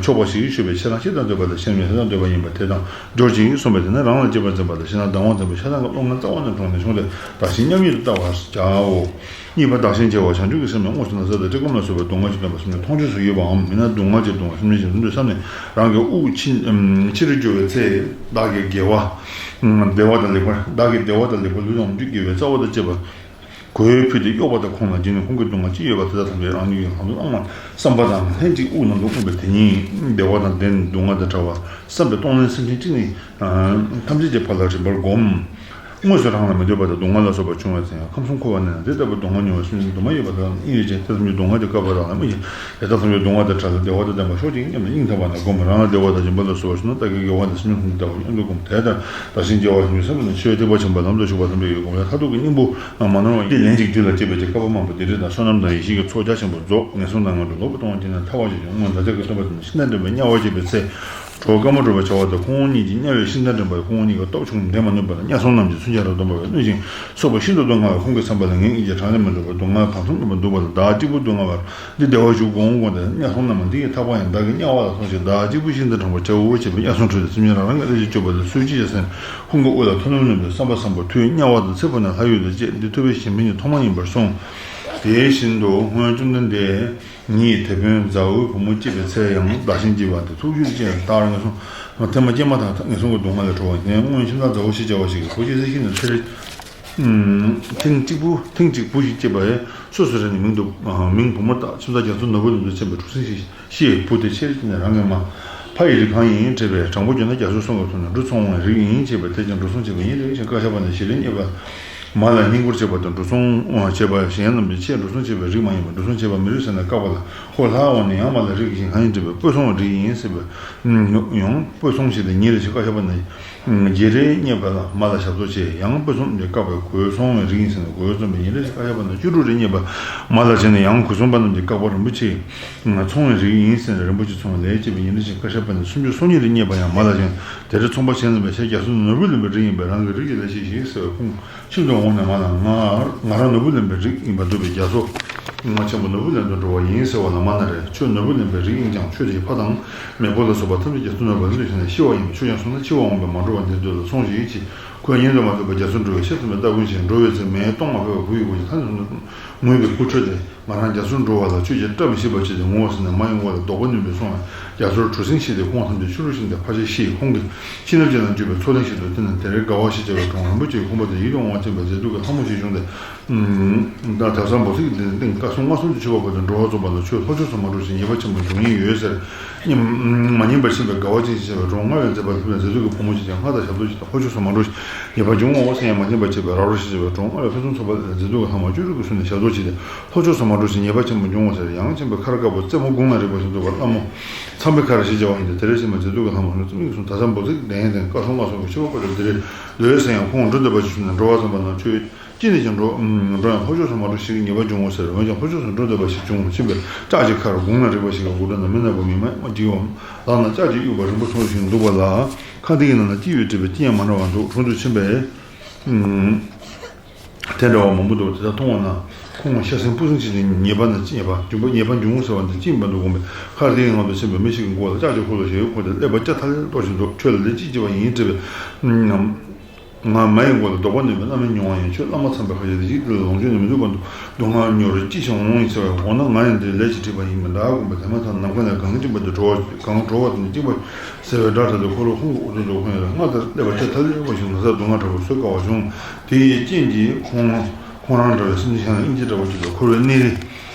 ཆོག་པ་ཞིག་ཞུས་པས། ཆེས་ཐང་ཆེས་དང་འདོད་པ་དང་ཆེས་མེད་ཆེས་དང་འདོད་པ་ཡིན་པ་དེ་དང་སྦྱོར་ཅིག་གསུངས་པས། དེ་ནི་རང་ལ་གཅེས་པར་འཛིན་པ་དང་གཞན་ལ་སྡང་བར་འཛིན་པ་ཆེས་ཐང་གི་བློ་ངན་རྩ་བ་ནས་དྲུངས་ནས་བྱུང་སྟེ་བདག་གཞན་མཉམ་ཉིད་དུ་ལྟ་བར་བྱའོ། གཉིས་པ། བདག་གཞན་བརྗེ་བ། བྱང་ཆུབ་ཀྱི་སེམས་ནི་དངོས་སུ་ན་བཟའ་དང་བཀྲེས་སྐོམ་ལ་སོགས་པའི་སྡུག་བསྔལ་གྱིས་བསྡམས་པ་གསུམ་ནི་མཐོང་ཆོས་སུ་ཡོད་པའམ་མིན་ན་སྡུག་བསྔལ་གྱིས་གདུང་བ་གསུམ་ནི་གཞན་གསུམ་དུ་བསམས་ནས་རང་གི་དབུགས་ཕྱི་ཕྱི་རུ་རྒྱུ་བའི་ཚེ་བདག་གི་དགེ་བ། བདེ་བ་དང་ལེགས་པར་བདག་གི་བདེ་བ་དང་ལེགས་པར་ལུས་དང་ལོངས་སྤྱོད་དགེ་བའི་རྩ་བ་དང་བཅས་པ། གོས་ཕུད་དེ་གཡོགས་པ་དང་ཁོང་ལ་སྦྱིན་ནས་ཁོང་གི་སྡུག་བསྔལ་ཅི་ཡོད་པ་དེ་དག་ཐམས་ཅད་རང་ཉིད་ཀྱི་ལྷག་ཏུ་བླངས་པ་བསམ་པ་དང་ལྷན་ཅིག་དབུགས་ནང་དུ་དབུགས་པའི་དེ་ཉིད་བདེ་བ་དང་ལྡན། སྡུག་བསྔལ་དང་བྲལ་བ་བསམ་པས་གཏོང་ལེན་སེམས་ཅན་གཅིག་ནི་ཐམས་ཅད་ཀྱི་ཕ་ལ་རིམ་པར་བསྒོམ། དངོས་སུ་རང་ལ་མི་འདོད་པ་དང་སྡུག་བསྔལ་ལ་སོགས་པ་བྱུང་བའི་ཚེ་ཡང་ཁམས་གསུམ་འཁོར་བ་ནས་དེ་ལྟ་བུའི་སྡུག་བསྔལ་མྱོང་བའི་སེམས་ཅན་དུ་མ་ཡོད་པ་དག་ལ་དབྱིངས་ཡོད་ཅིང་དེ་ཐམས་ཅད་སྡུག་བསྔལ་གྱི་བསྐལ་པ་རང་ལ་དམིགས་ཤིང་དེ་དག་ཐམས་ཅད་སྡུག་བསྔལ་དང་བྲལ་ལ་བདེ་བ་དང་ལྡན་པ་ཕྱོགས་གཅིག་མཉམ་དུ་དབྱིངས་ཐག་པ་ནས་བསྒོམ། རང་ལ་བདེ་བ་དང་སྦྱིན་པ་ལ་སོགས་པ་བྱུང་ན་བདག་གི་དགེ་བ་དང་སེམས་ཅན་ཐམས་ཅད་ལྟ་བུ་མཉམ་དུ་བསྒོམ། དེ་ལྟར་བདག་གཞན་བརྗེ་བ་བྱང་ཆུབ་སེམས་དཔའ་ནི་ཆོས་ཐེག་པ་ཆེན་པོའི་ལམ་དུ་ཞུགས་པ་ཐམས་ཅད་ཀྱིས་བསྒོམ་ཡང་མཐར་ཐུག་གི་སྙིང་པོ་མ་ནོར་བ་ཡིན། ལན་ཅིག་རྒྱུད་ལ་སྐྱེས་པའི་ཕྱིར་བསྐལ་པ་མང་པོ་བདེ་ལེགས་དང་བསོད་ནམས་དང་ཡེ་ཤེས་ཀྱི་ཚོགས་རྒྱ་ཆེན་པོ་རྫོགས། ངན་སོང་དང་ངན་འགྲོར་ལོག་པའི་ལྟུང་བ་བགྱིས་ནས་ཐར་བར་བྱེད་ཅིང་སྔོན་བདག་ཅག་གི་སྟོན་པ་དེ་ནི་ཤིང་རྟ་འདྲེན་པའི་དམྱལ་བར་སྐྱེས་པའི་ཚེ། གྲོགས་དཀའ་མོ་གྲུ་པ་བྱ་བ་དང་ཁོང་གཉིས་ཀྱིས་དམྱལ་བའི་ཤིང་རྟ་འདྲེན་པ་ཁོང་གཉིས་ཀྱི་སྟོབས་ཆུང་འདྲེན་མ་ནུས་པར་དམྱལ་སྲུང་རྣམས་ཀྱིས་མཚོན་ཆ་རབ་སྟོན་པ་བས་བླུད་ཅིང་སོགས་པ་ཤིན་ཏུ་སྡུག་བསྔལ་བས་ཁོང་གི་བསམ་པ་ལ་ངེད་གཉིས་ཀྱིས་བྲང་ལས་མི་འགྲོ་བར་སྡུག་བསྔལ་གང་འཚམ་མྱོང་བར་འདུག་པ་ལ་བདག་གཅིག་པུ་སྡུག་བསྔལ་བར་འདི་བདེ་བ་ཞུ་དགོངས་དགོངས་ཏེ་དམྱལ་སྲུང་རྣམས་འདི་ཡི་ཐག་པ་ཡང་བདག་གི་དམྱལ་བ་ལ་ཐོངས་ཤིག། བདག་གཅིག་པུ་ཤིང་རྟ་འདྲེན་པར་བྱའོ་ཞེས་པས་དམྱལ་སྲུང་ཁྲོས་ཏེ་སེམས་ཅན་རང་རང་གི་ཨ་ཞེ་སྤྱོད་པ་ལ་སུ་ཅི་ཡང་སེམས་ཁོང་གི་དབུ་ལ་ཐོ་ནོམ་ནོམ་དུ་བསམ་པ་བསམ་པ་མཐུས་དམྱལ་བ་དང་ཚེ་འཕོས་ནས་ལྷ་ཡུལ་དུ་སྐྱེས། འདི་ཐུབ་པས་གཞན་ཕན་གྱི་ཐོག་མ་ཡིན་པར་གསུངས། དེ་བཞིན་དུ་སྔོན་བཅོམ་ལྡན་འདས་ཉིད་དེད་དཔོན་མཛའ་བོའི་བུ་མོ་སྐྱེས་པའི་ཚེ་ཡང་བདག་གཞན་བརྗེ་བ་དེ་ཐུགས་རྒྱུད་ཅན་བདག་ངན་སོང་ཐེངས་མ་སྐྱེས་མ་ཐག་ངན་སོང་གི་སྡུག་བསྔལ་ལས་གྲོལ་བ་ཡིན། སྔོན་ཁྱིམ་བདག་མཛའ་བོ་ཞེས་བྱ་བ་ཞིག་གིས་བུ་གཅིག་ཚེ་ཤི་ནས་ཚེ་རེ་ཐེངས་གཅིག་པུ་ཐེངས་གཅིག་བུ་ཞིག་སྐྱེས་པས་སོ་སོ་རེ་ནས་མིང་དུ་མིང་བུ་མོར་བཏགས། ཁྱིམ་བདག་རྒྱ་མཚོ་ནོར་བུ་ལུང་དུ་ཕྱིན་པས་ཁྲུས་གསོལ་ཞིང་ཤི་ཡི། བུ་དེ་ཆེར་སྐྱེས་ནས་རང་གི་མ་ཕ་ཡི་རིགས་གང་ཡིན་དྲིས་པས། དྲང་པོ་བརྗོད་ན་རྒྱ་མཚོའི་གསུང་གི་ཐོག་ནས་འབྲུ་ཚོང་བའི་རིགས་ཡིན་ཅེས་པས། དེས་ཀྱང་འབྲུ་ཚོང་བྱེད་པ་ཡིན་རེ་ཞིང་བཀའ་ཤག་པ་ནས་ཞིག་རེ་རྙེད་པ། མ་ལ་བསྙེན་བཀུར་བྱེད་པ་དང་འགྲོ་སོང་བྱེད་པ་གཞན་རྣམས་ཀྱི་ཆེད་འགྲོ་སོང་བྱེད་པའི་རིགས་མ་ཡིན་པ། འགྲོ་སོང་བྱེད་པ་མི་རིགས་ཟེར་ན་བཀག་པ་ལ། ཁོ་ལྷག་འོང་ནས་ཡང་མ་ལ་རིགས་ཀྱི་གང་ཡིན་དྲིས་པས། སྤོས་སོང་བའི་རིགས་ཡིན་ཟེར་བས། ཡང་སྤོས་སོང་བྱས་ཏེ་ཉིན་རེ་བཞིན་བཀའ་ཤག་པ་ན། བརྒྱད་རེ་རྙེད་པ་ལ་མ་ལ་ཞབས་ཏོག་བྱས། ཡང་སྤོས་སོང་དེ་བཀག་པའི་གོས་སོང་བའི་རིགས་ཡིན་ཟེར་ན། གོས་སོང་བའི་ཉིན་རེ་བཞིན་བཀའ་ཤག་པ་ན་བཅུ་དྲུག་རེ་རྙེད་པ་མ་ལ་བྱས་ནས། ཡང་གོས་སོང་པ་རྣམས་ཀྱིས་བཀག་པ་རིན་པོ་ཆེ་ཚོང་བའི་རིགས་ཡིན་ཟེར་ན། རིན་པོ་ཆེ་ཚོང་བའི་ལས་བྱེད་པའི་ཉིན་རེ་བཞིན་བཀའ་ཤག་པ་ན་སུམ་ཅུ་སོ་གཉིས་རེ་རྙེད་པ་ཡང་མ་ལ་བྱས་ནས། དེ་རེ་ཚོང་པ་བྱས་ན་བས་ཤ་རྒྱ་མཚོ་ནོར་བུ་ལེན་པའི་རིགས་ཡིན་པས། རང་གི་རིགས་ཀྱི་ལས་བྱེད་ཞིག་ཟེར་བའི་ཁོང་ཁྱིམ་དུ་འོངས་ནས་མ་ལ་ང་ང་རང་ནོར་བུ་ལེན་པའི་རིགས་ཡིན་པར་འདུག་པས། རྒྱ་མཚོ་ང་ཆེན་པོ་ནོར་བུ་ལེན་དུ་འགྲོ་བ་ཡིན་ཟེར་བ་ལ་མ་ན་རེ། ཁྱོད་ནོར་བུ་ལེན་པའི་རིགས་ཡིན་ཀྱང་ཁྱོད་ཀྱི་ཕ་དང་མེས་པོ་ལ་སོགས་པ་ཐམས་ཅད་རྒྱ་མཚོ་ནོར་བུ་ལ་ལུས་ཤིང་ནས་ཤི་བ་ཡིན་པས། ཁྱོད་ཀྱང་སོང་ན་འཆི་བ་འོངས་པས། མ་འགྲོ་བ་འདིར་སྡོད་ལ་སོང་ཞིག་ཅེས། ཁོས་ཉན་དུ་མ་བཏུབ་པར་རྒྱ་མཚོར་འགྲོ་བའི་ཕྱིར་བཏང་བའི་སྟ་གོན་བྱས། འགྲོ་བའི་ཚེ་མེའི་སྟོང་མ་ཕོད་པར་བུ་ཡི་བུ་ཡིས་ཐ་ནས་སོང་ན་ངུས་པའི་སྐུ་ཁྲོད་དེ། ང་རང་རྒྱ་མཚོར་འགྲོ་བ་ལ་ཁྱོད་ཀྱིས་བཀྲ་མི་ཤིས་པ་བྱས་ཏེ་ངུ་བ་ཟེར་ནས་མ་ཡི་མགོ་ལ་རྡོག་པ་བསྣུན་པས་སོང་བས། རྒྱ་མཚོར་གྲུ་གཟིངས་བྱས་ཏེ་ཁོང་ཐམས་ཅད་ཕྱི་རུ་ཕྱིན་ཏེ་ཕར་ཆེར་ཤི། ཁོང་གི་ཤི་ནབས་ཅན་ལ་འཇུས་པའི་མཚོ་གླིང་ཞིག་ཏུ། དེ་ན་དེར་དགའ་བ་ཞེས་བྱ་བའི་གྲོང་རིན་པོ་ཆེས་ཁོང་པ་དེ་ཡིད་དུ་འོང་བ་ཅན་པའི་མཛེས་སྡུག་གི་ལྷ་མོ་ཞིག་བྱུང་སྟེ། ད་དག་ས་འབོ་ཚིག་གི་སྟེང་སྐར་སྲུང་མངའ་གསུམ་གྱི་མཆོད་པ་ཕུལ་ཏེ། འགྲོ་བ་རྫོགས་པ་ལ་ཁྱོད་ལྷོ་ཕྱོགས་སུ་མ་འགྲོ་ཞིག་ཉེས་པ་ཆེན་པོ་འབྱུང་ཉེན་ཡོད་ཟེར། སྙམ་མ་ཉན་པར་ཕྱིན་པས། དགའ་བ་ཅན་ཞེས་བྱ་བའི་གྲོང་མངའ་བའི་མཛེས་པ་ལ་ཕུལ་ནས་མཛེས་སྡུག་གི་བུ་མོ་ཞིག་ཀྱང་སྔར་དང་ཞབས་ཏོག་བྱས་ཏེ་ལྷོ་ཕྱོགས་སུ་མ་འགྲོ་ཞིག་ཉེས་པ་འབྱུང་ངོ་ཟེར་ཡང་མ་ཉན་པར་བྱས་པས། རབ་རོབ་ཞེས་བྱ་བའི་གྲོང་མངའ་བའི་ཕུན་སུམ་ཚོགས་པ་ལ་མཛེས་སྡུག་གི་ལྷ་མོ་བཅུ་དྲུག་གིས་བསུས་ནས་ཞབས་ཏོག་བྱས་ཏེ། ལྷོ་ཕྱོགས་སུ་མ་འགྲོ་ཞིག་ཉེས་པ་ཆེན་པོ་འབྱུང་ངོ་ཟེར། ཡང་ཆེན་པོའི་ཁར་དཀར་པོ་རྩེ་མོ་དགུང་ལ་རེག་པ་བཞིན་འདུག་པ་ལྷ་མོ་མཚམས་པའི་ཁར་ཞེས་བྱ་བ་ཡིན་ཏེ། དེར་ཕྱིན་པ་མཛེས་སྡུག་གི་ལྷ་མོ་ལྷུན་གསུམ་གྱིས་བསུས། དག་ས་འབོ་ཚིག་གི་གདན་ཡང་དེར་སྐར་སྲུང་མངའ་གསུམ་གྱི་མཆོད་པ་ཕུལ་ཏེ། དེར་ལོས་ཟེར་ཡང་ཁོང་འགྲོ་འདོད་པ་ཞིག་བྱུང་ནས། འགྲོ་བ་ཚངས་པ་རྣམས་ཁྱོད་ཅི་ནས་ཀྱང་འགྲོ། འགྲོ་ཡང་ལྷོ་ཕྱོགས་སུ་མ་འགྲོ་ཞིག་ཉེས་པ་འབྱུང་ངོ་ཟེར། འོན་ཀྱང་ལྷོ་ཕྱོགས་སུ་འགྲོ་འདོད་པ་ཞིག་བྱུང་ཕྱིན་པས། ལྕགས་ཀྱི་ཁར་དགུང་ལ་རེག་པ་ཞིག་གིས་མགོ་བྲུས་ན་མི་ནག་པོ་མིག་དམར་དམར་འདྲིས་འོང་། ལག་ན་ལྕགས་ཀྱིས་གཡུགས་པ་རིང་པོ་སོང་བཞིན་འདུག་པ་ལ། ཁ་དེ་ཡི་ནང་ན་ཅི་ཡོད་དྲིས་པས། ཅི་ཡང་མ་འདྲ་བ་འདུག། དྲུང་དུ་ཕྱིན་པས། དེ་འདྲ་བ་མང་པོ་འདུག། དེ་དག་མཐོང་བ་ན་ཁོང་ཤ་ཟན་སྤུ་ཟན་བྱས་ཏེ་ཉེས་པ་ན་ཉེས་པ་འབྱུང་པ་ཉེས་པ་འབྱུང་ཟེར་བ་འདི་ཅི་ཡིན་པ་འདུག་དགོངས་པས། ཁ་དེ་ཡི་ནང་དུ་ཕྱིན་པས་མི་ཞིག་གི་མགོ་ལ་ལྕགས་ཀྱི་འཁོར་ལོ་ཞིག་འཁོར་ཏེ་ཀླད་པ་སྐྱ་ཐལ་ལེར་གཏོར་བཞིན་འདུག། ཁྱོད་ལ་ལན་ཅི་བྱེད་པ་ཡིན་དྲིས་པས། ང་མ་ཡི་མགོ་ལ་རྡོག་པ་བསྣུན་པས་བླ་མའི་མྱོང་བ་ཡིན། ཁྱོད་བླ་མ་མཚམས་པའི་ཁ་ཞིག་ཏུ་ཡིད་དུ་ལོངས་སྤྱོད་ནི་མི་འདུག་པ་འདུག། སྡུག་བསྔལ་མྱུར་ཅི་ཞིག་འོང་ཡིན་ཟེར་བས། འོ་ན་ང་ཡང་འདིར་ལས་ཅི་བྲིས་པ་ཡིན་མི་འདྲ་དགོངས་པས། དེ་མ་ཐག་ནམ་མཁའ་ནས་གངས་འཇིགས་པ་དེ་བྲོ་བ། གངས་བྲོ་བ་དེ་ནི་འཇིགས་པ་ཟེར་བའི་སྒྲ་ཐོས་ཏེ་འཁོར་ལོའི་དབུ་དུ་འདུག། ཁོང་ཡང་སྔར་ལྟར་ཀླད་པ་སྐྱ་ཐལ་ལེར་ཡོད་པ་བཞིན་ན་ཚ་སྡུག་བསྔལ་འཁྲབ་པ་བཟོད་དཀའ་བ་བྱུང་། དེ་ཡི་རྐྱེན་གྱིས་ཁོང་ཁོང་རང་འདྲ་བའི་སེམས་ཅན་གཞན་ལ་སྙིང་རྗེ་འདྲ་བོ་ཅིག་དང་འཁོར་བའི་གནས་རིས་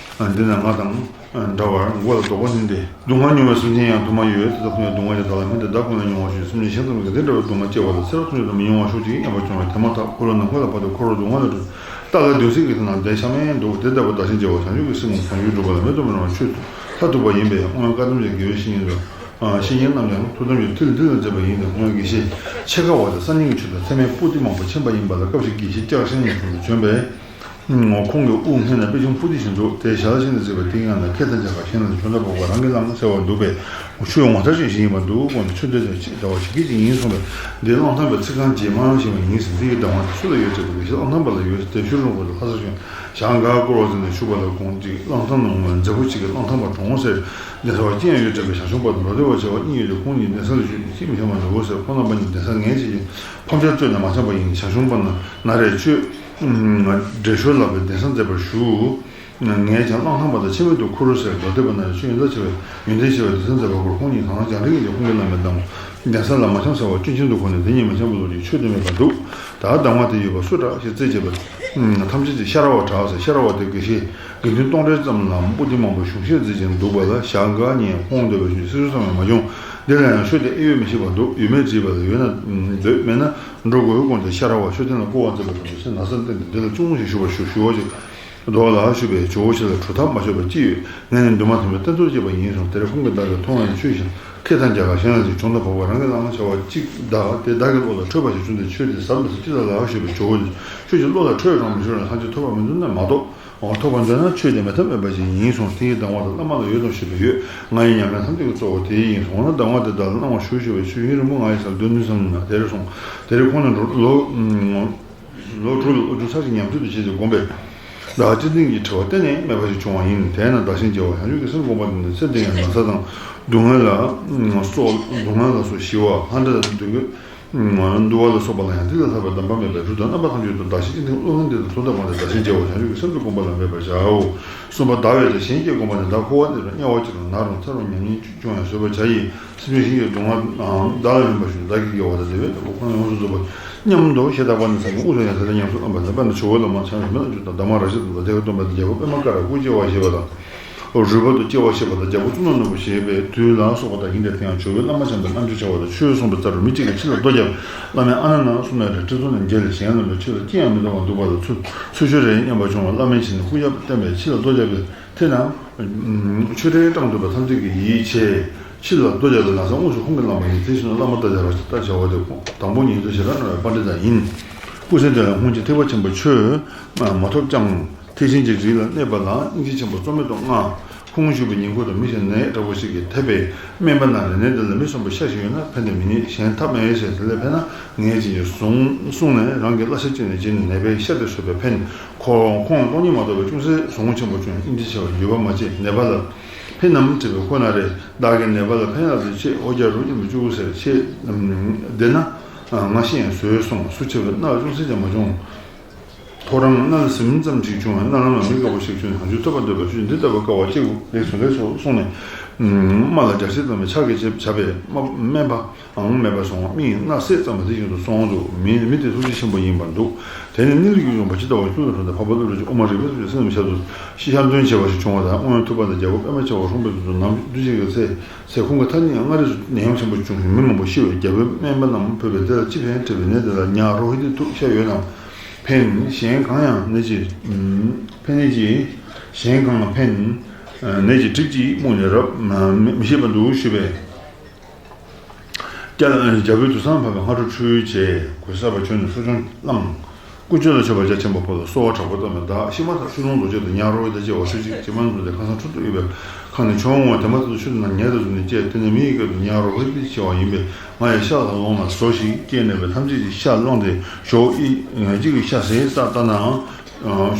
འདི་ན་ང་དང་འདྲ་བར་མགོ་ལ་རྡོག་པ་བསྣུན་ཏེ། སྡུག་བསྔལ་མྱོང་བའི་སེམས་ཅན་ཡང་དུ་མ་ཡོད། དེ་དག་ཐོས་ནས་སྡུག་བསྔལ་གྱི་བདག་ལ་སྨོན་ཏེ། བདག་ཀུན་ལ་མྱོང་བ་ཞུས། སེམས་ཅན་གཞན་ཐམས་ཅད་ཀྱིས་དེ་འདྲ་བའི་སྡུག་བསྔལ་སྐྱེ་བ་ལ་ཚེ་རབས་ཐམས་ཅད་དུ་མི་མྱོང་བར་ཤོག་ཅིག་སྙམ་པ་བྱུང་བས། དེ་མ་ཐག་འཁོར་ལོ་ནམ་མཁའ་ལ་བབས་ཏེ་འཁོར་བ་སྡུག་བསྔལ་ལ་སྤྲུལ། རྟ་ལ་བདུན་བསྲེས་ཀྱི་དེ་ན་བསྡད་ཤ་མེད་འདུག། དེ་ལྟ་བུ་བདག་གཞན་བརྗེ་བ་བྱང་ཆུབ་ཀྱི་སེམས་ཀྱིས་བྱང་ཆུབ་སྒྲུབ་པ་ལ་མེད་དུ་མི་རུང་བ་ཆོས་མཐར་ཐུག་པ་ཡིན་པས། སྔོན་བཀའ་གདམས་ཀྱི་དགེ་བའི་བཤེས་གཉེན་དུ། ཨ་བཤེས་གཉེན་རྣམས་ཀྱང་ཐུགས་དམ་གྱི་མཐིལ་མཐིལ་ལ་མཛད་པ་ཡིན་ཏེ། སྔོན་དགེ་བཤེས་ཕྱེད་ཀ་བ་དེ་སང་ཉིན་གྱི་ཆུ་དང་ཚད་མའི་པོ་ཏི་མང་པོ་མཆིས་པ་ཡིན་པ་ལ། སྐབས་ཤིག་དགེ་བཤེས་ལྕགས་ཤན་ཉིད་དུ་བྱོན་པས། ཁོང་གི་དབུ་སྔས་ན་པེ་ཅིང་པོ་ཏི་ཞིག་འདུག། དེའི་ཞལ་ཤིན་ཏུ་གཟིགས་པས། དེའི་ངང་ན་ཁེ་ཐང་རྒྱ་གར་གཞན་ལ་ནི་བྱོན་ད་འབོག་པ་རང་གིས་བླངས་ཟེར་བ་འདུག་པས། ཆུ་ངོ་མཚར་ཅན་ཞིག་ཡིན་པར་འདུག། ཁོང་ནི་ཆུ་འདི་ལྟ་བུ་ཞིག་གིས་ཅིག་ཡིན་གསུངས་པས། འདི་གླང་ཐང་པའི་ཚིག་རྐང་རྗེས་མ་ཞེས་པ་ཡིན་ཟེར། འདི་ཡི་གདམས་ངག་དེ་སུ་ལ་ཡོད་ཅེ་དགེ་བཤེས་གླང་ཐང་པ་ལ་ཡོད་ཟེར། དེ་ཤུལ་རོང་པོ་དུ་ལྷ་ས་བྱོན། ཞག་འགའ་བསྐོར་བ་ཟེར་ནས་བཞུགས་པ་ལ། ཁོང་ཅིག་གླང་ཐང་ནང་མཛེས་པོ་ཅིག་གིས་གླང་ཐང་པ་གྲོངས་ཟེར། གདན་ས་བ་ཅི་ཡང་ཡོད་དྲན་པས་ཞང་ཞུང་པ་དང་ལོ་ཏི་བ་བྱ་བ་གཉིས་ཡོད་དེ། ཁོང་གཉིས་གདན་ས་ལ་བཞུགས་ནས་ཅིག་མི་འཆམ་པ་འདུག་ཟེར། ཁོང་རྣམ་པ་གཉིས་གདན་ས་ངས་ཅིག་ཕམ་ཆར་བཙོས་ནས་མ་འཆམ་པ་ཡིན། ཞང་ཞུང་པ་ན་ན་རེ་ཁྱོད་འདྲེ་ཤོར་ལག་པའི་གདན་ས་མཛད་པར་ཞུ། ངས་ཀྱང་གླང་ཐང་པ་དང་ཕྱི་མིག་ཏུ་ཁུར་ཟེར། ལོ་ཏི་བ་ན་རེ་ཁྱོད་ཡོན་བདག་ཆེ་བས་ཡོན་ཏན་ཆེ་བས་གདན་ས་མཛད་པར་བསྐུལ། ཁོང་གཉིས་གང་ལ་རྒྱང་རིང་ཡིན་ཏེ། ཁོང་གི་བླ་མའི་གདམས་ངག་གདན་ས་ལ་མ་འཆམ་ཟེར་བ་སྐྱོན་ཅན་དུ་གོ་ནས། དེ་ཉིད་མི་འཆམ་པ་ལོ་ཅིག་ཆོས་སྟོན་མེད་པར་འདུག། ད་གདམས་ངག་དེ་ཡོད་པ་སུ་དྲག་ཞེས་རྩད་བཅད་པ། ཐམས་ཅད་ཀྱིས་ཤ་ར་བ་དྲག་ཟེར། ཤ་ར་བ་དེ་དགེ་བཤེས་དགེ་འདུན་སྟོང་རེ་ཙམ་ལ་པོ་ཏི་མང་པོ་གཞུང་བཤད་མཛད་ཅིང་འདུག་པ་ལ། ཞག་འགའ་ཉལ། ཁོང་འདོད་པའི་ཆོས་སྲིད་ཞུ་ཚང་བས་མ་བྱུང་། འདི་ལ་ཡང་ཤོད་དེ་ཨེ་ཡོད་མི་ཤེས་པར་འདུག། ཡོད་མེད་དྲིས་པ་ལ། ཡོད་ན་འདོད། མེད་ན་འགྲོ་དགོས། དགོངས་ཏེ་ཤ་ར་བ་མཆོད་རྟེན་ལ་བསྐོར་བ་མཛད་པ་དང་དུས་ཚོད་ན་ས་བསྟན་ཏེ། འདི་ལ་ཅུང་ཞིག་ཞུ་བར་ཞུ། ཞུ་བ་ཅིག་དོ་ལ་ཞུས་པས། ཇོ་བོ་ཆེ་ལ་གྲུབ་མཐའ་མ་ཤོད་པ་ཅི་ཡོད། ངས་ནི་འདུན་མ་ཐོན་པའི་རྟེན་གཙོར་བྱས་པ་ཡིན་གསུངས། དེར་ཁོང་གིས་བདག་གིས་མཐོང་བ་ཡང་ཆོས་བཞིན་ཁེ་ཐང་རྒྱ་གར་གཞན་ལ་ཅིག་བྱུང་ད་འབོག་པ་རང་གིས་བླངས་བྱ་བ་ཅིག་གདའ། དེ་བདག་གི་བློ་ལ་འཕྲོད་པ་ཞིག་བྱུང་སྟེ། ཆོས་དེ་ཟབ་མི་ཟད་ཅི་ལ་ལགས་ཞུས་པས། ཇོ་བོ་ཆེ་ཁྱོད་ཀྱི་བློ་ལ་འཕྲོད་རང་མི་འཕྲོད་རང་ལྷག་ཅིག་ཐོབ་པར་མི་འདུག་ན་མ་གཏོགས། འོ་ཐོབ་པར་འདོད་ན་ཆོས་དེ་མེད་ཐབས་མེད་པ་ཅིག་ཡིན་གསུངས། དེ་ཡི་གདམས་ངག་དེ་བླ་མ་ལ་ཡོད་དམ་ཞུས་པས། ཡོད། ང་ཡི་ཉམས་ལེན་ཐམས་ཅད་ཀྱི་གཙོ་བོ་དེ་ཡིན་གསུངས། འོ་ན་གདམས་ངག་དེ་བདག་ལ་གནང་བར་ཞུ་ཞུས་པས། ཆོས་དབྱིངས་རིན་པོ་ང་ཡི་སར་སྡོད་ནུས་སམ་ན། དེར་སོང་། དེར་ཁོང་ནི་ལོ་ལོ་དྲུག་ལ་ཨུ་ཚུགས་ཚར་ཞིག་ཉམས་ཚོད་དུ་བྱས་ཏེ་བསྒོམས་པས། བདག་སྤྱིར་བཏང་གི་དྲི་བ་གཏན་ནས་མེད་པ་ཞིག་བྱུང་བ་ཡིན། དེས་ན་བདག་གཞན་བརྗེ་བ་བྱང་ཆུབ་ཀྱི་སེམས་བསྒོམ་པ་དེ་ནི་ཚེ་འདི་ཡང་ན་ཚ་དང་སྡུག་བསྔལ་ལ་སོགས། སྡུག་བསྔལ་ལ་སོགས་ཞི་བ་ལྷ་འདྲེ་དང་འདུལ་འདུལ་བ་ལ་སོགས་པ་ལ་ཡང་འདི་ལས་ལྷག་པའི་གདམས་པ་མེད་པས། རུ་དང་རྣམ་པ་ཐམས་ཅད་དུ་བདག་གཞན་གཅིག་མཐུན་བློ་ལྡན་དེ་དང་ཐུགས་དམ་པ་ནི་བདག་གཞན་བརྗེ་བ་བྱང་ཆུབ་ཀྱི་སེམས་སུ་བསྒོམ་པ་ལ་འབད་པར་བྱའོ། གསུམ་པ་བདག་བས་ཀྱང་གཞན་གྱི་དགོངས་པ་ནི། བདག་འཁོར་བ་འདིར་དམྱལ་བ་ཅིག་ལ་ན་རུང་ཚ་རུང་ཉམས་ཉེས་ཅུང་ཡང་བཟོད་པར་བྱ་ཡི། སེམས་ཅན་གཞན་གྱི་སྡུག་བསྔལ་བདག་ལ་སྨིན་པར་ཞུ། བདག་གི་དགེ་བ་དང་བདེ་བའི་ལེགས་པ་ཁོ་ན་ཡོངས་སུ་རྫོགས་པར་སྙམ་དུ་ཞེས་བདག་པ་ནི་སངས་རྒྱས་དབུ་ཚུགས་ཡང་དེ་ལ་ཉམས་སུ་བླངས་པ་ལ། དཔེར་ན་ཇོ་བོ་ལ་མ་འཆམ་ཞིང་མི་ལ་འཇུག་དང་། གདམས་ངག་རབ་བཤད་དང་། ལྡན་ཁ་སྟོན་པ་དང་། རྒྱལ་པོ་པད་མ་ཀ་ར་སྐུ་སྐྱེ་བ་ཞེས་པ་དང་། རུས་པ་དང་སྐྱེ་བ་བཤད་པ་དང་རྒྱལ་པོ་གཙུག་ན་ན་བཟླས་པའི་དུས་ལ་སོགས་པ་དང་ཡིན་ཏེ། དེ་ཡང་ཇོ་བོའི་བླ་མ་བྱམས་པའི་རྣལ་འབྱོར་བྱ་བ་དང་ཆོས་གསུངས་པའི་རྩར་མི་གཅིག་གིས་ཕྱི་ལ་མདོ་བརྒྱབ། བླ་མས་ཨ་ནཱ་ན་གསུངས་ནའི་རེད། ཁྲི་སྲོང་ནས་མཇལ་ལས་གཞན་ལ་མེད། ཆོས་ལ་སྐྱིད་ཡང་མི་འདུག་པ་འདུག་པ་ལ་ཚུར་ཚུར་ཤོར་རེ་སྙམ་པ་བྱུང་བ། བླ་མས་བྱིན་ནས་སྐུ་ཡབ་བསྟན་པས་ཕྱི་ལ་མདོ་བརྒྱབ་པས། དེ་ན་ཆོས་རའི་སྤྲང་ཐོས་པ་ཐམས་ཅད་ཀྱིས་ཡིད་ཆེས། ཕྱི་ལ་མདོ་བརྒྱབ་པའི་ལམ་སང་དངོས་སུ་ཁོང་གིས་བླངས་པ་ཡིན། དེ་བཞིན་དུ་བླ་མ་ལྟ་བྱ་ར་ཞིག་ལྟ་བྱ་བ་དེ་དང་པོ་ཉིད་དུ་ཞེ་དྲག་ན་བའི་པཎྜི་ཏ་ཡིན། སྐུ་ཚེ་འདི་ལ་སྔོན་གྱི་ཐེག་པ་ཆེན་པོའི་ཆོས་མ་ཐོབ་ཀྱང་། ཐེག་ཆེན་གྱི་རིགས་ལ་གནས་པ་ལ་སྙིང་རྗེ་ཆེན་པོ་རྩོལ་མེད་དུ་བསྔགས། ཁོང་བཞུགས་པའི་ཉེ་འཁོར་དུ་མི་ཞིག་ནད་འདྲ་བོ་ཞིག་གིས་ཐེབས་པས་སྨན་པ་རྣམས་ལ་ནད་འདི་ལ་མི་གསོན་པོ་ཤ་ཞིག་ཡོད་ན་ཕན་ཐབས་མེད་ཉིད། གཞན་ཐབས་མེད་ཟེར། དེ་ལས་ཕན་ན་ངས་བྱིན་གྱིས་ཟུངས་གསུངས་ནས། རང་གི་བླ་ཆ་བཅད་ནས་བྱིན། ནད་པའི་ཤ་དེ་ཟོས་པས་ཕན། ཁོ་ཁོང་སྟོང་ཉིད་མ་གཏོགས་པའི་ཅུང་ཟད་ཟུངས་ཆེན་པོ་བྱུང་། སྙིང་རྗེ་ཆེ་བ་འགྱོད་པ་མ་བྱེད། ནད་པ་ལ་ཕན་ནམ་དྲིས་པས། ཁོ་ན་རེ་བདག་གིས་ནད་པ་ལ་ཕན་ལ་དེ་ཆེད་འོ་བརྒྱ་རུ་སྙམ་པའི་བཅུ་དགུ་ཟེར་ཆེད་བདེ་ན། ང་ཤི་ཡང་ཟོས་སོང་། སུ་ཆེ་བའི་མནར་ཅུང་ཟད་ཀྱང་མ་བྱུང་། ཐོ་རངས་མནལ་ཟིམ་ཙམ་ཞིག་བྱུང་བས། མནལ་ལམ་ལ་མི་དགའ་བོ་ཞིག་བྱུང་ནས། གང་ཆོས་ཐོས་པར་འདོད་པ་ཆོས་འདི་ལྟ་བུ་དཀའ་བ་སྤྱད་དགོས། ལེགས་སོ་ལེགས་སོ་གསུངས་ནས། རྨ་ལ་རྒྱ་ཤེལ་ཙམ་པའི་ཕྱག་གིས་བྱས་བྱ་བའི་སྨན་པའང་མེད་པར་སོང་བ། མི་ཡི་མནའ་ཟད་ཙམ་པ་དེ་བཞིན་དུ་སོང་འདུག་མི་མི་དེ་ཐུགས་རྗེ་ཆེན་པོ་ཡིན་པར་འདུག་དེ་ནས་གནས་ལུགས་ཀྱི་དབྱུང་བ་ཇི་ལྟ་བ་ཀླུ་ལ་འགྲོ་ནས་འཕགས་པ་ཀླུ་རིགས་ཀྱི་དབུ་མ་རིགས་པའི་ཚུལ་གྱིས་སེམས་ལ་ཤར་དུ་ཤར་འདོན་བྱས་པ་ཞིག་བྱུང་བ་དང་། སྔོན་ཐུབ་པ་དང་རྒྱལ་པོ་པདྨ་ཆེ་བ་ཁོང་པའི་དུས་སུ་ནམ་དུས་ཅིག་གི་ཚེ་ཚེ་ཁོང་གི་ཐ་སྙད་སྔར་རིགས་སུ་ནད་ཡམས་ཆེན་པོ་བྱུང་ཞིང་མི་མང་པོ་ཤི་བས། རྒྱལ་པོས་སྨན་པ་རྣམས་ཕུལ་བས། དེ་ལ་ཅི་ཕན་དྲིས་པས། ནད་དེ་ལ་ཉ་རོ་ཧི་ཏི་ཐུག་ཤ་ཡོད་ན་ཕན། གཞན་གང་ཡང་ནད་ཀྱིས་ཕན་ནད་ཀྱིས་གཞན་གང་ལ་ཕན། ནད་ཀྱི་གྲིབ་ཀྱིས་རྨུགས་ནས་རབ་མི་ཤེས་པར་འདུག་ཞུས་པས། རྒྱལ་རྒྱལ་པོའི་དུས་བཟང་འཕགས་པའི་སྔ་དྲོ་ཁྲུས་བྱས། གོས་གསར་པ་གྱོན་ནས་གསོ་སྦྱོང་བླངས། ཀུན་སྤྱོད་ལ་མཆོད་པ་རྒྱ་ཆེན་པོ་ཕུལ་ལ་གསོལ་བ་དྲག་པོ་བཏབ་ནས་བདག་ཤི་མ་ཐག་ཆུ་དུང་རྡོ་རྗེ་དང་ཉ་རོ་ཧི་ཏ་བཅས་པ་སུ་གཅིག་ཇི་མ་ནུ་དེ་ཁ་སང་ཁྲུ་ཐུག་ཡོད་པའི་ཁང་ནས་མཆོང་འོང་བ་དེ་མ་ཐག་ཏུ་ཆུ་དེ་ན་ཉལ་དུ་བཟུང་ནས་བཅད། དེ་ནས་མི་ཡི་སྐད་དུ་ཉ་རོ་ཧི་ཏི་ཆེ་བ་ཡིན་པས་ང་ཡི་ཤ་ལ་ལོངས་ལ་ཟོ་ཞིག་ཅེས་ནས་པའི་ཐམས་ཅད་ཀྱི་ཤ་བླངས་ཏེ་ཞོག་ཨི་གཅིག་གི་ཤ་ཟས་ས་ལྟ་ནའང་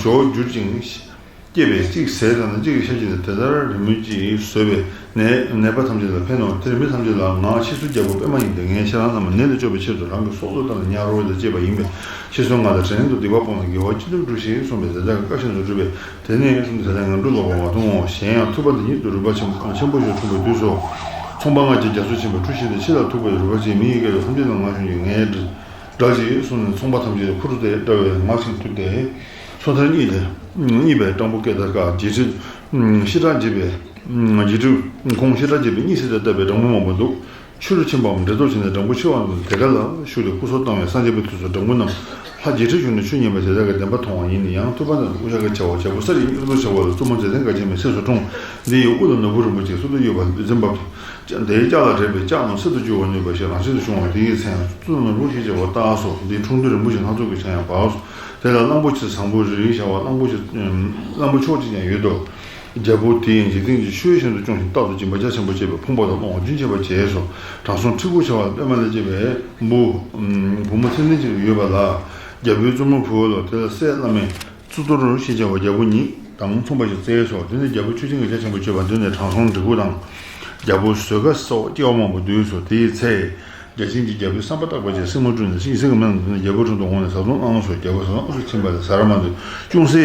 ཞོག་བསྒྱུར་ཅིང་། སྐྱེས་པས་གཅིག་ཟས་དང་གཅིག་གི་ཤ་གཅིག་ནས་དེ་ལྟར་རེ་མོས་ཀྱིས་ཟོས་པས་ནད་ནད་པ་ཐམས་ཅད་ལ་ཕན་ནོ། དེར་མི་ཐམས་ཅད་ལ་ང་ཕྱི་སོ་རྒྱལ་པོ་པད་མ་ཡིན་ཏེ། ངས་ཁྱེད་རང་རྣམས་ནད་ལས་སྐྱོབ་པའི་ཆེད་དུ་རང་གི་སྲོག་ཏུ་བཏང་ནས་ཉ་རོ་ཧི་ཏ་བཅད་པ་ཡིན་པས། ཕྱི་སོ་ང་དང་བྲལ་དུ་སྡིག་པ་སྤོང་ན་དགེ་བ་ཅི་ལྟར་འགྲུབ་ཞེས་གསུངས་པས། དེ་དག་གི་བཀའ་བཞིན་དུ་བསྒྲུབས་པས། དེ་ནས་གསུངས་ཏེ། དེ་ལྟར་ངན་འགྲོ་ལོག་པར་མ་མཐོང་ངོ་། གཞན་ཡང་ཐུབ་པ་འདི་ཉིད་དུ་རུས་པ་ཆེན་པོ་ཆེན་པོ་ཞིག་འཁྲུངས་པའི་དུས་སུ། ཚོང་པ་ལྔ་བརྒྱས་རྒྱ་མཚོ་ཆེན་པོའི་གྲུ་བཞེས་ཏེ། ཕྱི་ལ་ཐུག་པའི་རུས་པ་ཆེན་མི་ཡི་སྐད་དུ་ཐམས་ཅད་ལ་ང་ཞོན་གྱིས་ངའི་འདྲི། འདྲ་ཞིག་གསུངས་ནས་ཚོང་པ་ཐམས་ཅད་ཁུར་ཏེ་འདྲ་བའི་ངག་ཆེན་ཐུག་སྟེ། སོ་ཐར་གཉིས་ཏེ། གཉིས་པའི་སྤྲང་པོ་སྐད་དར་དཀར་རྗེས་ཁྲིད་ཤི་ཁྲག་འབྱེད་པའི། རྗེས་ཁྲིད་ཁོང་ཤི་ཁྲག་འབྱེད་པའི་གཉིད་སད་དེ་བཏབ་པའི་སྦྲང་བུ་མང་པོ་འདུག་ཆུ་རུ་ཕྱིན་པའམ་འདྲེ་ལྡོག་བྱས་ནས་སྦྲང་བུ་ཤི་བ་འདུག་དེ་ག་ལ་ཞུགས་ཏེ་སྐུ་གསོལ་བཏང་བས། སངས་རྒྱས་པའི་དུས་སུ་སྦྲང་བུ་རྣམས་ལྷ་རྗེས་ཁྲིད་བྱུང་ནས་ཆུ་མཉམ་པས་དེ་དག་གི་བདེན་པ་མཐོང་བ་ཡིན། ཡང་ཐུབ་པ་དང་དབུ་ཞྭ་གི་བྱ་བ་བྱ་བུ་ས་རིས་གཉིས་ཀྱི་ཚོགས་བྱ་བ་ལ་བཙུན་མོ་མཛེས་ལྡན་དགའ་ཆེན་མའི་སྲས་སུ་འཁྲུངས། འདི་ཡི་དབུ་ལ་ནོར་བུ་རིན་པོ་ཆེ་སོ་སོར་གཡོ་བ་འདི་འཛིན་པ། དེའི་ལྕགས་ལ་རེག་པས་ལྕགས་རྣམས་སིལ་དུ་འགྱུར་བ་ནུས་པ་ཞེས་རང་བཞིན་དུ་བྱུང་བ་དེ་ཡི་མཚན་ཡང་གཙུག་ན་རུ་ཞེས་བྱ་བ་བཏགས་སོ། འདིའི་འཁྲུངས་སྟོད་རིན་པོ་ཆེ་སྣ་ཚོགས་ཀྱི་ཆ་ཡང་འབབས་སོ། དེ་ལ་གླང་པོ་ཆེ་བཟང་པོ་རིའི་བྱ་བ་གླང་པོ་ཆེ་གླང་པོ་མཆོག་ཅིག་ཀྱང་ཡོད་དོ། རྒྱལ་པོ་དེ་ཡིས་འཇིག་རྟེན་གྱི་ཆོས་བཞིན་དུ་སྐྱོང་ཞིང་རྟག་ཏུ་སྦྱིན་པ་རྒྱ་ཆེན་པོ་བྱེད་པས་ཕོངས་པ་དང་སློང་བ་རྒྱུན་ཆད་པར་བྱས་སོ། དྲང་སྲོང་ཁྲི་གུ་བྱ་བ་པད་མ་ལས་སྐྱེས་པའི་བུ། བུ་མོ་མཚན་ལྡན་ཅིག་ཡོད་པ་ལ། རྒྱལ་པོའི་བཙུན་མོ་བུ་ལོ། དེ་ལ་སྲས་བླ་མས་གཙུག་ཏོར་ཞེས་བྱ་བ་རྒྱལ་པོ་ཉིད་དང་མཚུངས་པ་ཞིག་བཙས་སོ། དེ་ནས་རྒྱལ་པོ་ཆོས་ཅན་གྱི་རྒྱ་ཆེན་པོ་སྤྱོད་པ་འདི་ནས་དྲང་སྲོང་འབྲི་གུ་དང་། རྒྱལ་པོ་བཟོད་དཀའ་སོགས་སྐྱེ་བ་མང་པོ་འདུས་སོ། དེའི་ཚེ། རྒྱལ་ཆེན་གྱིས་རྒྱལ་པོའི་བསམ་པ་བརྟག་པར་བྱས། སྲིང་མོ་བསྐྲུན་ནས་ཡེ་ཤེས་ཀྱི་མེ་ལ་འཛིན་ནས་རྒྱལ་པོའི་དྲུང་དུ་འོངས་ནས་བཟའ་བཏུང་གནང་སོ། རྒྱལ་པོ་བཟའ་བཏུང་ཨུ་ཚུགས་ཕྱིན་པ་ལས་ཟ་ར་མ་འདུག་ཅུང་ཟད་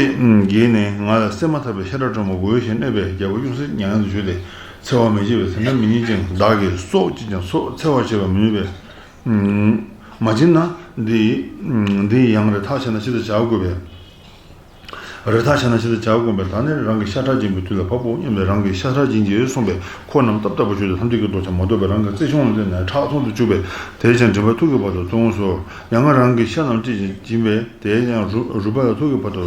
དགྱེས་ནས་ང་ལ་སྲན་མ་ཐག་པའི་ཤ་ཁྲག་དྲོན་མོ་དགོས་ཞེས་སྨྲས་པས། རྒྱལ་པོ་ཅུང་ཟད་མྱ་ངན་དུ་གྱུར་ཏེ། འཚེ་བ་མི་བྱེད་པས། དེ་འདྲ་མི་ཉན་ཅིང་བདག་གིས་སྲོག་གཅད་ཀྱང་སྲོག་འཚེ་བར་བྱེད་པར་མི་ནུས་པས། མ་བྱིན་ན་འདི་འདི་ཡང་རེ་ཐག་ཆད་ན་ཅི་ལྟར་བྱ་དགོས་པས། རེ་ཐག་ཆད་ན་ཅི་ལྟར་བྱ་དགོས་པས། ད་ནི་རང་གི་ཤ་ཁྲག་འབྱིན་པའི་དུས་ལ་བབ་བོ་སྙམ་ནས་རང་གི་ཤ་ཁྲག་འབྱིན་གྱིས་གསུངས་པས། འཁོར་རྣམས་རྟབ་རྟབ་པར་གྱུར་ཏེ་ཐམས་ཅད་ཀྱིས་བཟློག་ཀྱང་མ་བཟློག་པས། རང་གི་རྩེ་མཆོང་ལ་བརྟེན་ནས་ཁྲག་འཐུང་དུ་བཅུག་པས། དེས་ཀྱང་མགྲིན་པ་ཐུག་གི་བར་དུ་བརྡུངས་སོ། ཡང་ང་རང་གི་ཤ་རྣམས་བཅད་ཅིང་བྱིན་པས། དེས་ཀྱང་རུས་རུས་པ་ལ་ཐུག་གི་བར་དུ་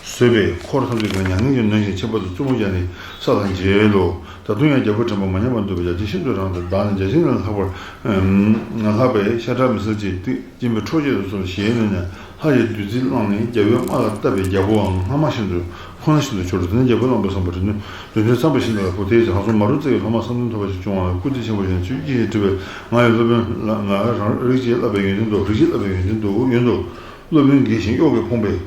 ཟོས་པས། འཁོར་ཐམས་ཅད་ཀྱིས་མྱ་ངན་གྱིས་ནོན་ཞིང་ཁྱད་པར་དུ་བཙུན་མོ་རྒྱལ་ནི་ས་དང་འཇལ་ལོ། ད་དུང་ཡང་རྒྱལ་པོ་དྲན་པ་མ་ཉམས་པར་འདུག་པས་རྒྱལ་ཆེན་ཤིན་ཏུ་རངས་ཏེ་བདག་ནི་རྒྱལ་ཆེན་ལས་ལྷག་པར་ལྷག་པའི་ཤ་ཁྲག་མི་བཟའ་ཅིག་སྟེ། སྦྱིན་པའི་འཕྲོ་བཅད་དུ་སོང་ཞེས་ནས་ནས་ལྷ་ཡི་བདུད་རྩིས་བླངས་ནས་རྒྱལ་པོའི་དམག་ལ་བཏབ་པས། རྒྱལ་པོའང་སྔ་མ་བཞིན་དུ་ཁོ་ན་བཞིན་དུ་གྱུར་ཏོ། དེ་ནས་རྒྱལ་པོས་གླང་པོ་བཟང་པོ་རེ་ནུས་རེ་ནུས་ཚངས་པའི་ཞིང་དུ་ལ་བུ་དེས་ཀྱང་དྲང་སྲོང་མ་རུངས་བརྩེ་བའི་ལྷ་མ་བསམ་དོན་ཐོབ་པ་ཞིག་བྱུང་བ་ལ་སྐུ་དེ་ཆེན་པོ་ཞིག་ནས་ཆོས་ཅི་ཞིག་དྲིས་པས། ང་ཡི་སློབ་དཔོན་ལ་ང་རང་རིགས་ཀྱིས་བསླབ་པའི་ཡོན་ཏན་དུ་རིགས་ཀྱིས་བསླབ་པའི་ཡོན་ཏན་དུ་ཡོན་དུ་སློབ་དཔོན་དགྱེས་ཤིང་གཡོག་གིས་ཕོངས་པས།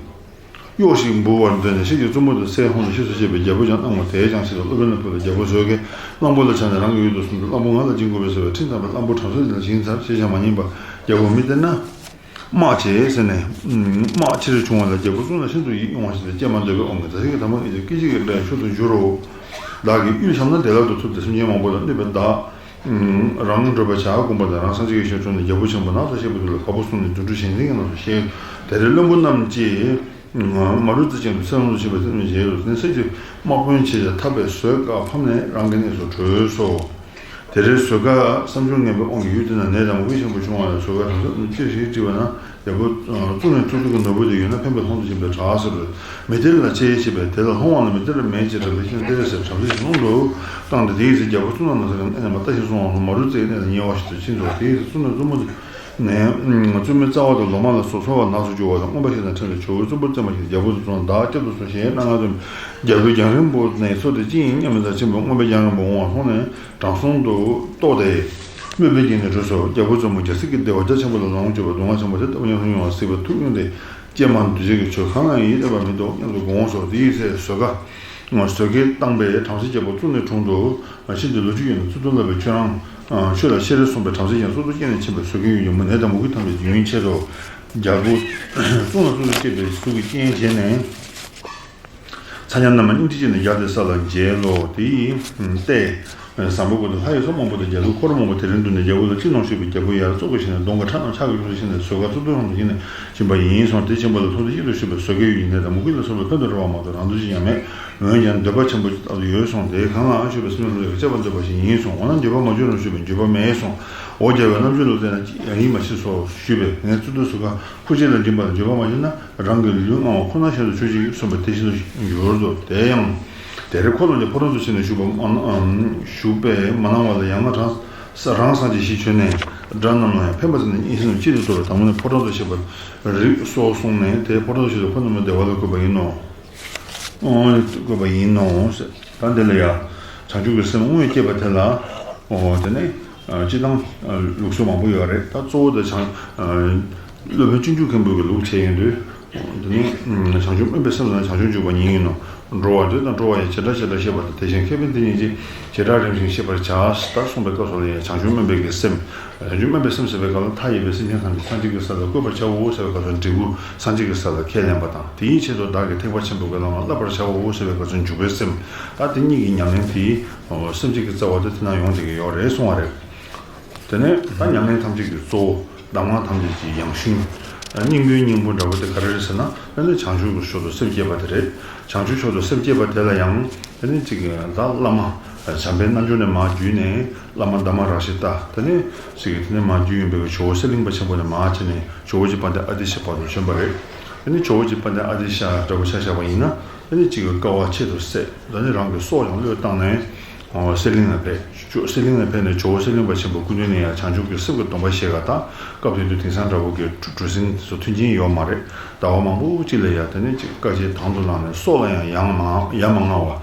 གཡོག་ཞིག་འབུལ་བར་འདོད་ནས་ཤེལ་གྱི་བཙུན་མོ་དེ་སའི་ཧོང་དུ་ཤི་སོ་ཞེས་པས། རྒྱལ་པོས་ཀྱང་གནང་ངོ་། དེས་ཀྱང་ཤི་སོ། སློབ་དཔོན་ལ་ཕུལ་ལ་རྒྱལ་པོ་བཟོད་དཀའི་གླང་པོ་ལ་ཆགས་ནས་རང་གི་ཡུལ་དུ་སོང་དུས་གླང་པོ་ང་ལ་སྦྱིན་དགོས་པས་ཟེར་བས། ཁྲིམས་དམ་པས་གླང་པོ་དྲང་སྲོང་ལ་བྱིན་ཚར་ཞེས་བྱ་མ་ཉན་པར་རྒྱལ་པོ་མི་སྟེར་ན། དམག་བྱེད་ཟེར་ནས། དམག་ཆེ་རུ་བྱུང་བ་ལ་རྒྱལ་པོ་གཙུག་ན་ཤིན་ཏུ་ཡིད་གཡོང་བ་ཞིག་སྟེ་སྐྱེལ་མ་འདོད་པའི་དབང་གིས་ད་ཞིག་གི་དམ་པ་ཨེ་ཙི་སྐད་ཅིག་གིས་བསྒྲལ་མཆོག་ཏུ་འགྱུར་རོ། བདག་གིས་གཡུལ་བཤམས་ན་དེ་ལ་དུ་ཐུབ་སྟེ་སེམས་ཅན་མང་པོ་ལ་གནོད་པའི་བདག་རང་འགྲོ་བའི་བྱ་སྒོམ་པ་དང་རང་སངས་རྒྱས་ཀྱི་ཞིང་འཁྲུངས་ནས་རྒྱལ་པོ་ཆེན་པོ་ནགས་སུ་གཤེགས་པའི་དུས་ལ་བ་སྤུ་བཟུང་ནས་དུད་འགྲོ་གཞན་སེམས་ཀྱི་ནང་དུ་གཤེགས། དེར་བློན་པོ་རྣམས་ཀྱིས་ མ་རུ་རྩེ་ཅན་དུ་ཚེ་རིང་དུ་ཕྱིན་པའི་ཚེ་རིང་མཇལ་རུ་ནི་སྲས་ཀྱི་དམག་དཔོན་ཆེ་ཞེས་འཐབ་པའི་ཟོལ་དཀར་ཕམ་ནས་རང་གི་གནས་སུ་བྲོས་སོ། དེར་ཟོལ་དཀར་བསམ་བྱུང་ངན་པའི་དབང་གིས་ཡུལ་དེ་ན་ནད་དང་མུ་གེ་ཆེན་པོ་བྱུང་བ་ལས་ཟོལ་དཀར་བྲམ་ཟེ་ཅི་ཞིག་དྲིས་པ་ན། རྒྱལ་པོ་གཙུག་ནས་གཙུག་ཏོར་གྱི་ནོར་བུ་དེ་ཡོད་ན་ཕན་པའི་ལྷུང་དུ་ཕྱིན་པའི་གྲགས་ཟེར་བས། མི་སྟེར་ལ་ཆེ་ཞེས་པས་དེ་ལ་ལྷུང་བ་ལ་མི་སྟེར་མེད་ཅེས་བྲམ་ཟེ་ཞིག་ལྷུང་དུ་བཏང་སྟེ། དེའི་ཚེ་རྒྱལ་པོ་གཙུག་ན་ན་བཟའ་གི་ཨེ་ནས་མ་ལྟ་ཞིག་སོང་བ་མ་རུ་རྩེའི་གནས་ལ་ཉེ་བ་ཞིག་ཏུ་ཕྱིན་ཏོ། དེའི་ཚེ་གཙུག་ན་བཙུན་མོ་ནས་བཙུན་མོའི་རྩ་བ་དང་ལོ་མ་ལ་སོགས་ཚོར་བ་ནགས་སུ་རྒྱུ་བ་དང་རྔོན་པ་ཞིག་དང་འཕྲད་ནས་ཇོ་བོའི་བཙུན་པོར་བརྩེ་བ་ཞིག་རྒྱལ་པོ་དུ་སོང་བདག་བསྐྱབ་ཏུ་གསོལ་ཞེས་གནང་བ་དང་། རྒྱལ་པོའི་རྒྱང་རིང་པོ་ནས་ཚོར་དེ་ཅི་ཡིན་སྙམ་པའི་ཚེ་ཆེན་པོ་རྔོན་པའི་རྒྱང་རིང་པོ་འོང་བ་མཐོང་ནས་དྲང་སྲོང་དུ་རྟོགས་ཏེ། དམོད་པའི་རྒྱན་ནས་བྲོས་སོ། རྒྱལ་པོ་བཙུན་མོ་རྒྱལ་སྲིད་ཀྱི་བདེ་བ་རྒྱ་ཆེན་པོ་ལ་ལོངས་སྤྱོད་པ་སྡུག་བསྔལ་ཆེན་པོ་དེ་ལྟ་བུ་ཉམས་སུ་མྱོང་བ་གཟིགས་པས་ཐུགས་དབྱུང་སྟེ། ཀྱེ་མ་འདུས་བྱས་ཀྱི་ཆོས་གང་ཡང་ཡིད་གཏད་པ་མི་འདུག་སྙམ་དུ་དགོངས་སོ། དེའི་ཚེ་ཟོལ་དཀར་ཟོལ་དཀར་བཏང་པས་བྲམ་ཟེ་རྒྱལ་པོ་གཙུག་ནས་དྲུང་དུ་ཕྱིན་ཏེ། ལོ་རྒྱུས་ཡོད་ན་གཙུག་ཏོར་ལ་བའི་ཁྱོད་རང་ཆོས་ལ་ཤེས་རེ་གསུངས་པས་བྲམ་ཟེ་ཡང་གཙུག་ཏོར་སྐྱེས་ནས་ཕྱིན་པས་ཟོལ་དཀར་ཡུལ་གྱི་མུ་ནད་དང་མུ་གེ་ཐམས་ཅད་ཡུན་ཆད་དོ། རྒྱལ་པོ་གཙུག་ན་གཙུག་ཏོར་སྐྱེས་པའི་གཟུགས་ཀྱི་རྐྱེན་བྱས་ནས། ཚ་ཉམས་རྣམས་སྙིང་ཐིག་ཅན་ནས་བརྒྱལ་ཏེ་ས་ལ་འགྱེལ་ལོ། དེ་ཡིས་ཏེ། བཟང་པོ་ཀུན་ཏུ་ལྷ་ཡི་སོགས་མང་པོ་དང་རྒྱལ་པོའི་འཁོར་མང་པོ་དེ་རིང་འདུས་ནས་རྒྱལ་པོ་ལ་ཅི་གནང་ཞུས་པས། རྒྱལ་པོ་ཡར་བཙོག་པའི་ཞིང་ནས་གདོང་གི་ཁྲག་རྣམས་ཕྱག་གི་ཡུལ་དུ་ཕྱིན་ནས་ཟོལ་དཀར་གཙུག་ཏོར་ཁང་དུ་ཕྱིན་ནས་ཕྱིན་པ་ཡིན་གསུངས། དེ་ཆེན་པོ་ལ་ཐུགས་བརྩེ་ཤིན་ཏུ་ཞུས་པས་ཟོལ་དཀར་ཡུལ་གྱི་ནད་དང་མུ་གེ་ལ་སོགས་པའི་ཕན་དུ་རེ་བ་མ་གཏོགས་རང་དོན་ཅི་ཡང་མེད། འོན་ཀྱང་འདོད་པ་ཆེན་པོ་ཅིག་ལྟ་བུ་ཡོད་གསུངས། དེ་གང་ལགས་ཞུས་པས། སེམས་ཅན་ལ་སྤྱད་པར་འདོད་པ་ཞིག་ཡིན་གསུངས། འོ་ན་འགྱོད་པ་མ་བྱུང་རུང་ཞུས་པས་འགྱོད་པ་མེད་གསུངས། འོ་རྒྱལ་བའི་རྣམ་འགྱུར་ལ་བལྟས་ན་ཡང་ཡིད་མ་ཆེས་སོ་ཞུས་པས། ངས་གཙུག་ཏོར་ཟོལ་དཀར་ཁུར་ཆེན་ལ་འགྲིམས་པ་ལ་འགྱོད་པ་མ་བྱུང་ན། རང་གི་ལུས་དངངས་པ་ཁོ་ན་བཞིན་དུ་ཆོས་ཅིག་གསུངས་པས་དེ་བཞིན་དུ་འགྱུར་ཏོ། དེ་ཡང་། དེར་འཁོར་ལོ་ནས་ཕོ་བྲང་དུ་ཕྱིན་ནས་བཞུགས་པ་མ་གནང་བཞུགས་པས་མ་གནང་བ་ལ་ཡང་ན་རང་རང་སངས་རྒྱས་ཞིག་བྱོན་ནས་དགྲ་རྣམས་ལ་ཡང་ཕན་པར་བརྩམས་ནས་གཉིས་སུ་གཅིག་ཏུ་གཏོར་བས་དང་པོ་ནས་ཕོ་བྲང་དུ་གཤེགས་པར་རིགས་སོ་གསུངས་ནས་དེ་ཕོ་བྲང་དུ་གཤེགས་ཏེ་ཁོ་རྣམས་ལ་བདེ་བ་ལ་བཀོད་པ་ཡིན་ནོ། བཀོད་པ་ཡིན་ནོ། ད་འདི་ལ་ཡང་བྱང་ཆུབ་ཀྱི་སེམས་དངོས་སྐྱེས་པ་དེ་ལ། འོ་དེ་ནས། སྤྱིར་བཏང་། ལུགས་སྲོལ་མང་པོ་ཡོད་རེད། ད་གཙོ་བོ་དེ་བྱང་། སློབ་དཔོན་སྤྱོད་འཇུག་མཁན་པོ་གི་ལུགས་བྱས་ཡོང་དུས། དེ་ནི་བྱང་ཆུབ་སྨོན་པའི་སེམས་ལ་བྱང་ཆུབ་འཇུག་པ་ཉིད་ཡིན་ནོ། འགྲོ་བ་འདོད་དང་འགྲོ་བ་ཡི་བྱེ་བྲག་བྱེ་བྲག་ཤེས་པ་དང་། དེ་བཞིན་ཁེ་ཕན་དེ་ཉིད་ཀྱི་བྱེ་བྲག་རིམ་བཞིན་ཤེས་པར་བྱ། ད་གསུངས་པའི་སྐབས་སུ་ལ་ཡང་བྱང་ཆུབ་སྨོན་པའི་གི་སེམས། བྱང་ཆུབ་སྨོན་པའི་སེམས་ཟེར་བའི་སྐབས་ལ་མཐའ་ཡས་པའི་སེམས་ཅན་ཐམས་ཅད་སངས་རྒྱས་ཀྱི་ས་ལ་བཀོད་པར་བྱའོ་ཟེར་བའི་སྐབས་སུ་འབྲས་བུ་སངས་རྒྱས་ཀྱི་ས་ལ་ཁས་ལེན་པ་དང་། དེའི་ཆེད་དུ་བདག་གིས་ཐེག་པ་ཆེན་པོའི་གི་ལམ་ལ་བསླབ་པར་བྱའོ་ཟེར་བའི་སྐབས་སུ་འཇུག་པའི་སེམས། ད་དེ་གཉིས་ཀྱི་ཉམས་ལེན་དེ། སེམས་བསྐྱེད་ཀྱི་རྩ་བ་དེ་དེ་ན་ཡོང་བསྡད་ཀྱི་ཡོད་རེད་གསུང་བ་རེད། དེ་ནས་ད་ཉམས་ལེན་ཐམས་ཅད་ཀྱི་གཙོ་བོ། གདམས་ངག་ཐམས་ཅད་ཀྱི་ཡང་ཤིང་། སྙིང་པོའི་སྙིང་པོ་འདྲ་བོ་དེ་ག་རེ་རེད་ཟེར་ན། དེ་ནི་བྱང་ཆུབ་ཀྱི་ཕྱོགས་སུ་སེམས་བསྐྱེད་པ་དེ་རེད། བྱང་ཆུབ་ཕྱོགས་སུ་སེམས་བསྐྱེད་པ་དེ་ལ་ཡང་། དེ་ནི་གཅིག་གི་ད་བླ་མ། བྱམས་པའི་རྣལ་འབྱོར་ནས་མར་བརྒྱུད་ནས་བླ་མ་དྷརྨ་རཀྵི་ཏ། དེ་ནི་གཅིག་གི་དེ་ནས་མར་བརྒྱུད་ཡོང་བའི་ཇོ་བོ་གསེར་གླིང་པ་ཆེན་པོ་ནས་མར་བྱས་ནས་ཇོ་བོ་རྗེ་དཔལ་ལྡན་ཨ་ཏི་ཤ་བར་དུ་བྱོན་པ་རེད། དེ་ནི་ཇོ་བོ་རྗེ་དཔལ་ལྡན་ཨ་ཏི་ཤ་འདྲ་བོ་ཆ་བཞག་པ་ཡིན་ན། དེ་ནི་གཅིག་གི་དཀའ་བ་ཆེད་དུ་སད། དེ་ནི་རང་གི་སྲོག་ཀྱང་བློས་བཏང་ནས། གསེར་གླིང་ལ་ཕེབས། གསེར་གླིང་ལ་ཕེབས་ནས་ཇོ་བོ་གསེར་གླིང་པ་ཆེན་པོ་སྐུ་མདུན་ནས་ཡང་བྱང་ཆུབ་ཀྱི་སེམས་ཀྱི་སྡོམ་པ་བཞེས་པ་དང་། སྐབས་དེ་དུས་དེང་སང་འདྲ་བོ་གི་གྲུ་གྲུ་གཟིངས་དེ་ཚོ་མཐུན་རྐྱེན་ཡོད་མ་རེད། ཟླ་བ་མང་པོ་གཅིག་ལ་ཡང་དེ་ནས་གཅིག་དཀའ་སྤྱད་དང་དུ་བླངས་ནས་སྲོག་ལ་ཡང་ཡ་མ་ཡ་མ་ང་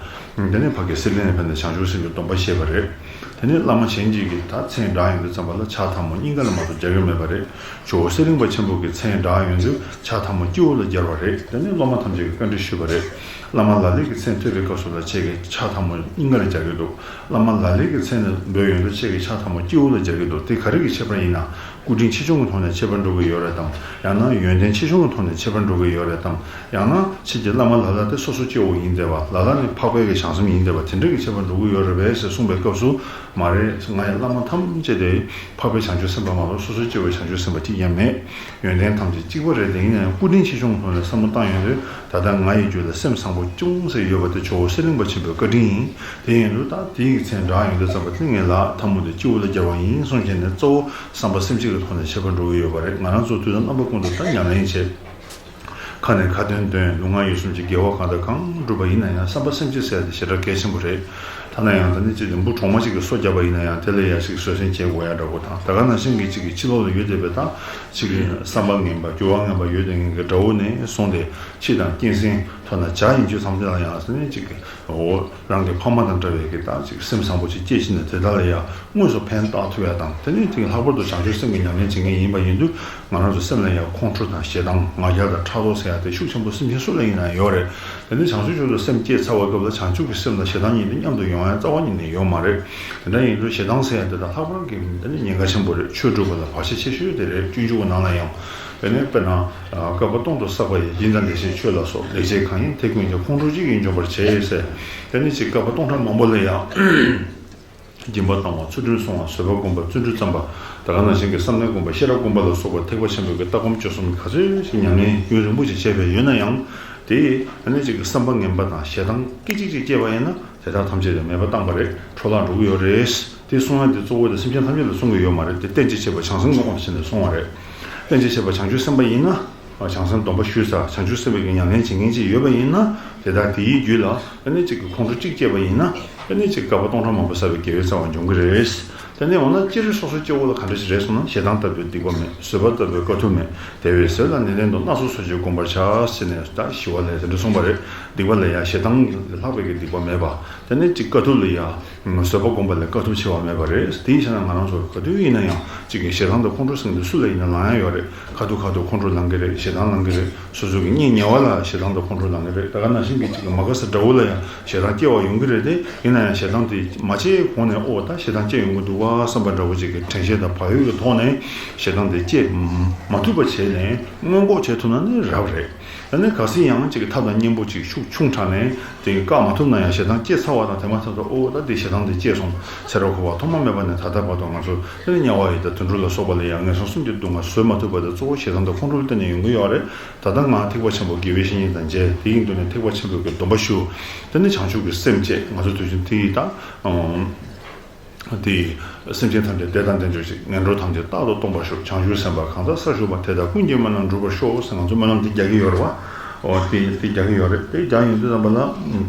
བ། དེ་ནས་ཕ་གི་གསེར་གླིང་ལ་ཕེབས་ནས་བྱང་ཆུབ་སེམས་ཀྱི་སྡོམ་པ་བཞེས་པ་རེད། དེ་ནས་བླ་མ་གཞན་གཅིག་གིས་ད་མཚན་བསྒྲགས་ཡོང་དུས་ཙམ་པ་ལ་ཕྱག་ཐལ་མོ་སྙིང་ག་ལ་མ་གཏོགས་སྦྱར་གྱི་མེད་པ་རེད། ཇོ་བོ་གསེར་གླིང་པ་ཆེན་པོ་གི་མཚན་བསྒྲགས་ཡོང་དུས་ཕྱག་ཐལ་མོ་སྤྱི་བོ་ལ་སྦྱར་བ་རེད། དེ་ནས་སློབ་མ་ཐམས་ཅད་ཀྱིས་བཀའ་འདྲི་ཞུས་པ་རེད། བླ་མ་ལ་ལས་ཀྱི་མཚན་ཐོས་པའི་སྐབས་སུ་ལ་ཁྱེད་ཀྱིས་ཕྱག་ཐལ་མོ་སྙིང་ག་ལ་སྦྱར་གྱི་འདུག་བླ་མ་ལ་ལས་ཀྱི་མཚན་ནི་འབོད་ཡོང་དུས་ཁྱེད་ཀྱིས་ཕྱག་ཐལ་མོ་སྤྱི་བོ་ལ་སྦྱར་གྱི་འདུག་དེ་ག་རེ་གི་ཁྱད་པར་ཡིན་ན། སྐུ་དྲིན་ཆེ་ཆུང་གི་ཐོག་ནས་ཁྱད་པར་འགྲོ་གི་ཡོད་རེད་དམ། ཡང་ན་ཡོན་ཏན་ཆེ་ཆུང་གི་ཐོག་ནས་ཁྱད་པར་འགྲོ་གི་ཡོད་རེད་དམ། ཡང་ན་ཁྱེད་ཀྱི་བླ་མ་ལ་ལ་དེ་སོ་སོ་སྐྱེ་བོ་ཡིན་བསྡད་པ། ལ་ལ་ནི་འཕགས་པའི་གི་བྱང་སེམས་ཡིན་བསྡད་པ། དེ་འདྲ་གི་ཁྱད་པར་འགྲོ་གི་ཡོད་རེད་པས་ཟེར་གསུངས་པའི་སྐབས་སུ། མ་རེད། ང་ཡི་བླ་མ་ཐམས་ཅད་དེ་འཕགས་པའི་བྱང་ཆུབ་སེམས་དཔའ་མ་གཏོགས་སོ་སོ་སྐྱེ་བོའི་བྱང་ཆུབ་སེམས་དཔའ་གཅིག་ཀྱང་མེད། ཡོན་ཏན་ཐམས་ཅད་གཅིག་པ་རེད། དེ་ཡིན་ན་ཡང་སྐུ་དྲིན་ཆེ་ཆུང་གི་ཐོག་ནས་བསམ་བློ་བཏང་ཡོང་དུས། ད་ལྟ་ང་ཡི་རྒྱུད་ལ་སེམས་བཟང་པོ་ཅུང་ཟད་ཡོད་པ་དེ་ཇོ་བོ་གསེར་གླིང་པ་ཆེན་པོའི་བཀའ་དྲིན་ཡིན། དེ་ཡིན་དུས་ད་དེའི་མཚན་བསྒྲགས་ཡོང་དུས་ཙམ་པ་དེ་ངས་ལག་ཐལ་མོ་དེ་སྤྱི་བོ་ལ་སྦྱར་བ་ཡིན་གསུངས་བྱས་ནས། གཙོ་བོ་བསམ་པ་སེམས་བསྐྱེད་ཀྱི་ཐོག་ནས་ཁྱད་པར་འགྲོ་གི་ཡོད་པ་རེད། ང་རང་ཚོ་དུས་དང་རྣམ་པ་ཀུན་ཏུ་ད་ཉམས་ལེན་བྱེད། ཁ་ནས་ཁ་ཏོན་འདོན། ལུས་ངག་ཡིད་གསུམ་གྱི་དགེ་བ་གང་དང་གང་བསྒྲུབས་པ་ཡིན་ན་ཡང་། བསམ་པ་སེམས་བསྐྱེད་ཟེར་ཡ་དེ་ཞེ་དྲག་གལ་ཆེན་པོ་རེད། ཐ་ན་ཡང་ད་ནི་ཅིག་འབུ་གྲོག་མ་ཅིག་གིས་སོ་བརྒྱབ་པ་ཡིན་ན་ཡང་། དེ་ལ་ཡ་ཞིག་བཟོད་བསྲན་བྱེད་དགོས་ཡ་འདྲ་པོ་དང་། ད་ག་ནང་བཞིན་གྱི་ཅིག་གི་ཕྱི་ལོགས་ལ་ཡོད་བསྡད་པའི་ད་ཅིག་གི་བསམ་པ་ངན་པ་འགྱུར་བ་ངན་པ་ཡོད་བསྡད་མཁན་གྱི་དགྲ་བོ་ནས་བཟུང་སྟེ། འཆི་དང་སྐྱེ་འཛིན་ཐ་ན་བྱ་ཡི་རྒྱུ་ཐམས་ཅད་ལ་ཡང་ཟེར་ནས་ཅིག་གི་འོ་རང་གི་ཕ་མ་དང་འདྲ་བའི་གི་ད་ཅིག་སེམས་བཟང་པོ་ཅིག་སྐྱེས་ཕྱིན་ནས་དེ་དག་ལ་ཡ་དངོས་སུ་ཕན་བཏགས་ཐུབ་ཡ་དང་། དེ་ནས་དེ་ལྷག་པར་དུ་བྱང་ཆུབ་སེམས་ཀྱི་ཉམས་ལེན་བྱེད་མཁན་ཡིན་པ་ཡིན་དུས། ང་རང་ཚོ་སེམས་ལ་ཡང་ཁོང་ཁྲོ་དང་ཞེ་སྡང་ང་རྒྱལ་དང་ཕྲག་དོག་ཟེར་ཡ་དེ་ཤུགས་ཆེན་པོ་སེམས་ཅན་སུ་ལ་ཡིན་ན་ཡོད་རེད། དེ་ནས་བྱང་ཆུབ་མཆོག་ཏུ་སེམས་བསྐྱེད་ཚར་བའི་སྐབས་ལ་བྱང་ཆུབ་ཀྱི་སེམས་དང་ཞེ་སྡང་གཉིས་དེ་མཉམ་དུ་ཡོང་ཡ་རྩ་བ་ཉིད་ནས་ཡོད་མ་རེད། དེ་འདྲ་ཡིན་དུས་ཞེ་སྡང་ཟེར་ཡ་དེ་དག་ལྷག་པར་གྱི་དེ་ནི་ཉེན་ཁ་ཆེན་པོ་རེད། ཆོས་སྒྲུབ་པ་ལ་བར་ཆད་ཆེ་ཤོས་དེ་རེད། སྤྱོད་འཇུག་གི་ནང་ལ་ཡང་། དེ་ནས་དཔེར་ན། བསྐལ་པ་སྟོང་དུ་བསགས་པ་ཡི། སྦྱིན་དང་བདེ་གཤེགས་མཆོད་ལ་སོགས། ལེགས་སྤྱད་གང་ཡིན་དེ་ཀུན་ཀྱང་། ཁོང་ཁྲོ་གཅིག་གིས་འཇོམས་པར་བྱེད་ཟེར། དེ་ནི་ཅིག་བསྐལ་པ་སྟོང་ཕྲག་མང་པོ་ལ་ཡང་། སྦྱིན་པ་བཏང་བ། ཚུལ་ཁྲིམས་བསྲུང་བ། བཟོད་པ་བསྒོམ་པ། བརྩོན་འགྲུས་བརྩམ་པ། ད་ག་ནང་བཞིན་གྱི་བསམ་གཏན་བསྒོམ་པ། ཤེས་རབ་བསྒོམ་པ་ལ་སོགས་པ་ཐེག་པ་ཆེན་པོའི་གི་ལྟ་སྒོམ་སྤྱོད་གསུམ་གྱི་ག་ཚོད་ཅིག་ཉམས་ལེན་ཡུན་རིང་པོ་ཞིག་བྱས་པ་ཡོད་ན་ཡང་། དེ་ཨ་ནི་གཅིག་གི་བསམ་པ་ངན་པ་དང་ཞེ་སྡང་སྐད་ཅིག་ཅིག་སྐྱེས་པ་ཡིན་ན། དེ་དག་ཐམས་ཅད་ལ་མེད་པ་བཏང་བ་རེད། འཕྲོ་བརླག་འགྲོ་གི་ཡོད་རེད། དེ་གསུང་ཡ་དེ་གཙོ་བོ་དེ་སེམས་ཅན་ཐམས་ཅད་ལ་གསུང་གི་ཡོད་མ་རེད། དེ་རྟེན་ཅིང་བཅས་པ་བྱང་སེམས་ཀྱི་དབང་བྱས་ནས་གསུང་བ་རེད། རྟེན་ཅིང་བཅས་པ་བྱང་ཆུབ་སེམས་དཔའ་ཡིན་ན། བྱང་སེམས་སྡོམ་པ་ཞུས་ཚར། བྱང་ཆུབ་སེམས་དཔའི་གི་ཉམས་ལེན་བྱེད་མཁན་ཅིག་ཡོད་པ་ཡིན་ན། དེ་དག་དེའི་རྒྱུད་ལ་ཨ་ནི་གཅིག་གི་ཁོང་ཁྲོ་གཅིག་སྐྱེས་པ་ཡིན་ན། ཨ་ནི་གཅིག་དགའ་བ་སྟོང་ཕྲག་མང་པོ་བསགས་པའི་དགེ་བའི་རྩ་བ་འབྱུང་གི་རེད། དེ་ནས་འོ་ན་སྤྱིར་སོ་སོ་སྐྱེ་བོ་ལ་ག་འདྲ་ཞིག་རེད་གསུངས་ན། ཞེ་སྡང་ལྟ་བུའི་སྡིག་པ་མེད། བཟོད་པ་ལྟ་བུའི་དཀའ་ཐུབ་མེད། དེ་བས་བཟོད་ལ་ནན་ཏན་དུ། སྣ་ཚོགས་ཚོགས་ཀྱིས་བསྒོམ་པར་བྱ། ཟེར་ནས་ད་ཞི་བ་ལྷས་དེ་འདྲ་གསུངས་པ་རེད། སྡིག་པ་ལ་ཡང་ཞེ་སྡང་ལས་ལྷག་པའི་གི་སྡིག་པ་མེད་པ། དེ་ནས་གཅིག་དཀའ་ཐུབ་ལ་ཡང་བཟོད་པ་བསྒོམ་པ་ལས་དཀའ་ཐུབ་ཆེ་བ་མེད་པ་རེད། དེའི་ཕྱིར་ན་ང་རང་ཚོ་ག་དུས་ཡིན་ན་ཡང་གཅིག་གི་ཞེ་སྡང་དང་ཁོང་ཁྲོ་ཟེར་མཁན་དེ་སུ་ལ་ཡིན་ན་ལང་ཡ་ཡོད་རེད། ཁ་ཐུག་ཁ་ཐུག་ཁོང་ཁྲོ་ལང་གི་རེད། ཞེ་སྡང་ལང་གི་རེད། སོ་སོ་གི་གཉེན་ཉེ་བ་ལ་ཞེ་སྡང་དང་ཁོང་ཁྲོ་ལང་གི་རེད། ད་ག་ནང་བཞིན་གྱི་གཅིག་གི་མ་དགའ་ས་དགྲ་བོ་ལ་ཡང་ཞེ་སྡང་སྐྱེ་བ་ཡོང་གི་རེད་དེ། ཡིན་ན་ཡང་ཞེ་སྡང་དེ་མ་སྐྱེས་གོང་ནས། ཨོ་ད་ཞེ་སྡང་སྐྱེ་ཡོང་གི་འདུག་བ་བསམ་པ་འདྲ་བོ་ཅིག་གི་དྲན་ཤེས་དང་བག་ཡོད་ཀྱི་ཐོག་ནས་ཞེ་སྡང་དེ་སྐྱེ་མ་ཐུབ་པ་བྱས་ནས་སྔོན་འགོག་བྱེད་ཐུབ་ན་ནི་རབ་རེད། ཨ་ནི་གལ་སྲིད་ཡང་ཅིག་གི་ཐབས་དང་གཉེན་པོ་ཅིག་ཤུགས་ཆུང་དྲགས་ནས་དེ་བཀག་མ་ཐུབ་ན་ཡང་ཞེ་སྡང་སྐྱེས་ཚར་བ་དང་། དེ་མ་ཐག་ཏུ་ཨོ་ད་དེ་ཞེ་སྡང་དེ་སྐྱེས་སོང་། ཚེ་རབས་འཁོར་བ་ཐོག་མ་མེད་པ་ནས་ད་ལྟ་བར་དུ་ང་ཚོ་དེ་ནི་དམྱལ་བ་ཡི་དྭགས་དུད་འགྲོ་ལ་སོགས་པ་ལ་ཡང་ངན་སོང་གསུམ་གྱི་སྡུག་བསྔལ་བཟོད་མ་ཐུབ་པ་དེ་གཙོ་བོ་ཞེ་སྡང་དང་ཁོང་ཁྲོ་ལ་བརྟེན་ནས་ཡོང་གི་ཡོད་རེད། ད་ལྟ་ང་ཐེག་པ་ཆེན་པོ་དགེ་བའི་བཤེས་གཉེན་དང་མཇལ། དེ་ཡི་མདུན་ནས་ཐེག་པ་ཆེན་པོའི་གི་སྡོམ་པ་ཞུ། དེ་ནི་བྱང་ཆུབ་ཀྱི་སེམས་བསྐྱེད། ང་ཚོ་དུས་རྒྱུན་དེ་ཡི་ད། དེ་སེམས་ཅན་ཐམས་ཅད་བདེ་དང་ལྡན་གྱུར་ཅིག་ངན་འགྲོ་ཐམས་ཅད་རྟག་ཏུ་སྟོངས་པར་ཤོག་བྱང་ཆུབ་སེམས་དཔའ་གང་དག་ས་བཞུགས་པ། དེ་དག་ཀུན་གྱི་སྨོན་ལམ་འགྲུབ་པར་ཤོག་ཟེར་ང་ཚོ་སྨོན་ལམ་དེ་རྒྱག་གི་ཡོད་རེད་བ། འོ་དེ་དེ་རྒྱག་གི་ཡོད་རེད། དེ་རྒྱག་ཡོང་དུས་ཙམ་པ་ལ་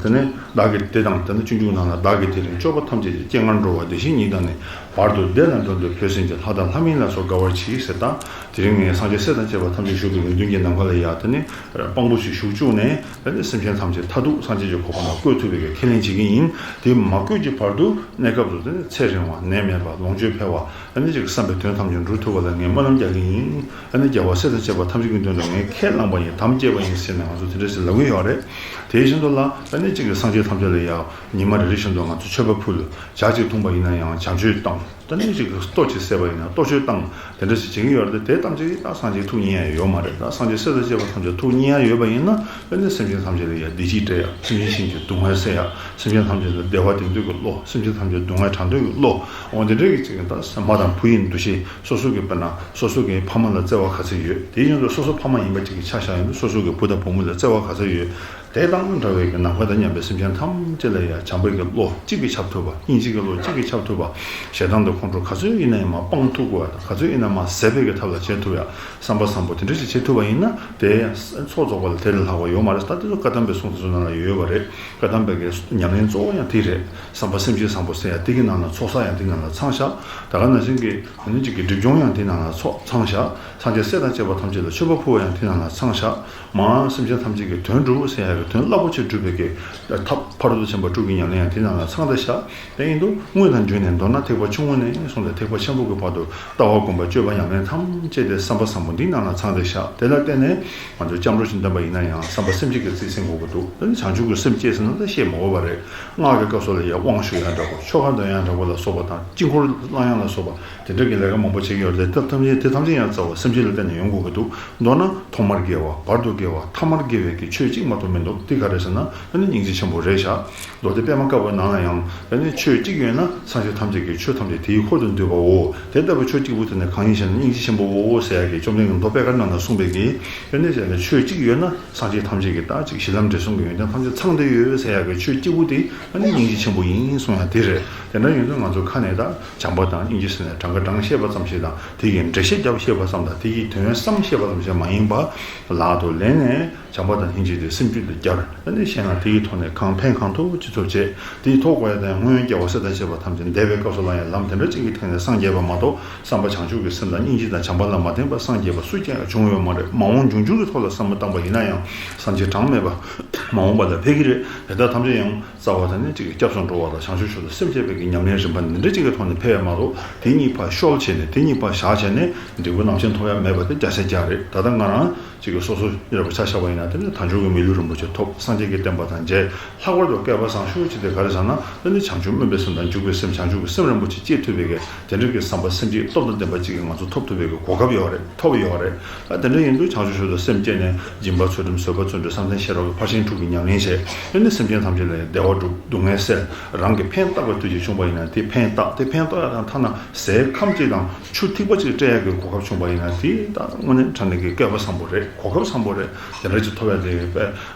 དེ་ནས་བདག་གིས་དེ་དང་དེ་ནི་སྤྱོད་འཇུག་ནང་ལ། བདག་གིས་དེ་རིང་སྐྱོབ་པ་ཐམས་ཅད་ཀྱི། སྤྱན་སྔར་འགྲོ་བ་བདེ་ཞིང་ཉིད་དང་ནི། བར་དུ་བདེ་ལ་མགྲོན་དུ་བོས་ཟིན་ཅིང་། ལྷ་དང་ལྷ་མིན་ལ་སོགས་དགའ་བར་གྱིས་ཟེར། ད་དེ་རིང་ངས་སངས་རྒྱས་སྲས་དང་བཅས་པ་ཐམས་ཅད་བཞུགས་པའི་མདུན་གྱི་ནམ་མཁའ་ལ་ཡ་དེ་ནི་དཔང་པོ་ཞིག་བཞུགས་བཅུག་ནས། དེ་ནི་སེམས་ཅན་ཐམས་ཅད་མཐར་ཐུག་སངས་རྒྱས་ཀྱི་གོ་འཕང་ལ་བཀོད་ཐུབ་པའི་ཁས་ལེན་བྱེད་ཀྱི་ཡིན། དེ་མ་བཀོད་ཀྱི་བར་དུ་གནས་སྐབས་སུ་དེ་ནི་ཚེ་རིང་བ། ནད་མེད་པ། ལོངས་སྤྱོད་འཕེལ་བ། ཨ་ནི་ཅིག་བསམ་པའི་དོན་ཐམས་ཅད་འགྲུབ་ཐུབ་པ་ལ་ངས་སྨོན་ལམ་རྒྱག་གི་ཡིན། ཨ་ནི་རྒྱལ་བ་སྲས་དང་བཅས་པ་ཐམས་ཅད་ཀྱི་མདུན་དུ་ངས་ཁས་བླངས་པ་ཡིན། དམ་བཅས་པ་ཡིན་ཟེར་ནས་ང་ཚོ་དེ་འདྲ་ཞིག་ལབ་ཀྱི་ཡོད་རེད། དེ་བཞིན་དུ་ལ་ཨ་ནི་ཅིག་གི་སངས་རྒྱས་ཐམས་ཅད་ལ་ཡང་ཉི་མ་རེ་རེ་བཞིན་དུ་ང་ཚོ་མཆོད་པ་ཕུལ། ཇ་གཅིག་འཐུང་པ་ཡིན་ན་ཡང་ཇ་མཆོད་བཏང་། ད་ནི་ཅིག་གི་ལྟོ་ཅིག་བཟས་པ་ཡིན་ན་ལྟོ་མཆོད་བཏང་། དེ་འདྲ་ཞིག་བྱེད་ཀྱི་ཡོད་རེད་དེ། དེ་ཐམས་ཅད་ཀྱིས་ད་སངས་རྒྱས་ཐུགས་མཉེས་ཡ་ཡོད་མ་རེད། ད་སངས་རྒྱས་སྲས་དང་བཅས་པ་ཐམས་ཅད་ཐུགས་མཉེས་ཡ་ཡོད་པ་ཡིན་ན། ཨ་ནི་སེམས་ཅན་ཐམས་ཅད་ལ་ཡ་བདེ་སྐྱིད་སྤྲད་ཡ། སེམས་ཅན་གཞན་གྱི་སྡུག་བསྔལ་སེལ་ཡ། སེམས་ཅན་ཐམས་ཅད་ལ་བདེ་བ་དེང་དུས་ཀྱི་བློ། སེམས་ཅན་ཐམས་ཅད་སྡུག་བསྔལ་དྲག་དུས་ཀྱི་བློ། འོ་དེ་འདྲའི་གི་ཅིག་ད་མ་དང་བུ་ཡི་འདུ་ཤེས། སོ་སོ་གི་དཔེར་ན་སོ་སོ་གི་ཕ་མ་ལ་བརྩེ་བ་ག་ཚོད་ཡོད། དེ་བཞིན་དུ་སོ་སོ་ཕ་མ་ཡིན་པ་ཅིག་གི་ཆ་བཞག་ཡོང་དུས་སོ་སོ་གི་བུ་དང་བུ་མོ་ལ་བརྩེ་བ་ག་ཚོད་ཡོད། དེ་དང་འདྲ་བའི་གི་ནམ་མཁའ་དང་མཉམ་པའི་སེམས་ཅན་ཐམས་ཅད་ལ་ཡང་བྱམས་པའི་གི་བློ་གཅིག་གིས་ཁྱབ་ཐུབ་པ། སྙིང་རྗེ་གི་བློ་གཅིག་གིས་ཁྱབ་ཐུབ་པ། ཞེ་སྡང་དང་ཁོང་ཁྲོ་ག་ཚོད་ཡིན་ན་ཡང་མར་སྤང་ཐུབ་དགོས་པ་དང་། ག་ཚོད་ཡིན་ན་མར་ཟད་པའི་གི་ཐབས་ལ་བྱེད་ཐུབ་ཡ། བསམ་པ་བཟང་པོ་དེ་འདྲ་ཞིག་བྱེད་ཐུབ་པ་ཡིན་ན་དེ་ཚོགས་རྫོགས་པ་ལས་དེ་ལས་ལྷག་པ་ཡོད་མ་རེད། ད་དེ་ཚོ་བཀའ་གདམས་པའི་གསུང་དེ་ཚོ་ནང་ལ་ཡོད་པ་རེད། བཀའ་གདམས་པའི་གི་ཉམས་ལེན་གཙོ་བོ་ཡང་དེ་རེད། བསམ་པ་སེམས་བསྐྱེད་བཟང་པོ་ཟེར་ཡ་དེ་གི་ནང་ལ་ཚོགས་བསགས་ཡང་དེ་ནང་ལ་ཚང་བཞག་ད་ག་ནང་བཞིན་གྱི་དེ་ནི་གཅིག་གི་སྒྲིབ་སྦྱོང་ཡང་དེ་ནང་ལ་ཚོགས་ཚང་བཞག་སངས་རྒྱས་སྲས་དང་བཅས་པ་ཐམས་ཅད་ལ་མཆོད་པ་ཕུལ་བ་ཡང་དེ་ནང་ལ་ཚང་བཞག་མ་སེམས་ཅན་ཐམས་ཅད་ཀྱི་དོན་སྒྲུབ་ཟེར་ཡ་གི་དོན་རླབས་པོ་ཆེ་སྒྲུབ་པའི་གི་ཐབས་ཕ་རོལ་ཏུ་ཕྱིན་པ་དྲུག་གི་ཉམས་ལེན་ཡང་དེ་ནང་ལ་ཚང་བསྡད་བཞག་དེ་ཡིན་དུས་སྔོན་དང་རྒྱུད་ནས། མདོར་ན་ཐེག་པ་ཆུང་ངུ་ནས་བཟུང་སྟེ་ཐེག་པ་ཆེན་པོ་གི་བར་དུ་ལྟ་བ་སྒོམ་པ་སྤྱོད་པ་ཉམས་ལེན་ཐམས་ཅད་དེ་བསམ་པ་བཟང་པོ་འདི་ནང་ལ་ཚང་བསྡད་བཞག་དེ་ལ་བརྟེན་ནས་ང་ཚོ་སྐྱབས་འགྲོ་ཞིག་འདོན་པ་ཡིན་ན་ཡང་བསམ་པ་སེམས་བསྐྱེད་ཀྱི་རྩིས་ཟིན་དགོས་ཀྱི་འདུག་དེ་ནི་བྱང་ཆུབ་ཀྱི་སེམས་བསྐྱེད་ཟེར་ན་ད་བཤད་མི་དགོས་པ་རེད། སྔགས་ཀྱི་སྐབས་སུ་ལ་ཡང་དབང་ཞུ་ཡ་འདྲ་པོ། ཆོ་ག་འདོན་ཡ་འདྲ་པོ་ལ་སོགས་པ་དང་། དཀྱིལ་འཁོར་བླང་ཡ་ལ་སོགས་པ་དེ་འདྲ་གི་ལས་ཀ་མང་པོ་བྱེད་ཀྱི་ཡོད་རེད། དེ་ཐམས་ཅད་དེ་ཐམས་ཅད་ཡང་རྩ་བ་སེམས་བསྐྱེད་ལ་བརྟེན་ནས་ཡོང་དགོས་ཀྱི་འདུག་མདོར་ན་ཐོག་མར་དགེ་བ། བར་དུ་དགེ་བ། ཐ་མར་དགེ་བའི་གི་ཆོས་གཅིག་མ་གཏོགས་མི་འདུག་དེ་ག་རེ་ཟེར་ན་ཨ་ནི་སྙིང་རྗེ་ཆེན་པོ་རེད་བཞག་མདོ་སྡེ་པད་མ་བཀའ་པོད་ནང་ལ་ཡང་ཨ་ནི་ཆོས་གཅིག་ཡོད་ན་སངས་རྒྱས་ཐམས་ཅད་ཀྱི་ཆོས་ཐམས་ཅད་དེའི་འཁོར་དུ་འདུས་པའོ། དེ་ལྟ་བུའི་ཆོས་གཅིག་པུ་དེ་ནི་གང་ཡིན་ཞེ་ན་སྙིང་རྗེ་ཆེན་པོའོ་ཟེར་ཡ་གི་བཅོམ་ལྡན་གྱི་མདོ་པད་དཀར་ནང་ལ་གསུངས་པའི་གི་ཨ་ནི་ཟེར་ན་ཆོས་གཅིག་ཡོད་ན། སངས་རྒྱས་ཐམས་ཅད་ཀྱི་ད་ཅིག་གཞི་ལམ་འབྲས་གསུམ་གྱི་ཡོན་ཏན་ཐམས་ཅད་ཚང་བསྡད་ཡོད་ཟེར་ཡག་གི་ཆོས་གཅིག་པུ་དེ་ཨ་ནི་སྙིང་རྗེ་ཆེན་པོ་ཡིན་གསུང་ཡག་དེ་རེད། དེ་འདྲ་ཡིན་དུས་ང་ཚོ་ཁ་ནས་ད་བྱམས་པ་དང་སྙིང་རྗེ་ཟེར་ནས་གྲངས་ཀ་གྲངས་བཤད་པ་ཙམ་ཞིག་དང་། དེ་ཡི་འགྲེལ་བཤད་རྒྱབ་བཤད་པ་ཙམ་དང་། དེ་ཡི་དོན་བསམ་བཤད་པ་ཙམ་ཞིག་མ་ཡིན་པ། ལག་ཏུ་ལེན་ནས་བྱམས་པ་དང་སྙིང་རྗེ་དེ་སེམས་རྒྱུད་དུ་བསྐྱར། ཨ་ནི་བཤད་ན་དེ་ཡི་ཐོག་ནས་གང་ཕན་གང་ཐོགས་ཅི་ཐུབ་བྱེད། དེ་ཡི་ཐོག་གོ་ཡ་དང་སྔོན་རྒྱལ་བ་སྲས་དང་བཅས་པ་ཐམས་ཅད་འདས་པའི་སྐབས་སུ་ལ་ཡང་ལམ་དེ་འདྲ་ཅིག་གི་ཐད་ནས་སངས་རྒྱས་པ་མ་གཏོགས། བསམ་པ་བྱང་ཆུབ་ཀྱི་སེམས་དང་སྙིང་རྗེ་དང་བྱམས་པ་ལ་མ་བརྟེན་པར་སངས་རྒྱས་པ་སུ་ཀྱང་བྱུང་ཡོད་མ་རེད། མ་འོངས་འབྱུང་འགྱུར་གྱི་ཐོག་ལ་བསམ་བློ་བཏང་པ་ཡིན་ན་ཡང་སངས་རྒྱས་གྲངས་མེད་པ་མ་འོངས་པ་ལ་ཕེབས་ཀྱི་རེད། དེ་དག་ཐམས་ཅད་ཡང་རྩ་བ་དང་ནི་གཅིག་གི་སྐྱབས་སུ་འགྲོ་བ་དང་བྱང་ཆུབ་མཆོག་ཏུ་སེམས་བསྐྱེད་པའི་གི་ཉམས་ལེན་རིམ་པ་འདི་འདྲ་གཅིག་གི་ཐོག་ནས་ཕེབས་ཡ་མ་གཏོགས། དེ་གཉིས་ཕར་ཤོར་བྱས་ནས་དེ་གཉིས་ཕར་བཞག་བྱས་ནས་འབྲས་བུ་རྣམ་མཁྱེན་ཐོབ་ཡ་མེད་པ་དེ་བརྒྱ་ཆ་བརྒྱ་རེད། ད་ལྟ་ང་རང་གཅིག་གི་སོ་སོ་རེ་བ་ཆ་བཞག་པ་ཡིན་ན། དེ་ནི་དལ་འབྱོར་གྱི་མི་ལུས་རིན་པོ་ཆེ་ ཐོབ། སངས་རྒྱས་ཀྱི་བསྟན་པ་དང་མཇལ། ལྷག་པར་དུ་སྐལ་པ་བཟང་ཤོས་ཅིག་དེ་ག་རེ་ཟེར་ན། ཨ་ནི་བྱང་ཆུབ་སྨོན་པའི་སེམས་དང་འཇུག་པའི་སེམས། བྱང་ཆུབ་ཀྱི་སེམས་རིན་པོ་ཆེ་སྐྱེ་ཐུབ་པའི་གི་དེ་འདྲ་གི་བསམ་པ་སེམས་བསྐྱེད་སྟོབས་དང་ལྡན་པ་ཅིག་གི་ང་ཚོ་ཐོབ་ཐུབ་པའི་གི་གོ་སྐབས་ཡོད་རེད། ཐོབ་ཡོད་རེད། ཨ་དེ་འདྲ་ཡིན་དུས་བྱང་ཆུབ་མཆོག་ཏུ་སེམས་བསྐྱེད་ནས་སྦྱིན་པ་ཚུལ་ཁྲིམས་བཟོད་པ་བརྩོན་འགྲུས་བསམ་གཏན་ཤེས་རབ་ཀྱི་ཕར་ཕྱིན་དྲུག་གི་ཉམས་ལེན་བྱས། ཨ་ནི་སེམས་ཅན་ཐམས་ཅད་ལ་བདེ་བ་སྒྲུབ། སྡུག་བསྔལ་སེལ། རང་གི་ཕན་བཏགས་པའི་དུས་ཅིག་བྱུང་པ་ཡིན་ན་དེ་ཕན་བཏགས། དེ་ཕན་བཏགས་ཡ་དང་ཐ་ན་ཟས་ཁམ་གཅིག་དང་ཆུ་ཐིགས་པ་གཅིག་སྤྲད་ཡ་གི་གོ་སྐབས་བྱུང་པ་ཡིན་ན་དེ་ད་དངོས་གནས་དྲང་གནས་ཀྱི་སྐལ་པ་བཟང་པོ་རེད། གོ་སྐབས་བཟང་པོ་རེད། དེ་འདྲ་ཅིག་ཐོབ་ཡ་དེ་དཔེ་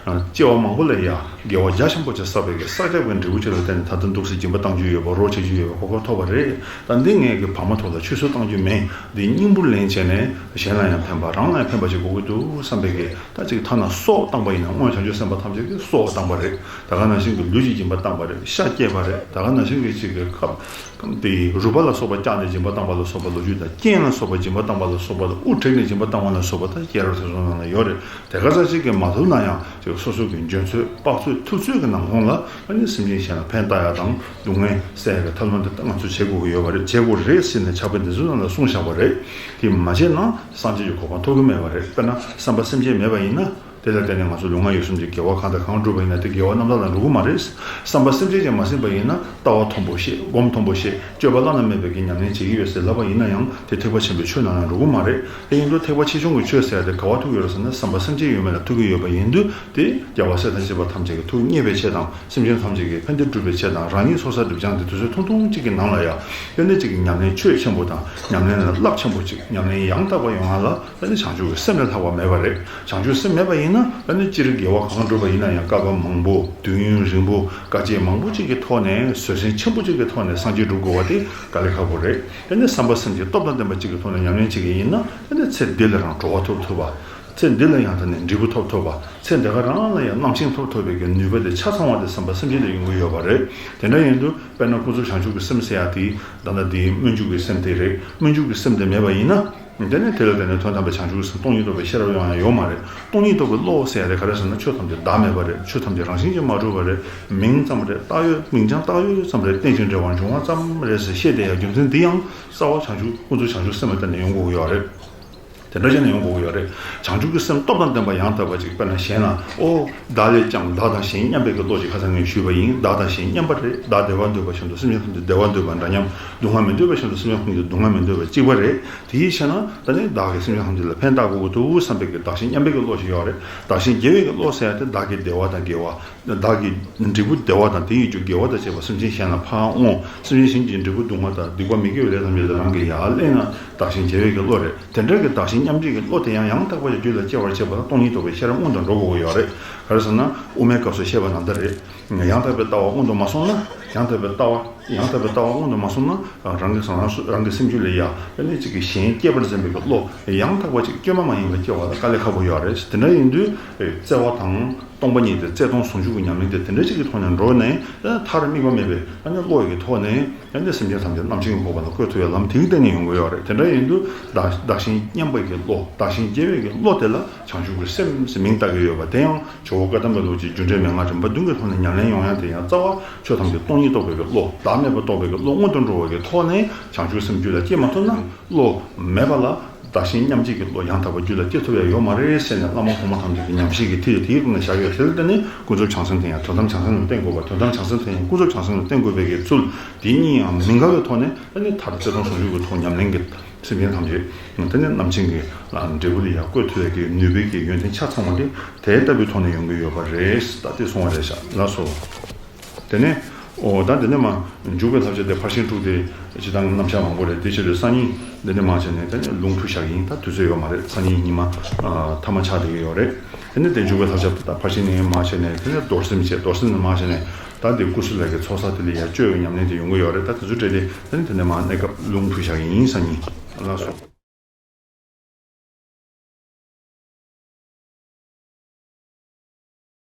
སྐྱེ་བ་མང་པོ་ལ་ཡ་དགེ་བ་རྒྱ་ཆེན་པོ་ཅིག་བསགས་པའི་གི་བསགས་རྒྱབ་ཀྱི་འབྲས་བུ་ཅིག་ལ་བརྟེན་ནས་ད་ལྟ་འདུག་སེ་སྦྱིན་པ་གཏང་རྒྱུ་ཡོད་པ། རོགས་བྱེད་རྒྱུ་ཡོད་པ། གོ་སྐབས་ཐོབ་པ་རེད། ད་འདི་ངས་གི་བར་མ་དོར་ལ་ཆུད་ཟོས་གཏང་རྒྱུ་མེད། འདི་སྙིང་པོ་ལེན་བྱས་ནས་གཞན་ལ་ཡང་ཕན་པ་རང་ལ་ཡང་ཕན་པ་ཅིག་དགོས་ཀྱི་འདུག་བསམ་པའི་གི། ད་ཅིག་ཐ་ན་སྲོག་བཏང་པ་ཡིན་ན་སྔོན་བྱང་ཆུབ་སེམས་དཔའ་ཐམས་ཅད་ཀྱིས་སྲོག་བཏང་པ་རེད། ད་ག་ནང་བཞིན་གྱི་ལུས་ཀྱི་སྦྱིན་པ་བཏང་པ་རེད། ཤ་བཅད་པ་རེད། ད་ག་ནང་བཞིན་གྱི་ཅིག་གི་སྐབས་དེ་རུས་པ་ལ་སོགས་པ་བཅག་ནས་སྦྱིན་པ་བཏང་པ་ལ་སོགས་པ་ལོ་རྒྱུས་དང་། རྐན་ལ་སོགས་པ་སྦྱིན་པ་བཏང་པ་ལ་སོགས་པ་དང་། དབུ་བྲེགས་ནས་སྦྱིན་པ་བཏང་བ་ལ་སོགས་པ་ད་སྐྱེས་རབས་ཚེ་སྲོག་ནང་ལ་ཡོད་རེད། དེ་ག་ཚ་ཅིག་གི་མ་ཐུབ་ན་ཡང་ཅིག་སོ་སོ་གི་འཇོན་ཚོད་དཔག་ཚོད་ཐུབ་ཚོད་ཀྱི་ནང་ཁོངས་ལ་ཨ་ནི་སེམས་ཅན་གཞན་ལ་ཕན་བཏགས་ཡ་དང་སྡུག་བསྔལ་སེལ་ཡ་གི་ཐབས་ལམ་དེ་ད་ང་ཚོས་བྱེད་དགོས་ཀྱི་ཡོད་པ་རེད། བྱེད་དགོས་རེད་ཟེར་ནས་ཕྱག་དཔེ་འདི་ཚོའི་ནང་ལ་གསུངས་བཞག་པ་རེད། དེ་མ་བྱས་ན་སངས་རྒྱས་ཀྱི་གོ་འཕང་ཐོབ་ཀྱི་མེད་པ་རེད། དཔེར་ན་བསམ་པ་སེམས་བསྐྱེད་མེད་པ་ཡིན་ན། དེ་ལ་བརྟེན་ནས་ང་ཚོ་ལུས་ངག་ཡིད་གསུམ་གྱི་དགེ་བ་གང་དང་གང་བསྒྲུབས་པ་ཡིན་ན་དེ་དགེ་བ་རྣམ་དག་ལ་འགྲོ་གི་མ་རེད། བསམ་པ་སེམས་བསྐྱེད་ཀྱང་མ་ཟིན་པ་ཡིན་ན་ལྟ་བ་མཐོན་པོ་ཤེས། སྒོམ་མཐོན་པོ་ཤེས། སྤྱོད་པ་བླ་ན་མེད་པའི་གི་ཉམས་ལེན་བྱེད་ཀྱི་ཡོད་ཟེར་ལབ་པ་ཡིན་ན་ཡང་དེ་ཐེག་པ་ཆེན་པོའི་ཆོས་ནང་ལ་འགྲོ་གི་མ་རེད། དེ་ཡིན་དུས་ཐེག་པ་ཆེ་ཆུང་གི་ཆོས་ཟེར་ཡ་དེ་ག་པར་ཐུག་ཡོད་རེད་ཟེར་ན་བསམ་པ་སེམས་བསྐྱེད་ཡོད་མེད་ལ་ཐུག་གི་ཡོད་པ་ཡིན་དུས་དེ་རྒྱལ་བ་སྲས་དང་བཅས་པ་ཐམས་ཅད་ཀྱི་ཐུགས་མཉེས་པའི་ཆེད་དང་། སེམས་ཅན་ཐམས་ཅད་ཀྱི་ཕན་བདེ་སྒྲུབ་པའི་ཆེད་དང་། རང་ཉིད་ཚོགས་བསགས་སྒྲིབ་སྦྱང་དེ་དུས་ཚོད་ཐུང་ཐུང་གཅིག་གི་ནང་ལ་ཡང་དེ་འདྲ་གཅིག་གི་ཉམས་ལེན་ཆོས་ཆེན་པོ་དང་ཉམས་ལེན་ལ་རླབས་ཆེན་པོ་གཅིག་ཉམས་ལེན་ཡང་དག་པ་ཡོང་ཡ་ལ་ཨ་ནི་བྱང་ཆུབ་ཀྱི་སེམས་ལས་ལྷག་པ་མེད་པ་རེད། བྱང་ཆུབ་སེམས་མེད་པ་ཡིན་ན་ཨ་ནི་སྤྱིར་དགེ་བ་གང་བསྒྲུབས་པ་ཡིན་ན་ཡང་བསྐལ་པ་མང་པོ་དུས་ཡུན་རིང་པོ་དཀའ་སྤྱད་མང་པོ་གཅིག་གི་ཐོག་ནས་བཟོད་བསྲན་ཆེན་པོ་གཅིག་གི་ཐོག་ནས་སངས་རྒྱས་སྒྲུབ་དགོས་པ་དེ་དཀའ་ལས་ཁག་པོ་རེད། ཨ་ནི་བསམ་པ་སེམས་བསྐྱེད་སྟོབས་དང་ལྡན་པ་གཅིག་གི་ཐོག་ནས་ཉམས་ལེན་བྱེད་ཀྱི་ཡིན་ན་ཨ་ནི་ཚེ་འདི་ལ་རང་གྲོལ་བ་ཐོབ་ཐུབ་པ། ཚེ་འདི་ལ་ཡང་དེ་ནས་འབྲས་བུ་ཐོབ་ཐུབ་པ། ཚེ་འདི་ག་རང་ལ་ཡང་རྣམ་མཁྱེན་ཐོབ་ཐུབ་པའི་གི་ནུས་པ་དེ་ཆ་ཚང་བ་དེ་བསམ་པ་སེམས་བསྐྱེད་ལ་ཡོང་གི་ཡོད་པ་རེད། དེ་འདྲ་ཡིན་དུས་དཔེར་ན་ཀུན་རྫོབ་བྱང་ཆུབ་ཀྱི་སེམས་ཟེར་ཡ་དེ་ད་ལྟ་དེའི་སྨོན་འཇུག་གི་སེམས་དེ་རེད། སྨོན་འཇུག་གི་སེམས་དེ་མེད་པ་ཡིན་ན། དེ་ནས་དེ་ལ་བརྟེན་ནས་དོན་དམ་པའི་བྱང་ཆུབ་ཀྱི་སེམས་སྟོང་ཉིད་རྟོགས་པའི་ཤེས་རབ་ཡོང་ཡ་ཡོད་མ་རེད། སྟོང་ཉིད་རྟོགས་པའི་བློ་ཟེར་ཡ་དེ་ག་རེ་ཟེར་ན་ཆོས་ཐམས་ཅད་བདག་མེད་པ་རེད། ཆོས་ཐམས་ཅད་རང་བཞིན་གྱིས་མ་གྲུབ་པ་རེད། མིང་ཙམ་རེད། བཏགས་ཡོད། མིང་རྐྱང་བཏགས་ཡོད་ཙམ་རེད། རྟེན་ཅིང་འབྲེལ་བར་འབྱུང་བ་ཙམ་རེད་ཟེར་བཤད་བསྡད་ཡ་རྒྱུ་མཚན་འདི་ཡང་རྩ་བ་བྱང་ཆུབ་ཀུན་རྫོབ་བྱང་ཆུབ་སེམས་ལ་བརྟེན་ནས་ཡོང་དགོས་ཀྱི་ཡོད་རེད། དེ་འདྲ་བྱས་ནས་ཡོང་དགོས་ཀྱི་ཡོད་རེད། བྱང་ཆུབ་ཀྱི་སེམས་སྟོབས་དང་ལྡན་པ་ཡང་དག་པ་ཅིག་དཔེར་ན་གཞན་ལ་ཨོ། བདག་ལས་ཀྱང་བདག་དང་གཞན་མཉམ་པའི་གི་བློ་ཅིག་ཁ་སང་ངས་ཞུས་པ་ཡིན། བདག་དང་གཞན་མཉམ་པ་རེད། བདག་བདེ་བ་འདོད་པ་བཞིན་དུ་སེམས་ཅན་ཐམས་ཅད་བདེ་བ་འདོད་པ་འདྲ་མཉམ། སྡུག་བསྔལ་མི་འདོད་པ་བཞིན་དུ་སེམས་ཅན་ཐམས་ཅད་སྡུག་བསྔལ་མི་འདོད་པ་གཅིག་པ་རེད། དེའི་ཕྱིར་ན་ད་ནི་བདག་གིས་སེམས་ཅན་ཐམས་ཅད་ལ་ཕན་བཏགས་དགོས་ཀྱི་འདུག་བསམ་པའི་གི་བདག་གཞན་མཉམ་པའི་གི་བློ་ཞིག་ཡོད་རེད། བདག་གཞན་བརྗེ་བའི་གི་བློ་ཟེར་ཡ་དེ་བདག་གི་བདེ་བ་དང་དགེ་བ། བདག་གི་འབྲས་བུ་བདེ་བ་དང་དེ་ཡི་རྒྱུ་དགེ་བ་དང་བཅས་པ་སེམས་ཅན་གཞན་ལ་ཕར་དབང་། སེམས་ཅན་གཞན་གྱི་འབྲས་བུ་སྡུག་བསྔལ་དང་སྡིག་པ་མི་དགེ་བའི་ལས་ཐམས་ཅད་དེ་རང་གིས་ཡར་ལེན་ན་བདག་གཞན་བརྗེ་བའི་གི་བློ་རེད། དེ་འདྲ་གི་བདག་གཞན་མཉམ་བརྗེ་གི་བློ་དེ་ཡང་ཡང་དག་པ་ཞིག་རྒྱུད་ལ་སྐྱེ་བར་བྱེད་པ་ལ་སྟོང་ཉིད་རྟོགས་པའི་ཤེས་རབ་སྔོན་དུ་འགྲོ་དགོས་ཀྱི་ཡོད་རེད། ག་རེ་ཟེར་ན་དབུ་མའི་སྐབས་སུ་བཤད་པ་ནང་ལྟར་རེད། ཡང་དག་པའི་ལྟ་བ་སྔོན་དུ་མ་སོང་ན། ཡང་དག་པའི་ལྟ་བ། ཡང་དག་པའི་ལྟ་བ་སྔོན་དུ་མ་སོང་ན་རང་གི་རང་རང་གི་སེམས་རྒྱུད་ལ་ཡ་ཨ་ནི་གཅིག་གི་གཞན་སྐྱེད་པར་འཛིན་པའི་གི་བློ་ཡང་དག་པ་ཅིག་བཅོས་མ་མ་ཡིན་པ་སྐྱེ་བ་ལ་དཀའ་ལས་ཁག་པོ་ཡོད་རེད། དེ་འདྲ་ཡིན་དུས་བརྩེ་བ་དང་སྟོང་པ་ཉིད་དེ་བརྩེ་གདུང་ཟུང་འཇུག་གི་ཉམས་ལེན་དེ་དེ་འདྲ་ཅིག་གི་ཐོག་ནས་འགྲོ་ནས་མཐར་དམིགས་པ་མེད་པའི་ཨ་ནི་བློ་ཡི་གི་ཐོག་ནས་ཨ་ནི་སེམས་ཅན་ཐམས་ཅད་རྣམ་མཁྱེན་གྱི་གོ་འཕང་ལ་བཀོད་ཐུབ་པའི་ལམ་དེ་གི་སྟེང་ནས་ཡོང་གི་ཡོད་རེད། དེ་འདྲ་ཡིན་དུས་བདག་བདག་གཞན་མཉམ་པའི་གི་བློ། བདག་གཞན་བརྗེ་བའི་གི་བློ་དེ་ལ་བྱང་ཆུབ་ཀྱི་སེམས་ཟེར་མིང་བཏགས་ཀྱི་ཡོད་པ་དེ་ཡང་ཇོ་བོ་བཀའ་གདམས་པའི་ལུགས་ཀྱི་རྒྱུ་འབྲས་མན་ངག་རིམ་པ་བདུན་གྱི་ཐོག་ནས་ཉམས་ལེན་ཡོང་ཡ་དེ་ཡང་རྩ་བ་ཆོས་ཐམས་ཅད་སྟོང་ཉིད་རྟོགས་པའི་གི་བློ། བདག་མེད་པ་རྟོགས་པའི་གི་བློ་སྔོན་དུ་འགྲོ་བའི་གི་ཐོག་ནས་བྱང་ཆུབ་སེམས་རྒྱུད་ལ་སྐྱེས་མ་ཐུབ་ན་བློ་མེད་པ་ལ་བདག་གཞན་མཉམ་བརྗེ་གི་བློ་ཡང་དག་པ་རྒྱུད་ལ་སྐྱེ་ཐུབ་ཡ་ཡོད་མ་རེད་ཟེར་ནས་བླ་མ་གོང་མ་ཐམས་ཅད་ཀྱི་ཉམས་བཞེས་ཀྱི་མཐིལ་དེའི་སྒང་ནས་བཞག་ཡོད། དེ་ལ་བརྟེན་ནས་ཀུན་རྫོབ་བྱང་སེམས་དེ་ཡང་དོན་དམ་བྱང་སེམས་ལ་བརྟེན་དགོས་པ། དོན་དམ་བྱང་སེམས་དེ་ཡང་ཀུན་རྫོབ་བྱང་སེམས་ལ་བརྟེན་དགོས་པའི་གི་ཚུལ་དེ་གཉིས་ཡང་མི་འགལ་བའི་ཐོག་ནས་ཨ་ནི་མཐར་བརྩེ་གདུང་ཟུང་འཇུག་གི་ཐོག་ཉམས་ལེན་གྱི་སེམས་ཅན་ཐམས་ཅད་དེ་ནི་རྣམ་མཁྱེན་གྱི་ལ་འབྲས་བུ་ལ་ཡང་བཀོད་ཐུབ་པའི་གི་ནུས་པའི་གི་ཡོན་ཏན་ཆ་ཚང་བ་དེ་དེ་ལྟ་བུའི་ཐོག་ནས་ཡོང་གི་ཡོད་པ་རེད། ད་དེ་སོང་བ་རེད་ཤག་ལགས་སོ། དེ་ནས་ཨོ་ད་དེ་ནས་མ་འཇུག་པའི་བསླབ་བྱ་དེ་ཕར་ཕྱིན་དྲུག་དེ་སྤྱིར་བཏང་རྣམ་གཞག་མང་པོ་རེད། དེ་ཕྱིར་དུ་སང་ཉིན་དེ་ནས་མ་བྱས་ནས་དེ་ནས་ལུང་ཕུལ་བཞག་ཡིན། ད་དུས་ཚོད་ཡོད་མ་རེད། སང་ཉིན་ཉི་མ་ཨ་ཐ་མ་ཆགས་བསྡད་ཀྱི་ཡོད་རེད། དེ་ནས་དེ་འཇུག་པའི་བསླབ་བྱ་དེ་ད་ཕར་ཕྱིན་ནས་མ་བྱས་ནས་དེ་ནས་རྡོར་སེམས་བྱས། རྡོར་སེམས་ནས་མ་བྱས་ནས་ད་དེ་ཀུ་སུ་ལ་གི་ཚོགས་བསགས་དེ་ལ་ཡ་བཅོས་པའི་ཉམས་ལེན་དེ་ཡོང་གི་ཡོད་རེད། ད་དེ་ཚོ་སྤྲད་དེ་དེ་ནས་དེ་ནས་མ་གནས་སྐབས་ལུང་ཕུལ་བཞག་ཡིན། སང་ཉིན་ལགས་སོ།